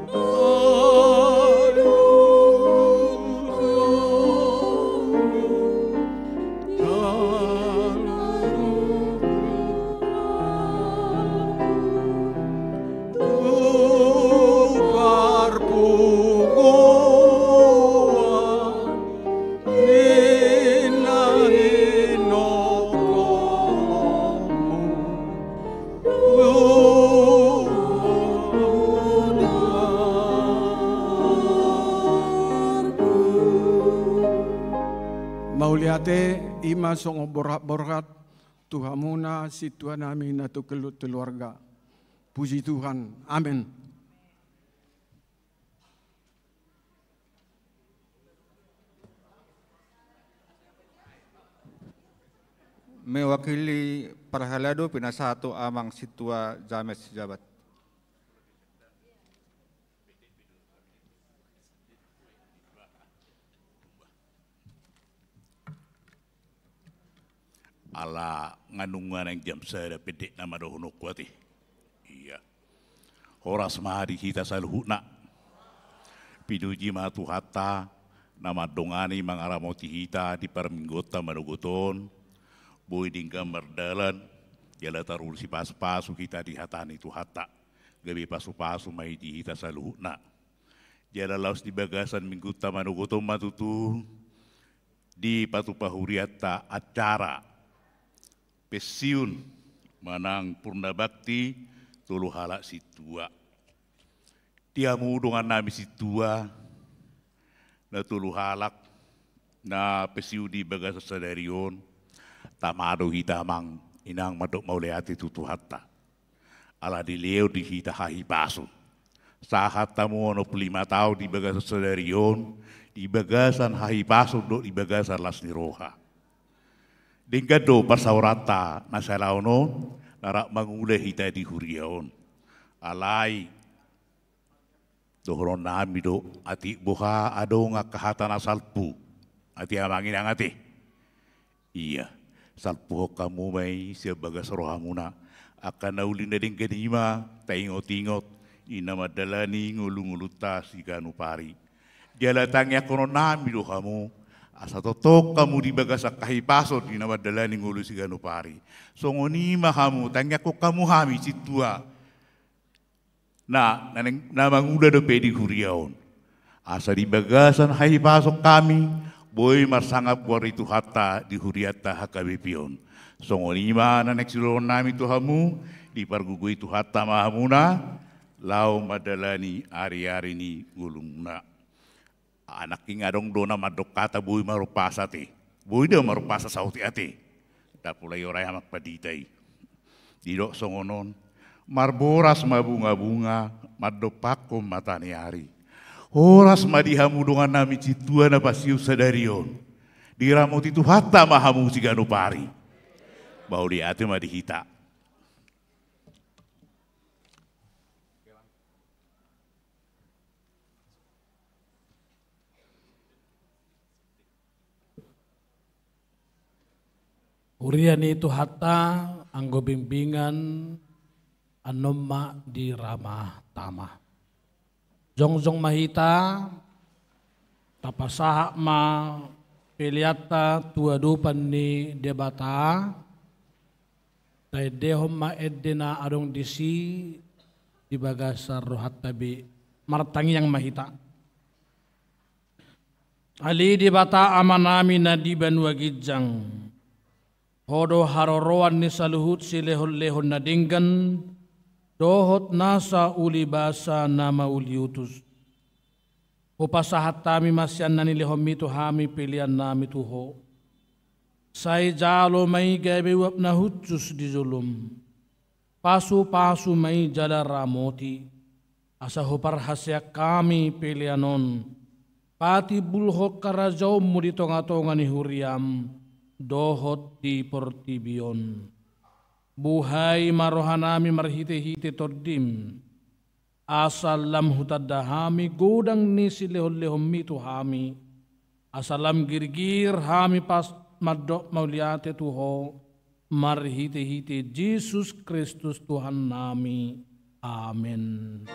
aluhon tu parpunguan Mauliate, i ma songon borhat-borhat tu hamuna sintua nami na tu kelu-, keluarga. Puji Tuhan. Amen. Mewakili parhalado pinasahat tu amang sintua James Jabat. Ala nga nunga naeng jam sada, pendek nama dohononku ate. Ia. Horas ma di hita saluhutna. Pinuji ma Tuhanta na mandongani mangaramoti hita di parmingguonta manogot on. Boi denggan mardalan, jala tarusi pasu-pasu hita di hata ni Tuhanta. Gabe pasu-pasu ma i di hita saluhutna. Jala laos di bagasan mingguonta manogot on ma tutu dipatupa hurianta acara pensiun manang purna bakti tolu halak sintua. Di hamu dongan nami sintua na tolu halak na pensiun di bagasan sadari on, tama do hita amang inang mandok mauliate tu Tuhanta. Ala dilehon di hita hahipason. Sahat hamu onom pulu lima taon di bagasan sadari on, di bagasan hahipason dohot di bagasan las ni roha. Denggan do parsaoranta na salaon on, na rap mangula hita di huria on. Alai dohonon nami do, atik boha adong angka hata na salpu, atik amang inang ate. Ia, salpuhon hamu ma i sian bagas rohamuna. Angka na uli na denggan i ma taingot-ingot, i na mandalani ngolu-ngolunta siganup ari. Jala tangiangkonon nami do hamu, asa tongtong hamu di bagasan hahipason i na mandalani ngolu siganup ari. Songon i ma hamu, tangiangkon hamu hami sintua na, na, na mangula dope di huria on. Asa di bagasan hahipason hami boi marsangap goar ni Tuhanta di hurianta H K B P on. Songon i ma na naeng sidohonon nami tu hamu, dipargogoi Tuhanta ma hamuna laho mandalani ari-ari ni ngolumuna. Nangkin adong do na mandok hata boi marompasa ate. Boi do marompasa saotik ate. Ndang pola i orai amang pandita i. Didok songon on, marboras ma bunga-bunga, mandompakhon mata ni ari. Horas ma di hamu dongan nami sintua na pensiun sadari on. Diramoti Tuhanta ma hamu siganup ari. Mauliate ma di hita. Huria ni Tuhanta, anggo bimbingan annon ma di Rama Tama. Jongjong ma hita, tapasahat ma peleanta tu adopan ni Debata, taendehon ma ende na adong disi di bagasan rohanta be. Martangiang ma hita. Ale Debata Amanami na di banua ginjang, Ho do haroroan ni saluhut silehon-lehon na denggan, dohot nasa uli basa na mauliutus. Hupasahat hami ma sian na nilehonmi tu hami pelean nami tu Ho. Sai jalo ma i gabe uap na hushus di jolom. Pasu-pasu ma i jala ramoti, asa huparhaseang hami pelean on patimbulhon harajaonmu di tonga-tonga ni huriam dohot di portibi on. Buhai ma rohanami marhite-hite Tondim, asa lam hutanda hami godang ni silehon-lehonmi tu hami, asa lam girgir hami pas mandok mauliate tu Ho, marhite-hite Jesus Kristus Tuhannami. Amen.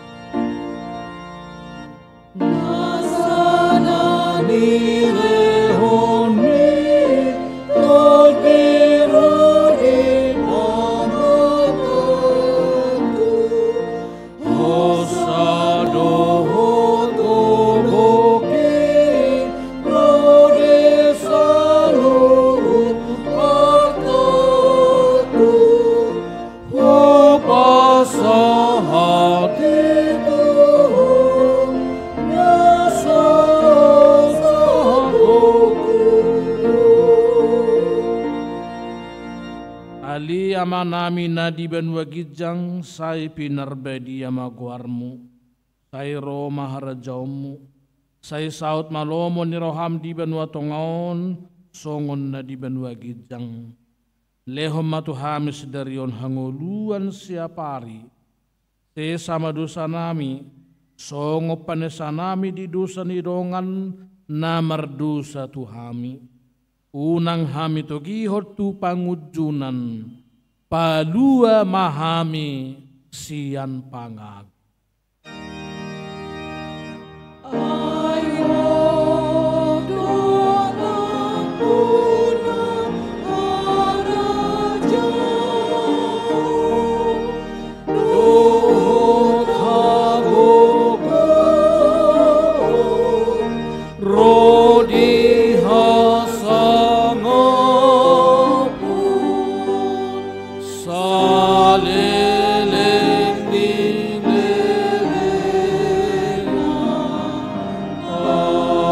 Nasa na nilehonmi, Tondim, ro di pangomoanku. Hosa dohot gokhon i ro di saluhut partontu, hupasahat i tu Ho nasa hosa. Amanami na di banua ginjang, sai pinarbadia ma goarmu. Sai ro ma harajaonmu. Sai saut ma lomo ni roham di banua tonga on, songon na di banua ginjang. Lehon ma tu hami sadari on hangoluan siapari. Sesa ma dosanami, songon panesanami di dosa ni dongan na mardosa tu hami. Unang hami togihon tu pangunjunan, palua ma hami sian pangago. Ro di hasangapon saleleng ni lelengna. Amen.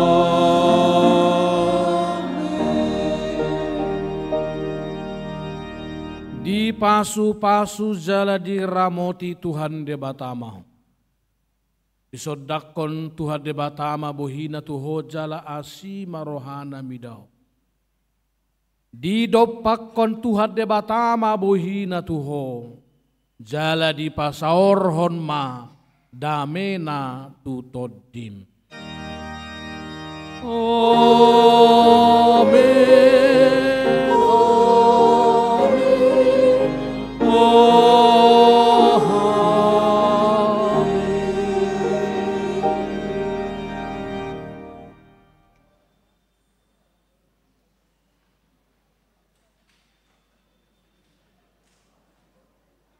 Dipasupasu jala diramoti Tuhan Debata ma ho. Disondangkon Tuhan Debata ma bohina tu ho jala asi ma rohana mida ho. Didompakkon Tuhan Debata ma bohina tu ho, jala dipasaorhon ma damena tu tondim. Amen, amen, amen.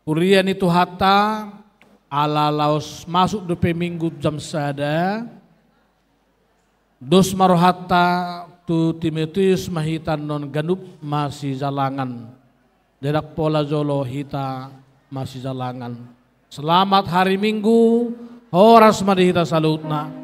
Huria ni Tuhanta, ala laos masuk dope Minggu jam sada, dos ma rohanta tu Timoteus ma hita annon ganup masijalangan. Ndang pola jolo hita masijalangan. Selamat hari Minggu, horas ma di hita saluhutna.